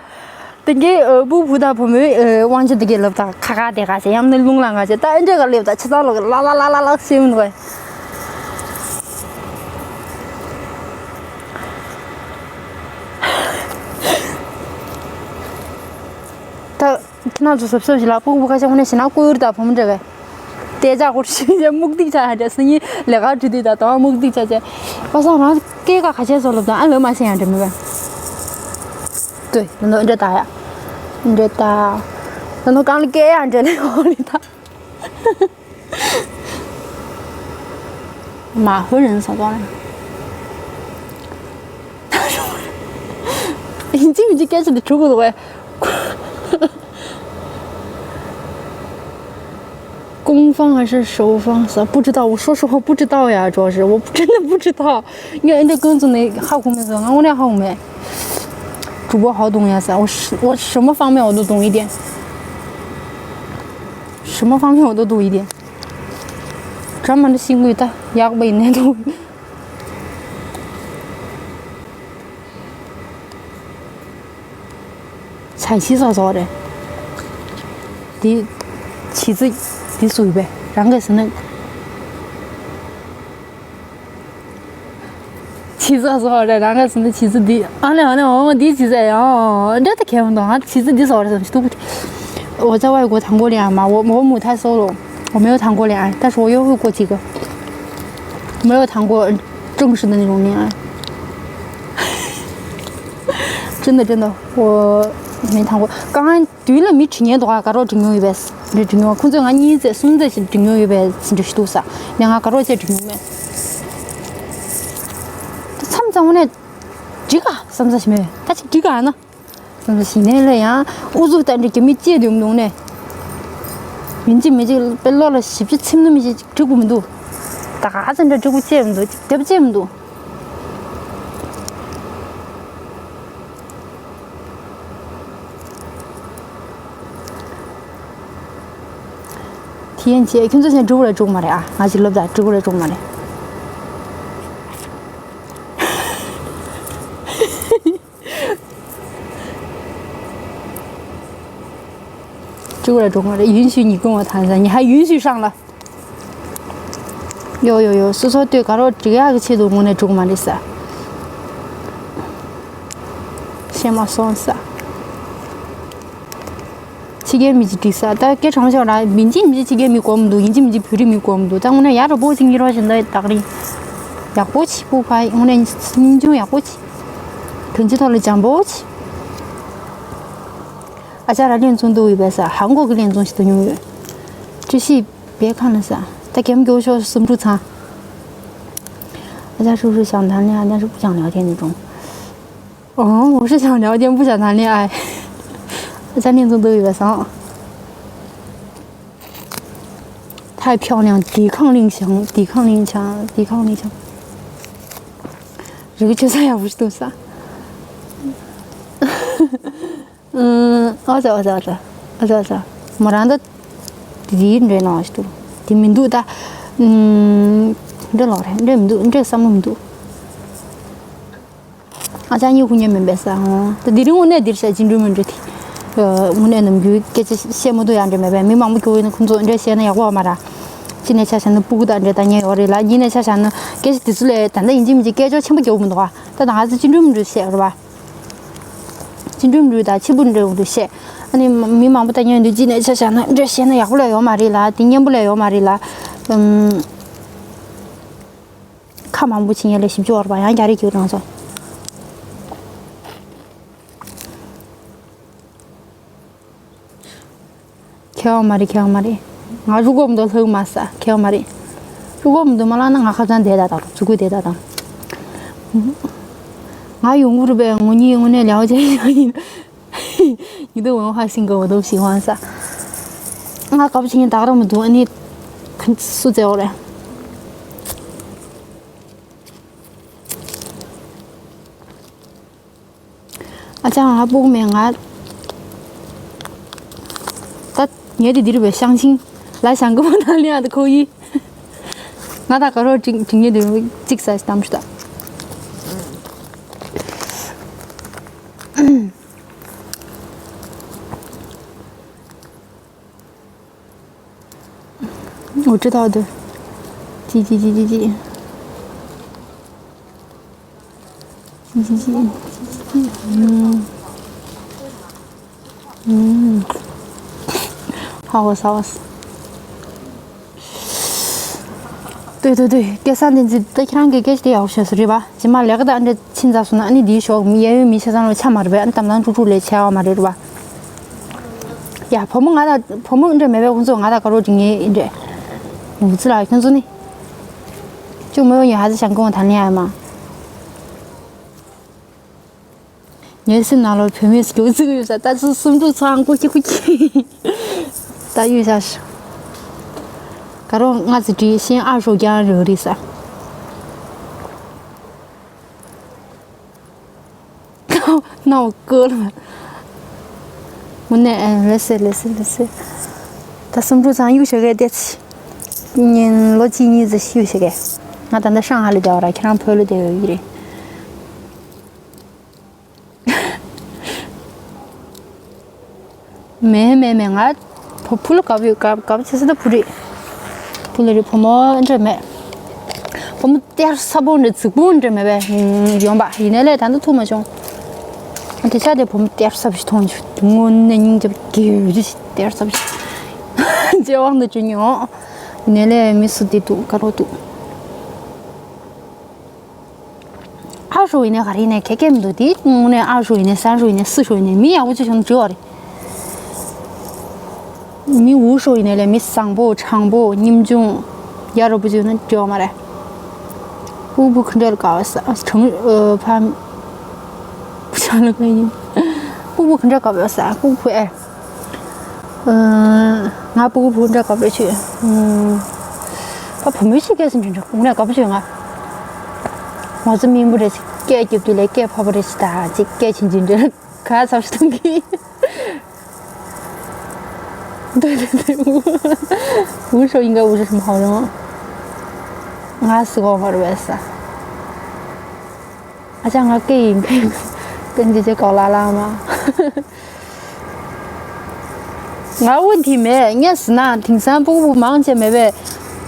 དེ་གའི་བུ་བུ་དང་བུ་མོའི་དབང་ཆ་དེ་གའི་ལབ་ད་ཁ་ཁ་དེ་ག་ཟེར་ཡང་ན་རླུང་ལ་ང་ཟེར་ད་ཨེ་འདྲ་ག་ལེབ་ད་ཆ་ཚང་ལོག་ལ་ལ་ལ་ལ་ལ་ཟེར་མི་འདུག་གས། ད་ཁྱེད་རང་ཚོ་གཟབ་གཟབ་བྱེད་ལ་སྤུ་གུ་ཁ་ཤས་དངོས་གནས་བྱས་ན་སྐུ་ཡུར་དང་བུ་མོ་འདྲ་བས། དེ་ཅག་སྐོར་ཞིག་རྨུག་ཏིག་ཆགས་ཡ་འདྲ་སང་ཉིན་ལས་ཀ་འགྲོ་དུས་ད་དུང་རྨུག་ཏིག་ཆགས་བྱས། པ་སངས་རང་སྐད་ཀ་ཁ་ཤས་བཟོ་ལབ་དང་ཨ་ལོ་མ་ཤེས་ཡ་འདྲ་མེད་པས། ལྟོས་ད་ནོ་འདྲ་ད་ཡ། འདྲ་ད། ད་ནོ་གང་ལ་སྐད་ཡ་འདྲ་ལས་འོ་ལི་ད། 马虎人啥状态？ ཡིན་གཅིག་མིན་གཅིག་སྐད་ཆ་འདི་གྲུབ་དགོས་འདུག་གས། 攻方还是守方是不知道，我说实话不知道呀，主要是我真的不知道。你看人家跟踪的好红没走，我那好红没。主播好懂呀噻，我什我什么方面我都懂一点，什么方面我都懂一点。专门的新贵的，要不然那都。 ཚ་ཤི་སོ་སོ་རེད། འདི་བྱི་ཙི་འདི་སུ་ཡིན་པས་རང་གིས་ཟེར་ན། ཤི་སོ་སོ་རེད་རང་གིས་ཟེར་ན་བྱི་ཙི་འདི་ཨ་ལེ་ཨ་ལེ་འོ་འདི་བྱི་ཙི་ཡང་འདྲ་ད་གལ་མི་འདུག་ང་བྱི་ཙི་འདི་སོ་རེད་ཟེར་ན་ཤི་ཏུ་པུ་ཏི། 我在外国谈过恋爱吗？我我没有谈solo，我没有谈过恋爱，但是我约会过几个，没有谈过正式的那种恋爱。 真的真的，我没谈过。刚刚དུས་ལ་མི་ཁྲི་ཉན་འདུག་ག་རོ་འགྲིག་མྱོང་ཡོད་པས། འགྲིག་མྱོང་ཁོང་ཚོས་ང་གཉིས་ཚེ་གསུམ་ཚེ་ཞིག་འགྲིག་མྱོང་ཡོད་པས་འདྲི་ཞིག་འདུག་ས། ནས་ང་ག་རོ་ཚེ་འགྲིག་མྱོང་མེད། མཚམས་མཚམས་ནས་འགྲིག་ག་བསམ་ས་ཞིག་མེད། ད་ཅིག་འགྲིག་ག་ན། བསམ་ས་ཞིག་ནས་ལ་ཡང་ཨུ་ཚུགས་ལྟ་འདྲི་རྒྱ་མི་ཅེས་དུས་མི་འདུག་ནས། ཡིན་གཅིག་མིན་གཅིག་པའི་བློ་ལ་ཞིབ་ཅིག་ཚིམ་ནུ་མི་ཞིག་འགྲིག་གི་མི་འདུག་ད་ག་ཚོད་འདྲ་འགྲིག་གི་ཅེས་མི་འདུག་རྒྱབ་ཅེས་མི་འདུག་དེ་ཡན་ཆད་ཁྱོད་ཚོ་སེམས་འགྲུབ་ར་འགྲུབ་མ་རེད་ཨ། ང་ཅིག་ལབ་ད་འགྲུབ་ར་འགྲུབ་མ་རེད། འགྲུབ་ར་འགྲུབ་མ་རེད། 允许你跟我谈一下，你还允许上了。 ཡོ་ཡོ་ཡོ། སོ་སོ་ལྟོས་ག་རོགས་འགྲིག་ཡག་གི་ཆེད་དུ་དངོས་གནས་འགྲིག་མ་རེད་ས། ཤེས་མ་སོང་ས། ཕྱི་རྒྱལ་མི་གཅིག་འགྲིག་ས་ད་སྐད་གྲགས་ཆོག་ར། མིན་གཅིག་མིན་གཅིག་ཕྱི་རྒྱལ་མི་གོ་མི་འདུག་ཡིན་གཅིག་མིན་གཅིག་བོད་རིགས་མི་གོ་མི་འདུག་ད་དངོས་གནས་ཡག་ར་པོ་ཅིག་གཉེར་བ་བཞིན་ད་དག་རིང་ཡག་པོ་ཅིག་སྤུ་ཕ་དངོས་གནས་སྙིང་ཆུང་ཡག་པོ་ཅིག་དོན་སྤྱི་ཐོག་ལ་འཇམ་པོ་ཅིག་ཨ་ཅག་ར་ལན་བཙོང་འདུག་ཡོད་པས་ས་ཧང་གོ་གི་ལན་བཙོང་ཞིག་ཏུ་མྱོང་ཡོད། བཀྲ་ཤིས་པའི་ཁ་ན་ས་ད་གེམ་སྐྱོ་ཤོག་སུམ་ཕྲུག་ཚང་། 大家是不是想谈恋爱，但是不想聊天那种？哦，我是想聊天，不想谈恋爱。 ཨ་ཅག་ནི་འཛུགས་འདུག་ཡོད་པ་སང་། 太漂亮，抵抗力强，抵抗力强，抵抗力强。 རི་གི་ཆུ་ས་ཡག་པོ་ཞིག་འདུག་ས། ཨ་ཙ་ཨ་ཙ་ཨ་ཙ། ཨ་ཙ་ཨ་ཙ། མོ་རང་ད་དེ་འདྲའི་ནང་ཞིག་འདུག་དེ་མི་འདུག་ད། འདྲ་ལོག་རེད། འདྲ་མི་འདུག་འདྲ་བསམ་བློ་མི་འདུག་ཨ་ཅག་གཉིས་ཁུ་ཉེ་མིན་པས་ས། ད་དེ་རིང་དངོས་གནས་འདིར་བཤད་ཅི་འགྲུལ་མི་འགྲུལ་དེ། དངོས་གནས་ནམ་རྒྱུན་སྐད་ཆ་བཤད་མ་ཐུབ་ཡག་འདྲ་མེད་པས། མི་མང་པོ་སྐྱོ་བོ་ཡིན་ན་ཁོང་ཚོ་འདྲ་བཤད་ན་ཡག་པོ་ཡོད་མ་རེད། གཅིག་ནས་ཆ་བཞག་ན་སྤུ་གུ་དང་འདྲ་ལྟ་མཁན་ཡོད་རེད་ལ། གཉིས་ནས་ཆ་བཞག་ན་སྐད་ཆ་དེ་ཚོ་ལས་ད་ལྟ་ཡིན་གཅིག་མིན་གཅིག་སྐད་ཅོར་ཆེན་པོ་རྒྱག་གི་མི་འདུག་ག་ད་ད་ང་ཚོ་ཅི་འགྲུལ་མི་འགྲུལ་བཤད་རེད་པ། ཅི་འགྲུལ་མི་འགྲུལ་དང་ཕྱི་པོ་འདྲ་བོ་འདྲ་བཤད། ཨ་ནི་མི་མང་པོ་ལྟ་མཁན་ཡོད་དུས་གཅིག་ནས་ཆ་བཞག་ན་འདྲ་བཤད་ན་ཡག་པོ་ལས་ཡོད་མ་རེད་ལ། དེ་སྙན་པོ་ལས་ཡོད་མ་རེད་ལ། ཨམ། ཁ་མང་པོ་བྱེད་མཁན་ལ་ཞིབ་འཇུག་བར་པ་ཡང་རྒྱ་རིགས་ཀྱི་རང་སོ། ཁྱེད་བ་མ་རེད། ཁྱེད་བ་མ་རེད། ང་རུ་གོམ་དུ་ལྷག་མ་ས། ཁྱེད་བ་མ་རེད། རུ་གོམ་དུ་མ་ལངས་ན་ང་ཁ་ཚང་བསྡད་ད་དང་ཚུ་གུ་བསྡད་ད་དང་། ང་ཡོང་གི་རེད་པས། ངོ་གཉིས་དངོས་གནས་ལེའོ་ཅན་ཡང་ཡིན། 你对文化性格我都喜欢 ས། ང་དགའ་པོ་བྱེད་མཁན་ད་ག་རང་མི་འདུག་ཨ་ནི་སུ་བཙལ་བ་རེད། ཨ་ཅག་ང་སྤུ་གུ་མེད་ང་། ད་ངས་དེ་འདིར་བའི་ཤང་ཤིང་ལ་ཞང་གི་མོ་ན་ལི་ཡང་དུ་ཁོ་ཡི། ང་ད་ག་རོ་ཅིག་ཅིག་ངས་དེ་གཅིག་ས་གཏམ་ཞུ་ད། འོ་ཅི་ཐག་དུ། ཅི་ཅི་ཅི་ཅི་ཅི། ཅི་ཅི་ཅི། ཨུམ། ཨུམ། ཧ་གོ་ས་བ་ས། ལྟོས་ལྟོས་ལྟོས། སྐལ་བཟང་བསྟན་འཛིན་ད་ཁྱེད་རང་གི་སྐད་ཆ་དེ་ཡག་པོ་བཤད་སོང་རེད་པ། རྗེས་མ་ལས་ཀ་དང་འདྲ། ཕྱིན་ཚར་སོང་ན་ཨ་ནི་འདིའི་ཞོགས་མི་གཡས་གཡོན་མི་ཆ་ཚང་ལ་ཆ་མ་རེད་པས། ཨ་ནི་དམ་དམ་ཀྲུག་ཀྲུག་ལས་བྱས་པ་མ་རེད་པ། ཡ་བུ་མོ་ང་དང་བུ་མོ་འདྲ་མེད་པས། ཁོང་ཚོ་ང་དང་དགའ་རོགས་འགྲིག་ངེས་འདྲ། ནུ་ཙི་ལ་ཁྱོད་ཚོ་ནི། ཅུང་མོ་ཡོང་ཧ་ཙི་ཞང་ཀོང་ཐང་ནི་ཡ་མ། ངའི་སེམས་ནང་ལ་བུད་མེད་སྐྱོ་ཙིག་ཡོད་ས། ད་ཚོ་སུམ་ཕྲུག་ཚང་ཀུ་ཁྱི་ཀུ་ཁྱི། ད་ཡོད་ས་ཞིག་ག་རོགས་ང་ཚོ་བྲིས་ཤིང་ཨ་ཧྲོ་རྒྱང་རེ་རེད་ས། ནའོ་ཀོ་ལ། དངོས་གནས་ཨེ་ལེ་སེ་ལེ་སེ་ལེ་སེ། ད་སུམ་ཕྲུག་ཚང་གཡུག་ཞོག་གས་བལྟས་ཚེ། ཉིན་ལོ་གཅིག་གཉིས་ཙམ་གཡུག་ཞོག་གས། ང་ད་ལྟ་ཧྲང་ཧའེ་ལ་བསྡད་པ་ར། ཁྱེད་རང་བོད་ལ་བསྡད་ཡོད་ཀྱི་རེད། མེད་མེད་མེད། ང་བུ་བུ་ལ་དགའ་པོ་ཡོད། དགའ་དགའ་པོ་བྱེད་ས་ད་བུ་རེད། བུ་ལ་རེད། བུ་མོ་འདྲ་མེད། བུ་མོ་སྟེར་ས་པོ་འདྲ་རྫིག་པོ་འདྲ་མེད་པས། ཡོང་པ་ཡིན་ནའི་ལས་ད་ལྟ་ཐུག་མ་བྱུང་། དེ་ཆ་དེ་བུ་མོ་སྟེར་ས་པོ་ཞིག་མཐོང་བྱུང་། དངོས་གནས་སྙིང་རྗེ་པོ་སྐྱེ་བོ་ཞིག་སྟེར་ས་པོ་ཞིག་རྗེས་དབང་དུ་བྱུང་མྱོང་། ཡིན་ནའི་ལས་མི་སུ་དེ་འདུག་དགའ་རོགས་འདུག་ཨ་ཧྲོ་ཡིན་ནའི་ག་རེ་ཡིན་ནའི་ཁྱད་ཁྱད་མི་འདུག་དེ་དངོས་གནས་ཨ་ཧྲོ་ཡིན་ནའི་ས་ཧྲོ་ཡིན་ནའི་སུ་ཧྲོ་ཡིན་ནའི་མི་ཡག་པོ་ཅིག་བྱུང་ན་འགྲིག་པ་རེད། མི་འུ་ཧྲོ་ཡིན་ནའི་ལས་མི་བཟང་པོ་དྲང་པོ་སྙིང་ཆུང་ཡ་རོ་པོ་ཅིག་ཡོད་ན་འགྲིག་པ་མ་རེད། སྤུ་གུ་ཁུ་འདྲ་ལ་དགའ་བ་ས་དྲང་ཨ་ཕ། བུ་ཆ་ལ་ག་ཡིན། སྤུ་གུ་ཁུ་འདྲ་དགའ་བ་ས་སྤུ་གུ་ཨེ། ང་སྤུ་གུ་བུ་འདྲ་དགའ་པོ་བྱོས། ད་བུ་མོའི་ཞིག་སྐད་སེམས་ཅན་འདྲ་ངོ་ནས་དགའ་པོ་བྱོས་ང་། ང་ཚོ་མི་འབུ་རེ་ཞིག་སྐད་རྒྱབ་དུས་ལས་སྐད་ཕོ་པོ་རེ་ཞིག་ད་ཅིག་སྐད་ཆེན་ཆེན་འདྲ་ག་ཚབ་ཞིག་གཏོང་གི། འདོད་འདོད་འདོད། འུ་ཧྲོ་ཡིན་ག་འུ་ཧྲོ་མ་ཧོ་རང་། ང་སུ་གོ་བར་བས་ས། ཨ་ཅག་ང་སྐད་ཡིན་གི། སྐད་འདི་ཅི་གོ་ལ་ལ་མ། ང་འོ་འདི་མེད་ངས་ཟེར་ན་དེང་སང་སྤུ་གུ་མང་ཆེ་མེད་པས།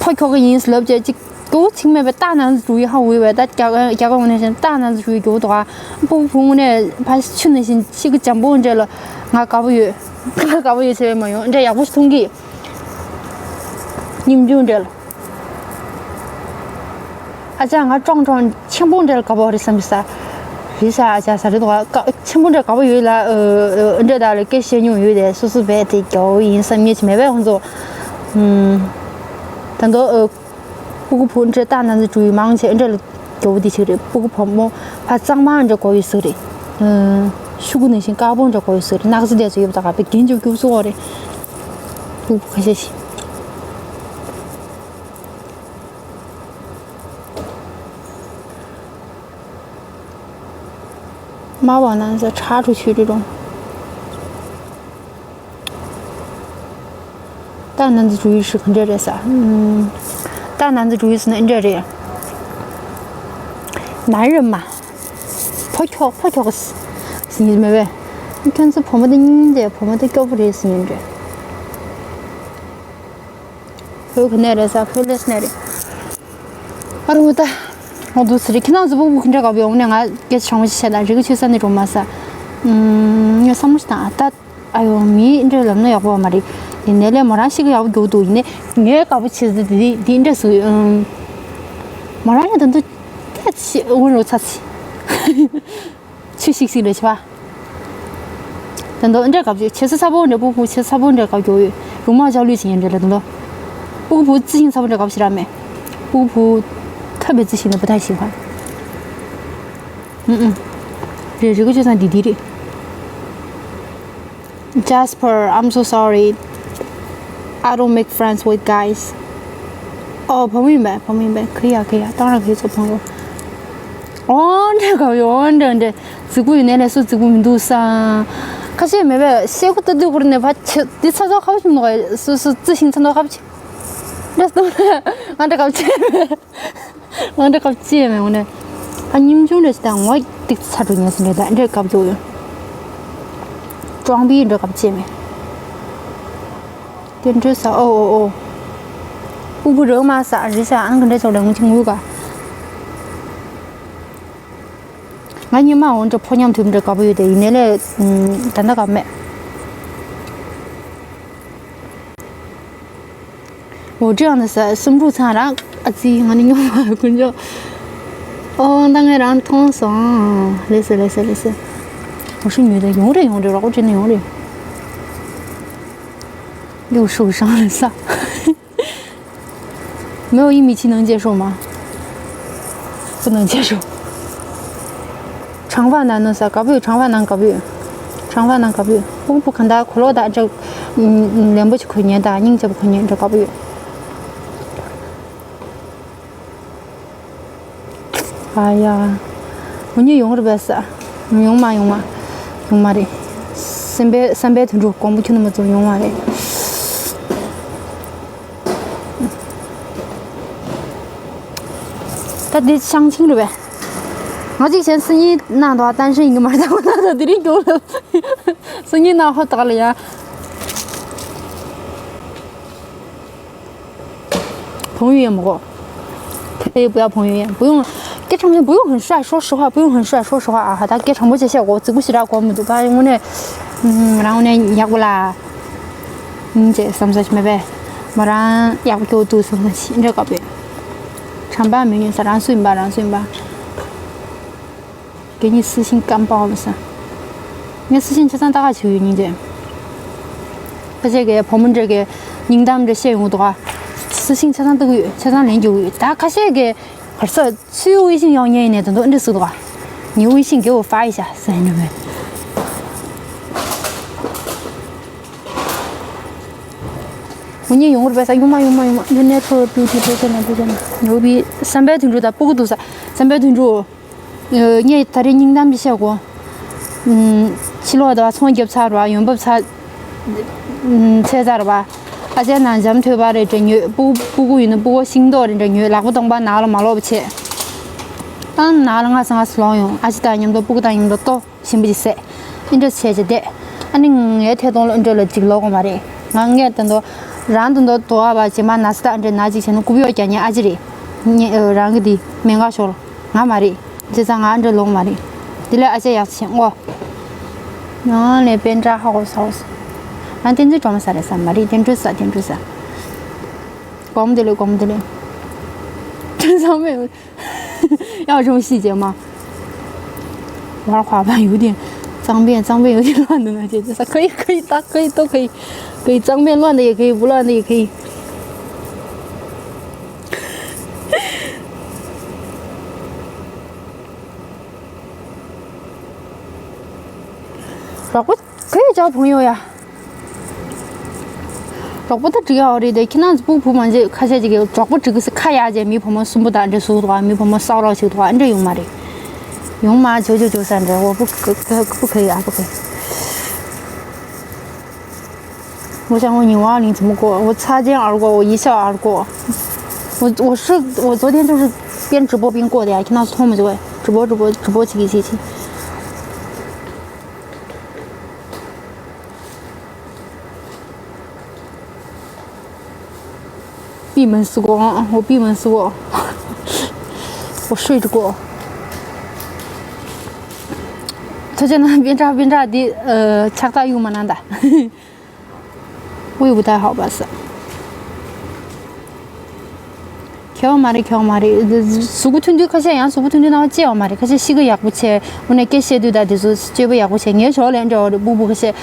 ཕ་ཁྱོ་ག་ཡིན་ལབ་བྱས་ཅིག་སྐུ་ཚིག་མེད་པས་རྟ་ནང་འཛུལ་ཡི་ཧ་འོས་པས། ད་རྒྱ་རྒྱ་གར་ངོས་ནས་བཤད་ན་རྟ་ནང་འཛུལ་ཡི་རྒྱུ་དོ། སྤུ་གུ་བུ་ངོས་ནས་ཕ་ཆུ་ནང་བཞིན་ཤི་གི་འཇམ་པོ་འདྲ་ལ་ང་དགའ་པོ་ཡོད། དགའ་པོ་ཡོད་ཚད་མ་ཡོང་འདྲ་ཡག་པོ་ཞིག་མཐོང་གི། ཉིན་རྒྱུན་འདྲ་ལ། ཨ་ཅག་ང་ཀྲོང་ཀྲོང་ཆེན་པོ་འདྲ་ལ་དགའ་པོ་རེད་བསམ་གི་ས། རེད་ས་ཨ་ཅག་ས་རེད་དོ། ཆེན་པོ་འདྲ་དགའ་པོ་ཡོད་ལ། འདྲ་ད་ལ་སྐད་བཤད་མྱོང་ཡོད་དེ་སོ་སོ་བས་དེ་དགའ་པོ་ཡིན་བསམ་ངེས་ཅི་མེད་པས་ཁོང་ཚོ། ད་དོ། སྤུ་གུ་བུ་འདྲ་ལྟ་ན་ཚོ་འགྲོ་ཡི་མང་ཆེ་འདྲ་ལ་རྒྱོ་བོ་དེ་ཆིག་རེད། སྤུ་གུ་བུ་མོ་ཕ་གཙང་མ་འདྲ་གོ་ཡོད་ཟིག་རེད། ཤུ་གུ་ནང་བཞིན་དཀར་པོ་འདྲ་གོ་ཡོད་ཟིག་རེད། ནག་ཚི་དེ་ཚོ་ཡོད་ད་ག་པའི་རྒྱན་ཅུ་རྒྱུག་སོ་རེད། སྤུ་གུ་ཁ་ཤས་ཤིག་མ་བ་ན་ཚ་ཁྲ་ཁྲུ་ཆུ་རི་རུང་། ད་ནང་འཛུལ་ཞུགས་ག་འདྲ་རེད་ས། ད་ནང་འཛུལ་ཞུགས་ཟེར་ན་འདྲ་རེད། ནང་རེད་མ། ཕོ་ཁྱོག་ཕོ་ཁྱོག་ཟེར་ཉིད་མེད་པས། ཁྱོད་ཚོ་བུ་མོ་དེ་སྙིང་རྗེ། བུ་མོ་དེ་སྐྱོ་པོ་རེད་ཟེར་ཉིད་རེད། བོད་ག་ནས་རེད་ས། བོད་ལས་ནས་རེད། ཨ་རུ་ད། ང་དུ་ཟེར་ཁྱེད་རང་ཚོ་སྤུ་གུ་ག་འདྲ་ག་བའི་འོང་ནས་ང་སྐད་ཆ་དྲང་པོ་ཞིག་བཤད་དང་། རི་གི་ཆོས་ས་ནས་འགྲོ་མ་ས། ངས་བསམ་བློ་ཞིག་བཏང་ཨ་ད། ཨ་ཡོ་མི་འདྲ་ལབ་ན་ཡག་པོ་མ་རེད། ཡིན་ནའི་ལས་མོ་རང་ཤི་གི་ཡག་པོ་རྒྱུག་འདུག་ཡིན་ནའི་ངས་དགའ་པོ་བྱེད་ཟེར་དེ་དེ་འདྲ་སུ། མོ་རང་ཡང་ད་དུང་ཏེ་ཆི་འུ་རོ་ཚ་ཆི། ཆི་ཤིག་ཤིག་རེད་ཆི་བ། ད་དུང་འདྲ་དགའ་པོ་བྱེད་ས་ཚ་པོ་འདྲ། སྤུ་གུ་བྱེད་ས་ཚ་པོ་འདྲ་དགའ་རྒྱུ་ཡོད། རུ་མ་ཇག་ལུས་ཆི་ཡིན་འདྲ་ལ་ད་དུང་། སྤུ་གུ་བུ་རྩི་ཤིང་ཚ་པོ་འདྲ་དགའ་པོ་བྱེད་ར་མེད། སྤུ་གུ་བུ་ཐབས་པའི་རྩི་ཤིང་ནི་བུ་ཐག་ཤིག་བ། ཨུ་ཨུ། རེད་རེད། གོ་ཆོད་སང་འདི་འདི་རེད། Jasper, I'm so sorry. I don't make friends with guys. ཨོ་བུ་མོ་ཡིན་པས། བུ་མོ་ཡིན་པས། ཁི་ཡ་ཁི་ཡ་བཏང་ར་ཁི་ཚོ་ཕང་ཡོ། ཨོ་འདྲ་ག་ཡོ་འདྲ་འདྲ། རྫིག་པོ་ཡིན་ནའི་ལས་སུ་རྫིག་པོ་མི་འདུག་ས། ཁ་ཤས་མེད་པས་ཤེལ་སྒོ་ལྟ་དུས་སྐོར་ནས་ཕ་ཆེ་འདི་ཚ་ཚོ་ཁ་བ་ཞིག་མི་འདུག་ག་སུ་སུ་རྩི་ཤིང་ཚ་མདོག་ཁ་བ་ཆེ། འདྲ་སྟོང་ང་འདྲ་ཁ་བ་ཆེ། ང་འདྲ་སྐབས་ཅི་ཡང་མེད་འོ་ནས། ཨ་སྙིང་ཆུང་འདྲ་ཞིག་དང་ངོ་ཏིག་ཚ་འགྲོ་ཉན་སོང་འདྲ་དང་འདྲ་སྐབས་ཅི་ཡོད། ཀྲོང་པི་འདྲ་སྐབས་ཅི་མེད། དེ་འདྲ་ས་ཨོ་ཨོ་ཨོ། ཨུ་བུ་རེད་མ་ས་རི་ས་ཨང་གི་འདྲ་ཆོག་ལ་ངུ་ཅི་ངུ་ག་ང་ཉི་མ་འོ་འདྲ་ཕོ་ཉམས་ཐུབ་འདྲ་དགའ་པོ་ཡོད་དེ་ཡིན་ནའི་ལས་ད་ལྟ་དགའ་མེད། འོ་དྲི་ཨང་ན་ས་སུམ་ཕྲུག་ཚང་རང་ཨ་ཙི་ང་ནི་སྙོམས་མ་དཀོན་མཆོག་ཨོ་ད་ངས་རང་མཐོང་སོང་། ལེ་སེ་ལེ་སེ་ལེ་སེ། འོ་ཤུ་ཉོས་ད་ཡོང་རེ་ཡོང་རེ་རོགས་པ་དྲན་ན་ཡོང་རེ། ཡོ་ཤུ་ཤང་ལེ་ས། མེའོ་ཡི་མི་ཆི་ནང་ཅེ་ཤོ་མ། ཁུ་ནང་ཅེ་ཤོ། ཁྲང་ཧྥ་ན་ནོ་ས་ག་བུ་ཁྲང་ཧྥ་ནང་ག་བུ། ཁྲང་ཧྥ་ནང་ག་བུ། ཕུ་ཕུ་ག་འདྲ་ཁོ་ལོ་ད་ཅག་ལེན་པོ་ཆི་ཁོ་ཉན་ད་སྙིང་རྗེ་པོ་ཁོ་ཉན་འགྲོ་ག་བུ། ཨ་ཡ། འུ་གཉིས་ཡོང་རེ་བས་ས། ཡོང་མ་ཡོང་མ། ཡོང་མ་རེད། སེམས་པའི་སེམས་པའི་དུད་འགྲོ་གོང་བུ་ཁྱོད་ནི་མ་ཚོ་ཡོང་མ་རེད། ད་འདི་ཤང་ཆིང་རེད་པས། ང་གཅིག་བྱས་སང་ཉིན་གནང་དོ་ཨ་ཏན་ཤན་ཡིན་གི་མ་རེད་ད་ཁོ་ན་ད་དེ་རིང་གྱོང་ལ། སང་ཉིན་གནང་ཧོབ་ད་ག་ལ་ཡ། 朋友也没过。可以不要朋友也不用。这上面不用很帅，说实话不用很帅，说实话啊，哈，他给传播这效果，只不是让我们都把我那，嗯，然后呢，要不啦。 ཡིན་ཅེས་བསམ་ས་ཞིག་མེད་པས། མོ་རང་ཡག་པོ་སྐྱོ་འདུག་བསམ་ས་ཞིག་འདྲ་དཀའ་པོས། ཁྲམ་པ་མི་ཉན་ས་རང་སུ་ཡིན་པ་རང་སུ་ཡིན་པ། གད་སྙིགས་སི་ཤིང་སྐམ་པ་འོ་ལ་ས། ངས་སི་ཤིང་ཆ་ཚང་ལྟ་ག་བྱེད་ཡོད་ཉིན་ཅེ། ཁ་ཤས་ཀྱིས་བུ་མོ་འདྲ་གི་སྙིང་གཏམ་འདྲ་བཤད་ཡོང་འདུག་ག་སི་ཤིང་ཆ་ཚང་ལྟ་གི་ཡོད། ཆ་ཚང་ལེན་རྒྱུ་ཡོད། ད་ཁ་ཤས་ཀྱིས་གར་ས་ཚུའི་ཝེ་ཤིང་ཡོང་ཉན་ཡིན་ནས་ད་དུང་འདྲ་ཟུག་འདུག་ག་ངའི་ཝེ་ཤིང་གེ་འོ་ཧྥ་ཡི་ཤ་ཟེར་ནི་མེད། འུ་གཉིས་ཡོང་རེ་བས་ས། ཡོང་མ་ཡོང་མ་ཡོང་མ། ཡོང་ནས་ཁྲོ་བོ་པིའུ་ཏི་ཕུལ་ཟེར་ན་ཕུལ་ཟེར་ན། ཡོང་བའི་བསམ་པའི་དུད་འགྲོ་དང་སྤུ་གུ་འདུག་ས། བསམ་པའི་དུད་འགྲོ། ངས་ད་རེས་སྙིང་གཏམ་ཞིག་བཤད་གོ། ཕྱི་ལོགས་དང་ཚོང་རྒྱབ་ཚར་བ་ཡོང་འབབ་ཚར། ཚེ་ཚར་བ། ཨ་ཅག་ནང་འཇམ་ཐོས་པ་རེ་འདྲ་ཉོས། སྤུ་སྤུ་གུ་ཡིན་ན་སྤུ་གུ་ཤིང་ཏོག་རེ་འདྲ་ཉོས། ལག་པ་སྟོང་པ་ནང་ལ་མ་ལོག་པ་བྱས། ཨང་ནང་ལ་ང་ཚང་ང་ཚོ་ལོག་ཡོང་། ཨ་ཅག་དང་མཉམ་དུ་སྤུ་གུ་དང་མཉམ་དུ་ལྟོ། ཞིམ་པོ་ཅིག་བཟས། ཨེ་འདྲ་བྱས་བྱས་བསྡད། ཨ་ནི་ངའི་ཐད་གཏོང་ལ་ཨེ་འདྲ་ལ་ཅིག་ལོག་གོ་མ་རེད། ང་ངས་ད་དུང་། རང་ད་དུང་དོ་བ་བ་རྗེས་མ་ན་ཚ་དང་ཨེ་འདྲ་ན་ཅིག་བྱས་ན་རྐུབ་གཡོག་རྒྱག་ཉན་ཨ་ཅེ་རེད། ངས་རང་གི་དེ་སྨན་ཁང་ཤོར། ང་མ་རེད། བྱས་ཙང་ང་ཨེ་འདྲ་ལོག་མ་རེད། དེ་ལས་ཨ་ཅེ་ཡག་ཅིག་བྱས་ངོ་། ཡང་ལས་པན་ཏྲ་ཧ་གོ་ས་གོ་ས། ང་བསྟན་འཛིན་སྒྲོལ་མ་ཟེར་རེད་ས་མ་རེད། བསྟན་སྒྲོལ་ཟེར། བསྟན་སྒྲོལ་ཟེར། དགོངས་དག་ལེགས། དགོངས་དག་ལེགས། དེང་སང་མེད། 要这么细节吗？玩儿滑板有点脏辫，脏辫有点乱的那些，就是可以，可以，大可以，都可以，可以脏辫乱的也可以，不乱的也可以。 རོགས་པ་ག་རེ་བྱ། བུ་ཡོང་ཡ། རོགས་པ་ད་འགྲིག་ཡ་རེད་དེ། ཁྱེད་རང་ཚོ་སྤུ་གུ་བུ་མ་འཇོག་ཁ་ཤས་ཅིག་གིས་རོགས་པ་འགྲིག་གི་ཟེར་ཁ་ཡ་བྱས། མི་བུ་མོ་གསུམ་པོ་དང་འདྲ་ཟུག་འདུག་ག་མི་བུ་མོ་ས་རོགས་ཞིག་འདུག་ག་འདྲ་ཡོང་མ་རེད། ཡོང་མ་བྱོས་བྱོས་བྱོས་ས་འདྲ། 我不可，可，不可以啊，不可以。 我想我女儿你怎么过？我擦肩而过，我一笑而过。我我是我昨天就是边直播边过的呀，听到是通没就会直播直播直播起起起起。 闭门思过啊，我闭门思过，我睡着过。他现在边炸边炸的，呃，恰大又么难打。 我也不太好吧是。ཁྱེད་མ་རེད། ཁྱེད་མ་རེད། གཟུགས་པོ་ཐུང་དུས་ཁ་ཤས་ཡང་གཟུགས་པོ་ཐུང་དུས་ནང་བ་ཅེས་བ་མ་རེད། ཁ་ཤས་གཤིས་ཀ་ཡག་པོ་བྱས། དངོས་གནས་སྐད་བཤད་དུས་ད་དེ་ཚོ་སྤྱོད་པ་ཡག་པོ་བྱས། ངའི་ཞོར་ལ་འདྲ་བ་རེད། སྤུ་གུ་ཁ་ཤས་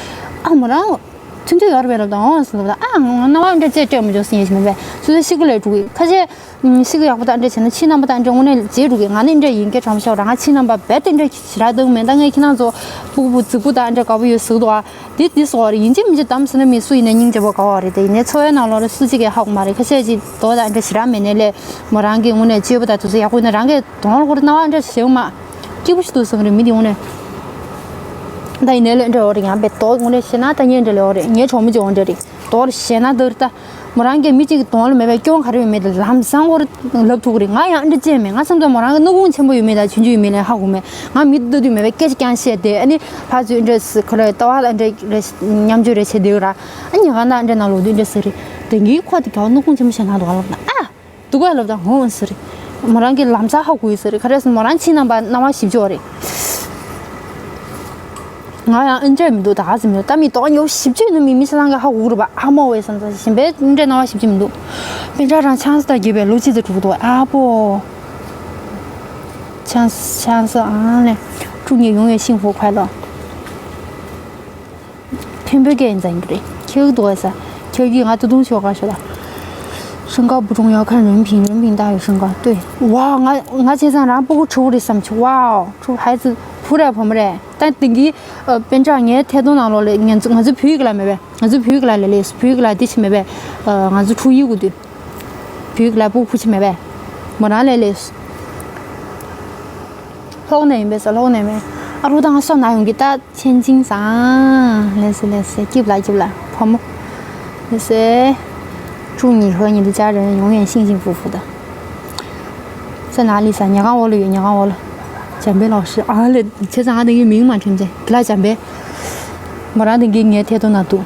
ཨ་མོ་རང་ཐུང་ཐུང་ཡོད་རེད་པས་ལབ་དང་འོང་ཟེར་ལབ་དང་། ཨ་ང་རྣ་བ་འདྲ་ཅེས་སྤྲད་མི་འཇོག་ཟིན་ཡེ་ཞིག་མིན་པས། སོ་སོའི་གཤིས་ཀ་ལས་འགྲོ་གི། ཁ་ཤས་ཨུམ། གཤིས་ཀ་ཡག་པོ་དང་འདྲ་བྱས་ན་ཕྱི་རྣམ་པ་དང་འདྲ་དངོས་གནས་བརྗེད་འགྲོ་གི། ང་ནི་འདྲ་ཡིན་སྐད་གྲགས་མི་ཤོར་ར། ང་ཕྱི་རྣམ་པ་རྦད་དེ་འདྲ་ཞེ་དྲག་འདུག་མེད། ད་ངས་ཁྱེད་རང་ཚོ་སྤུ་གུ་བུ་རྫིག་པོ་དང་འདྲ་དགའ་པོ་ཡོད་ཟེར་གི་འདུག་ཨ། འདི་འདི་སོགས་རེད། ཡིན་གཅིག་མིན་གཅིག་གཏམ་ཟེར་ན་མི་སུ་ཡིན་ན་སྙིང་རྗེ་པོ་དགའ་བ་རེད་དེ། ཡིན་ནའི་འཚོ་བའི་ནང་ལོགས་ལ་སུ་གཅིག་གིས་ཧ་གོ་མ་རེད། ཁ་ཤས་ཅིག་དོ་དང་འདྲ་ཞེ་དྲག་མེད་ནའི་ལས་མོ་རང་གི་དངོས་གནས་སྤྱོད་པ་དང་དེ་ཚོ་ཡག་པོ་ཡིན་ན་རང་གི་གདོང་ལ་ཁོ་རང་རྣ་བ་འདྲ་ཞེ་དྲག་མ་སྐྱིད་པོ་ཞིག་འདུག་བསམ་རེད། མི་འདི་དངོས་གནས་ད་ཡིན་ནའི་ལས་འདྲ་བ་རེད། ཡང་བས་དོ་དངོས་གནས་བཤད་ན་ད་ངས་འདྲ་ལས་བ་རེད། ངའི་གྲོགས་མོ་ཅིག་འོང་འདྲ་རེད། དོ་ར་བཤད་ན་འདིར་ད། མོ་རང་གིས་མི་གཅིག་གི་གདོང་ལ་མེད་པའི་སྐྱོན་ག་རེ་ཡོད་མེད་དེ་ལམ་སང་ཁོ་རང་ལབ་ཐུབ་ཀྱི་རེད། ང་ཡང་འདྲ་བྱས་མེད། ང་བསམ་ཚོད་མོ་རང་གི་སྣ་ཁུང་ཆེན་པོ་ཡོད་མེད་དང་ཆུང་ཆུང་ཡོད་མེད་ལ་ཧ་གོ་མེད། ང་མི་ལྟ་དུས་མེད་པའི་སྐད་ཆ་རྐྱང་བཤད་དེ། ཨ་ནི་ཕར་ཚུར་འདྲ་ཁོ་རང་ལྟ་བ་ལ་འདྲ་རེ་མཉམ་སྤྱོད་རེ་བྱེད་བསྡད་ཡོད་ར། ཨ་ཉེ་ག་ན་འདྲ་ནང་ལོག་དུས་འདྲ་ཟེར་རེད། དེང་གི་ཁོ་དེ་ག་བ་སྣ་ཁུང་ཆེན་པོ་བཤད་ན་འདུག་ལབ་ན། ཨ་འདུག་ག་ལབ་དང་འོང་ཟེར་རེད། མོ་རང་གི་ལམ་སང་ཧ་གོ་ཡོད་ཟེར་རེད། ག་རེ་ཟེར་ན་མོ་རང་ཕྱི་རྣམ་པ་སྣང་བ་ཞིབ་ཆ་རེད། ང་ཡང་ཨེ་འདྲ་མི་འདུག་ད་ག་ཟེར་མི་འདུག་ད་མི་དོགས་ཉོ་ཞིབ་ཆ་ནི་མི་མི་ས་ལང་གི་ཧ་གོ་རུ་བ་ཨ་མོ་བས་བསམ་ས་ཞིམ་པའི་འདྲ་སྣང་བ་ཞིབ་ཆ་མི་འདུག་པེ་ཅ་རང་ཆང་ས་ད་རྒྱས་པའི་ལོ་གཅིག་ཙམ་འགྲོ་གི་འདུག་ཨ་པོ། ཆང་ཆང་ས་ཨང་ལེ། 祝你永远幸福快乐。 ཐེམ་པོའི་སྐད་ཡིན་ཙང་ཡིན་གྱི་རེད། ཁྱེད་ཀྱི་འདུག་ས། ཁྱེད་ཀྱིས་ང་ད་དུང་ཆོག་ག་ཤོད་ལ། 身高不重要，看人品，人品大于身高。对。 ཝའོ། ང་ང་བྱས་ཙང་རང་སྤུ་གུ་ཕྲུ་གུ་རེད་བསམ་བྱུང་། ཝའོ། ཕྲུ་གུ་ཧའི་ཙི་བུ་རེད་བུ་མོ་རེད། ད་དེང་གི་ཨ་པེན་ཀྲང་ངའི་ཐད་གཏོང་ནང་ལོགས་ལ་ང་ཚོ་ང་ཚོའི་བོད་ཡིག་ལ་མེད་པས། ང་ཚོའི་བོད་ཡིག་ལ་ལས་ལས་བོད་ཡིག་ལ་འདི་ཆི་མེད་པས། ཨ་ང་ཚོ་ཕྲུ་གུ་ཡིག་གུ་དུས་བོད་ཡིག་ལ་སྤུ་གུ་ཕུ་ཆི་མེད་པས། མོ་རང་ལས་ལས། ལྷོག་ནས་ཡིན་པས་ཟེར། ལྷོག་ནས་མེད། ཨ་རོ་ད་ང་སོ་ན་ཡོང་གི་ད། 千金桑。 ལགས་སོ་ལགས་སོ། སྐྱིད་ལ་སྐྱིད་ལ་བུ་མོ། ལགས་སོ། 祝你和你的家人永远幸幸福福的。 ས་ན་ལི་ས་ཉལ་ཁང་འོག་ལ་ཡོད། ཉལ་ཁང་འོག་ལ། འཇམ་དཔལ་ལགས་སོ། ཨ་ལེ་བྱས་ཙང་ང་དེ་གའི་མིང་མ་དྲན་ཅེ་གི་ལ་འཇམ་དཔལ། མོ་རང་དེ་གའི་ངའི་ཐད་གཏོང་ན་འདུག་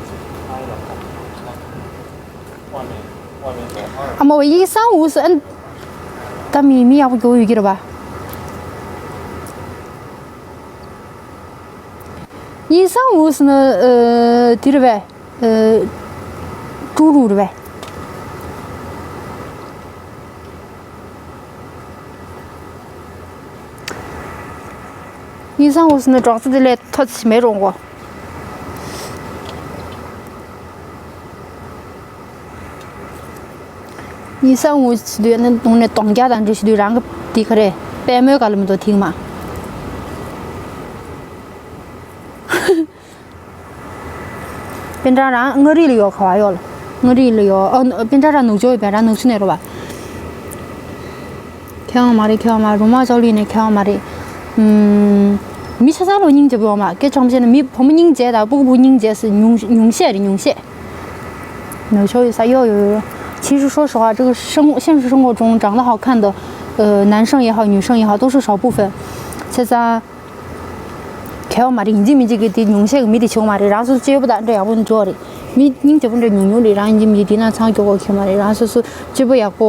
ཨ་མ་ཝེ་ཡིག་སང་འུ་སུ་ཨན། ད་མི་མི་ཡག་པོ་རྒྱུག་ཡོད་ཀྱི་རེད་པ། ཡིག་སང་འུ་སུ་ནི་ཨ་དེ་རེད་པས། ཨ་ཀྲུ་རུ་རེད་པས། ཡིག་སང་འུ་སུ་ནི་གྲོགས་ཚོ་དེ་ལས་ཐོ་ཚི་མེད་རུང་གོ། ཡིག་སང་འུ་སུ་དུས་ནི་དུང་ནས་དུང་རྒྱ་དང་འདྲ་ཞིག་དུས་རང་གི་དེ་ག་རེ་པད་མོའི་ག་ལ་མི་འདུག་ཐིག་མ། པེན་ཀྲང་རང་མངའ་རིས་ལ་ཡོད། ག་བ་ཡོད་ལ། མངའ་རིས་ལ་ཡོད། ཨ་པེན་ཀྲང་རང་ནུབ་ཕྱོགས་ཡོད་པས། རང་ནུབ་ཕྱོགས་ནས་རོ་བ། ཁྱད་པར་མ་རེད། ཁྱད་པར་མ་རེད། རུ་མ་ཅོག་ལི་ནས་ཁྱད་པར་མ་རེད། ཨུམ། མི་ཆ་ཚང་ལོ་སྙིང་རྗེ་པོ་ཡོད་མ་སྐད་ཆ་བཤད་ན་མི་བུ་མོ་སྙིང་རྗེ་དང་སྤུ་གུ་བུ་སྙིང་རྗེ་ཟེར་ཉུང་ཉུང་ཤས་རེད། ཉུང་ཤས། ནུབ་ཕྱོགས་ཡོད་ས་ཡོད་ཡོད་ཡོད། 其实说实话，这个生现实生活中长得好看的，呃，男生也好，女生也好，都是少部分。 ཆ་ཚང་གལ་བ་མ་རེད། ཡིན་གཅིག་མིན་གཅིག་གི་དེ་ཉུང་ཤས་ཀྱི་མི་དེ་བྱུང་མ་རེད། རང་སོ་སོ་སྤྱོད་པ་དང་འདྲ་ཡག་པོ་འགྲོ་བ་རེད། མི་སྙིང་རྗེ་པོ་འདྲ་ཉུང་ཉུང་རེད། རང་ཡིན་གཅིག་མིན་གཅིག་དེ་ན་ཚང་སྐྱོ་གོ་ཁྱོད་མ་རེད། རང་སོ་སོ་སྤྱོད་པ་ཡག་པོ་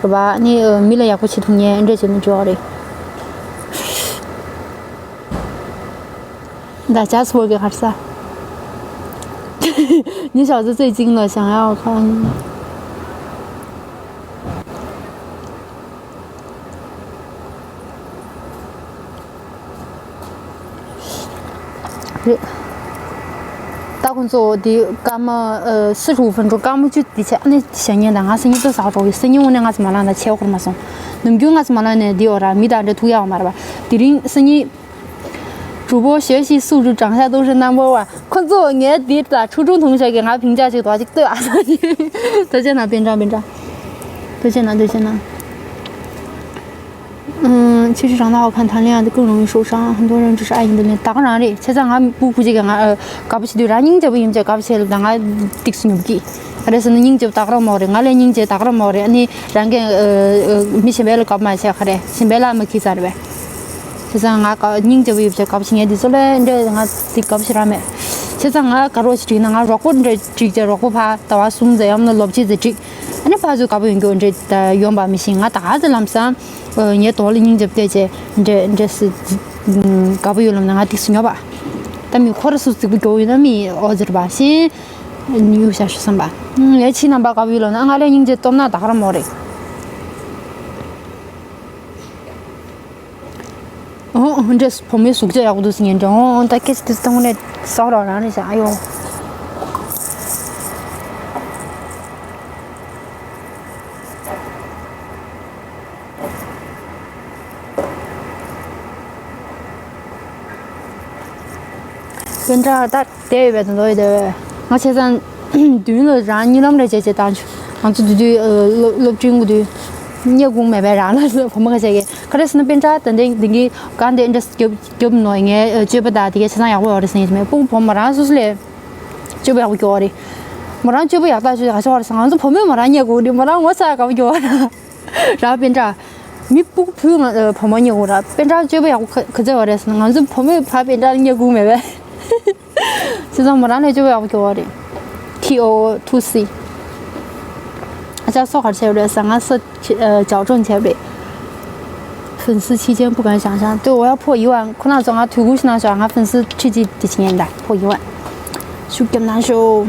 རེད་པ། ནི་མི་ལ་ཡག་པོ་བྱེད་ཐུབ་མཁན་འདྲ་བྱེད་ན་འགྲོ་བ་རེད། ད་ཇ་སུ་བོ་གི་གར་ས། 你小子最精了，想要看。རེད། ད་ཁོང་ཚོ་དེ་སྐར་མ་ཨ་四十五分钟། སྐར་མ་བཅུ་དེ་བྱས་ཨ་ནི་ཞག་ཉིན་དང་ང་སང་ཉིན་ཏོག་ཟ་འགྲོ་གི། སང་ཉིན་དངོས་གནས་ང་ཚོ་མ་ལངས་དང་ཆས་འཁོར་མ་སོང་། ནམ་རྒྱུན་ང་ཚོ་མ་ལངས་ནས་འདི་འོ་ར་མི་དང་འདྲ་ཐུག་ཡག་མ་རེད་པ། དེ་རིང་སང་ཉིན། 主播学习素质，长相都是 number one། ཁོ་ཚོ་ངའི་འདི་ལ་初中同学给ང评价ཅིག་འདུག་ཅིག་ལྟོས་ཨ། ཐུགས་རྗེ་གནང་པན་ཀྲང་པན་ཀྲང་། ཐུགས་རྗེ་གནང་ཐུགས་རྗེ་གནང་། 嗯，其实长得好看，谈恋爱的更容易受伤，很多人只是爱你的脸。ད་ག་རང་རེད། བྱས་ཙང་ང་སྤུ་གུ་གཅིག་གིས་ང་ཨ་དགའ་པོ་བྱེད་དུས་རང་སྙིང་རྗེ་པོ་ཡིན་བྱས་དགའ་པོ་བྱེད་ལ་ད་ང་ཏིག་སུ་ཉོབ་ཀྱི། ག་རེ་ཟེར་ན་སྙིང་རྗེ་པོ་ད་ག་རང་མོ་རེད། ང་ལས་སྙིང་རྗེ་ད་ག་རང་མོ་རེད། ཨ་ནི་རང་གིས་ཨ་ཨ་མི་གཞན་པའི་ལ་དགའ་པོ་མ་བྱས་ག་རེ་གཞན་པའི་ལ་མ་ཁྱི་ཚར་བས། བྱས་ཙང་ང་དགའ་སྙིང་རྗེ་པོ་ཡོད་བྱས་དགའ་པོ་བྱེད་མཁན་འདི་ཚོ་ལས་འདྲ་ང་ཏིག་དགའ་པོ་བྱེད་རང་མེད། བྱས་ཙང་ང་དགའ་རོགས་ཤིག་བསྒྲིགས་ན་ང་རོགས་པོ་འདྲ་བསྒྲིགས་བྱས་རོགས་པོ་ཕར་ཟླ་བ་གསུམ་ཙམ་ཡང་ན་ལོ་གཅིག་ཙམ་བསྒྲིགས། ཨ་ནི་ཕར་ཚུར་དགའ་པོ་ཡོང་རྒྱུ་འདྲ་ད་ཡོང་པ་མི་ཤེས། ང་ད་ག་ཚོད་ལམ་སང་ཨ་ངའི་དོན་ལ་སྙིང་རྗེ་པོ་བལྟས་བྱས་འདྲ་འདྲ་སི་དགའ་པོ་ཡོད་ལབ་ན་ང་ཏིག་སུ་ཉོ་བ། ད་མི་ཁོ་ར་སུ་རྫིག་པོ་རྒྱོ་ཡོད་ན་མི་ཨོ་ཟེར་བ་ཤེས། ཡུ་ཤ་ཤུ་བསམ་པ། ངའི་ཕྱི་ནང་པ་དགའ་པོ་ཡོད་ལབ་ན་ང་ལས་སྙིང་རྗེ་སྟོབས་ན་ད་ག་ར་མོ་རེད། ཨོ་འདྲས་བུ་མོའི་གཟུགས་བྱད་ཡག་པོ་འདུག་ཟེར་ངས་འདྲ། ཨོ་ད་སྐད་ཆ་དེ་སྟོང་ནས་ས་རོགས་རང་རེད་ཤག་ཨ་ཡོ། པན་ཀྲང་ད་བསྡད་ཡོད་པའི་དོན་དག་ཡོད་དེ། ང་བྱས་ཙང་མདུན་ལ་རང་གཉིད་ལམ་རེ་བྱས་བྱས་བཏང་བྱུང་། ང་ཚོ་དུས་དུས་ཨ་སློབ་སློབ་འབྲིང་གི་དུས་བརྙས་དགོངས་མེད་པའི་རང་ལ་བུ་མོ་ཁ་ཤས་ཀྱིས་ག་རེ་ཟེར་ན་པན་ཀྲང་ད་ལྟའི་འདི་གི་གང་དེ་འདྲ་རྒྱབ་རྒྱབ་ནོ་ངའི་ཨ་སྤྱོད་པ་དང་དེ་གའི་བྱས་ཙང་ཡག་པོ་ཡོད་རེད་ཟེར་ཡིན་མེད། སྤུ་གུ་བུ་མོ་རང་སོ་སོ་ལས་སྤྱོད་པ་ཡག་པོ་སྐྱོ་བ་རེད། མོ་རང་སྤྱོད་པ་ཡག་ཐག་ཆོད་ག་ཆོག་རེད་ཟེར། ང་ཚོ་བུ་མོས་མོ་རང་བརྙས་དགོས་རེད། མོ་རང་ངོ་ཚ་དགའ་པོ་སྐྱོ་བ་རེད། ར་པན་ཀྲང་། མི་སྤུ་གུ་བུ་ང་བུ་མོ་རྙེད་དགོས་ར། པན་ཀྲང་སྤྱོད་པ་ཡག་པོ་ག་ག་ཚོད་ཡོད་རེད་ཟེར་ན་ང་ཚོ་བུ་མོས་ཕ་པན་ཀྲང་རྙེད་དགོས་མེད་པས། བྱས་ཙང་མོ་རང་ལས་སྤྱོད་པ་ཡག་པོ་སྐྱོ་བ་རེད། T O O two C། ཨ་ཅག་སོ་གར་ཆེ་རེད་ཟེར་ང་སོ་ཆེ་ཨ་ཅག་ཀྲོང་ཆེ་རེད། 粉丝七千不敢想象，对，我要破一万。ཁོ་ན་ཚོ་ང་དུས་འགུག་ཞིག་གནང་ཤོག་ང་粉丝ཁྲི་གཅིག་དེ་ཆེ་ཉན་ད་破一万། ཤུགས་རྒྱབ་གནང་ཤོག་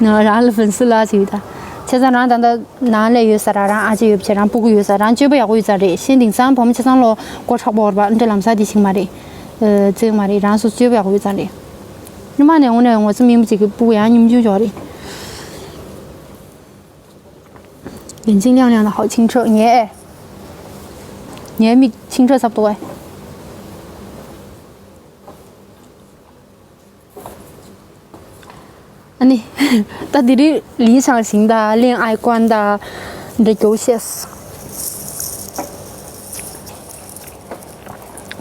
ང་རང་ལ་粉丝ལ་ཞིག་ད། བྱས་ཙང་རང་ད་ལྟ། ནང་ལས་ཡོད་ས་ར་རང་ཨ་ཅེ་ཡོད་བྱས་རང་སྤུ་གུ་ཡོད་ས་རང་སྤྱོད་པ་ཡག་པོ་ཡོད་ས་རེད་ཤེས། དེང་སང་བུ་མོ་ཆ་ཚང་ལོ་མགོ་མཁྲེགས་པོ་བར་པ་འདྲ་ལམ་ས་དེ་ཞིག་མ་རེད། ཨ་ཙེག་མ་རེད། རང་སོ་སོ་སྤྱོད་པ་ཡག་པོ་ཡོད་ས་རེད། སྔོན་མ་ནས་འོང་ནས་ངོ་ཚ་མིན་པ་ཅིག་གི་སྤུ་གུ་ཡང་སྙོམ་ཆུང་ཆོག་རེད། 眼睛亮亮的，好清澈。ངའི་ངའི་མིག་清澈ཚབ་ཏུ་བས། ཨ་ནི། ད་དེ་རིང་ལི་ཆང་ཞིང་ད་恋爱观ད་འདྲ་སྐྱོ་ཤེས།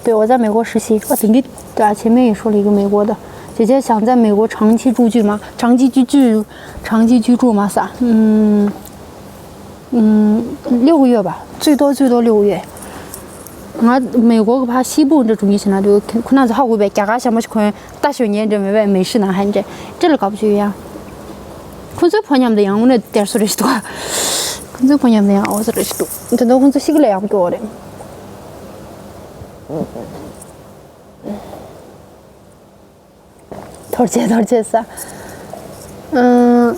对，我在美国实习。啊，对，你对啊，前面也说了一个美国的，姐姐想在美国长期住居嘛，长期居住，长期居住嘛啥，嗯。 ཨུམ། 六个月吧，最多最多六个月。ང་美国གི་ཕ་西部འདྲ་འགྲོ་ཉེ་ཞིག་ན་དུ་ཁོ་ན་ཚོ་ཧ་གོ་བའི་རྒྱ་གར་ཞྭ་མོ་ཞིག་གོན་ད་ཞོན་ཉེ་འདྲ་མེད་པའི་美式男孩འདྲ་འདྲ་ལ་དགའ་པོ་བྱོས་ཡ། ཁོ་ཚོའི་ཕོ་ཉམས་དེ་ཡང་ངོ་ནས་དེར་སོ་རེ་ཞིག་འདུག་ཁོ་ཚོའི་ཕོ་ཉམས་དེ་ཡང་འོ་སོ་རེ་ཞིག་འདུག་དེ་འདྲ་ཁོ་ཚོ་ཤི་གི་ལ་ཡག་པོ་སྐྱོ་བ་རེད། ཐོར་ཅེས་ཐོར་ཅེས་ས། ཨང་།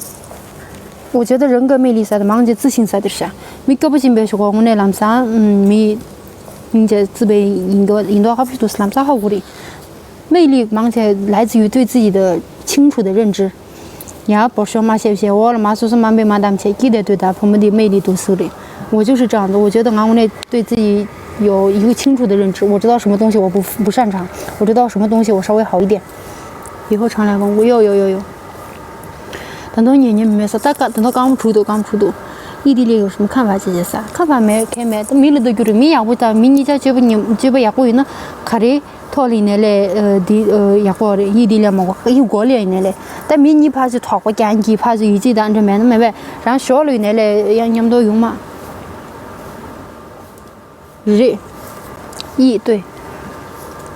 我觉得人格魅力啥的，忙着自信啥的啥。མི་སྐྱོ་པོ་ཅིག་འབད་ཤོག་གོ་དངོས་གནས་ལམ་སང་མི་སྙིང་རྗེ་བརྩི་བའི་ཡིན་དོ་ཡིན་དོ་ཧབ་ཤི་དུ་ལམ་སང་ཧ་གོ་རེད། 魅力忙着来自于对自己的清楚的认知。 ཡང་བོར་ཤོག་མ་ཤེས་ཤེས་འོག་ལ་མ་སོ་སོ་དམའ་འབེབས་མ་གཏམ་བྱས་ཀྱི་དེ་དུས་ད་བུ་མོ་འདི་魅力独特རེད། 我就是这样子，我觉得 ང་དངོས་གནས་对自己有一个清楚的认知，我知道什么东西我不不擅长，我知道什么东西我不擅长。 以后常来问我，有有有有有。ད་དུང་ཉན་ཉན་མེད་ས་ད་ཀ་ད་དུང་རྐང་པ་འཁྲུག་འདུག་རྐང་པ་འཁྲུག་འདུག 异地恋有什么看法姐姐啥看法没 ཁྱད་མེད་ད་མི་ལ་ལྟ་རྒྱུ་རེད། མི་ཡག་པོ་ད་མི་གཉིས་ཆ་སྤྱོད་པ་ཉམས་སྤྱོད་པ་ཡག་པོ་ཡིན་ན་ག་རེ། ཐོག་ལ་ཡིན་ནའི་ལས་འདི་ཡག་པོ་རེད། ཡིད་འདི་ལས་མ་གོ་ཡིད་གོ་ལ་ཡིན་ནའི་ལས་ད་མི་གཉིས་ཕར་ཚུར་དོགས་པ་རྐྱང་གིས་ཕར་ཚུར་ཡིད་ཆེས་དང་འདྲ་མེད་ན་མེད་པས་རང་ཞོར་ལ་ཡིན་ནའི་ལས་ཡང་མཉམ་དུ་ཡོང་མ་རེད། ཡིད་ལྟོས།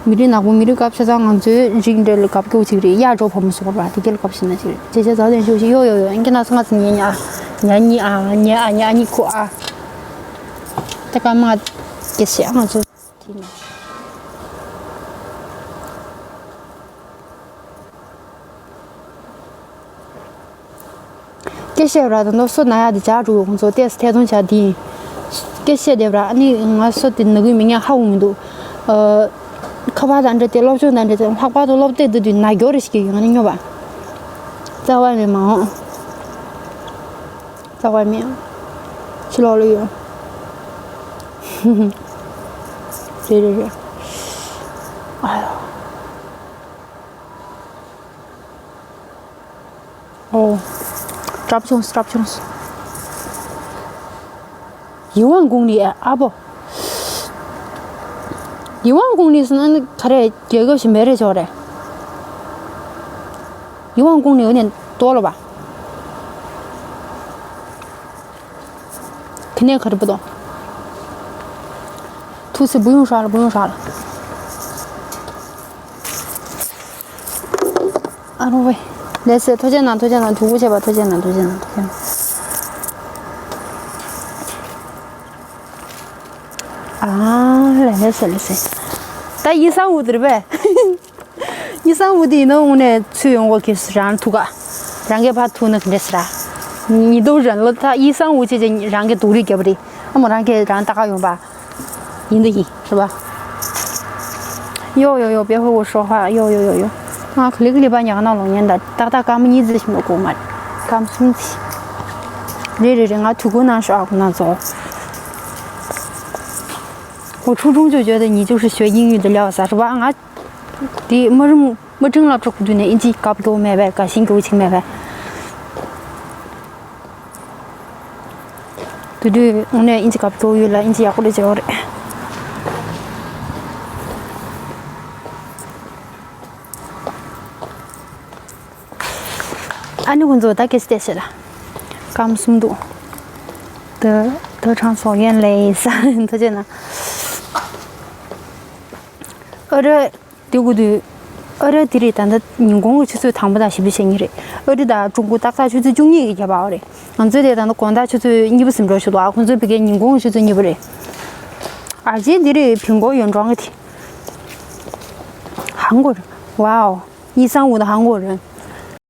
མི་རིགས་ནག་པོ་མི་རིགས་སྐབས་ཆ་ཚང་ང་ཚོའི་རིགས་འདྲ་ལ་སྐབས་སྐྱོ་ཅིག་རེད། གཡག་འགྲོ་ཕོ་མོ་སོགས་པ་དེ་ག་ལ་སྐབས་ཤིག་ན་ཅིག་རེད། ཇེ་ཆེ་ཛའོ་ཏན་ཤོ་ཤི་ཡོ་ཡོ་ཡོ་ཨང་ཀི་ན་ཚང་ང་ཚོ་ཉེ་ཉ་ཉ་གཉིས་ཨ་ཉེ་ཨ་ཉེ་ཨ་གཉིས་ཁོ་ཨ། ད་ཀ་མ་སྐྱེ་ཤི་ང་ཚོ། དེ་ནས། སྐད་བཤད་ར་ད་ནོ་སོ་ན་ཡ་དེ་ཇག་འགྲོ་གི་ཁོང་ཚོ་ཏེས་ཐད་གཏོང་བྱ་དེ་ཡིན། སྐད་བཤད་བསྡད་པ་ར་ཨ་ནི་ང་སོ་དེ་ན་གི་མི་ཉག་ཧ་གོ་མི་འདུག་ཨ། ཁ་པར་དང་འབྲེལ་ཏེ་སློབ་སྦྱོང་དང་འབྲེལ་ཏེ་ལྷག་པར་དུ་སློབ་དེབ་འདི་དུས་ན་རྒྱོ་རེ་ཞིག་གི་ཡོང་ནི་སྨྱོ་བ། རྩ་བ་ནས་མ་འོང་། རྩ་བ་མེད། ཕྱི་ལོགས་ལ་ཡོད། རེད་རེད་རེད། ཨ་ཡོ། ཨོ། གྲབས་བྱུང་གྲབས་བྱུང་། ཡིད་དབང་འགུག་ནི་ཨ་བོ། ཡིད་དབང་འགུག་ནི་སོང་ན་ནི་ག་རེ་རྒྱལ་ཁབ་ཞིག་མེད་རེད་ཆོག་རེད། ཡིད་དབང་འགུག་ནི་འོ་ནས་ལྟོ་ལ་བ། ཁི་ནས་ག་རེ་བ་དང་། ཐུགས་སེ་བུ་ཡོང་ཧྲ་ལ་བུ་ཡོང་ཧྲ་ལ། ཨ་རོ་ཝེ། ལེ་སེ་ཐོ་ཅན་ན་ཐོ་ཅན་ན་ཐུགས་ཁུར་བྱེད་པ་ཐོ་ཅན་ན་ཐོ་ཅན་ན་ཐོ་ཅན་ན། ཨ་ལེ་ལེ་སེ་ལེ་སེ། ད་ཡིད་སང་འུ་དིར་བས། ཡིད་སང་འུ་དི་ཡིན་ནོ་འུ་ནས་ཚུ་ཡོང་གོ་ཁེ་སུ་རང་ཐུག་ག་རང་གི་ཕ་ཐུག་ན་ག་འདྲས་སི་ར། ཉི་དུ་རན་ལོ་ད་ཡིད་སང་འུ་ཆེ་ཆེ་རང་གི་དུག་རིག་རྒྱབ་རི། ཨ་མོ་རང་གི་རང་ཏག་ཀ་ཡོང་པ། ཡིན་འདི་ཡིན་རེད་པ། ཡོ་ཡོ་ཡོ་པེ་ཧོ་ཧོ་ཧྲོ་ཧ་ཡོ་ཡོ་ཡོ་ཡོ། ང་ག་ལེ་ག་ལེ་པ་ཉག་ན་ལོ་ཉན་ད་ཏག་ཏག་སྐར་མ་གཉིས་ཙམ་ཞིག་མ་གོ་མ་རེད། སྐར་མ་གསུམ་ཙམ། རེད་རེད་རེད། ང་དུས་ཁོ་ན་ཤོག་ཨ་ཁོ་ན་ཚོ། 我初中就觉得你就是学英语的料子是吧？ ང་དེ་མི་རིང་མི་ཁྲིམས་ལ་འཕྲོག་གི་དུས་ནས་ཨིན་ཇི་སྐབས་སྐྱོ་མེད་པས་ག་ཤིང་སྐྱོ་ཅིག་མེད་པས། དེ་དུས་དངོས་གནས་ཨིན་ཇི་སྐབས་སྐྱོ་ཡོད་ལ་ཨིན་ཇི་ཡག་པོ་རེད་བྱེད་པ་རེད། ཨ་ནི་ཁོང་ཚོ་ད་སྐད་ཆ་བལྟས་ཤེས་ལ། སྐམ་གསུམ་འདུག་ད་ད་གྲངས་སོགས་ཡན་ལས་ས་ཐ་ཆད་ན། ཨ་རེ། དེ་གུ་དུས། ཨ་རེ་དེ་རེད་ད་ལྟ་ཉིན་གུང་གི་ཆུ་ཚོད་དང་པོ་དང་བཞི་པ་ཞེ་གཉིས་རེད། ཨ་རི་དང་ཀྲུང་གོ་ཏག་ཏག་ཆུ་ཚོད་བཅུ་གཉིས་ཀྱི་ཁྱད་པར་རེད། ང་ཚོའི་དེ་ད་ལྟ་དགོང་དག་ཆུ་ཚོད་གཉིས་པ་ཟིན་འགྲོ་ཞུ་དོ། ཨ་ཁོང་ཚོའི་བི་ཀའི་ཉིན་གུང་གི་ཆུ་ཚོད་གཉིས་པ་རེད། ཨ་ཅེ་དེ་རེད་ཕིང་གོ་ཡོན་ཀྲང་གི་དེ། ཧང་གོ་རེད། ཝའོ། ཡིད་སང་འུ་དང་ཧང་གོ་རེད།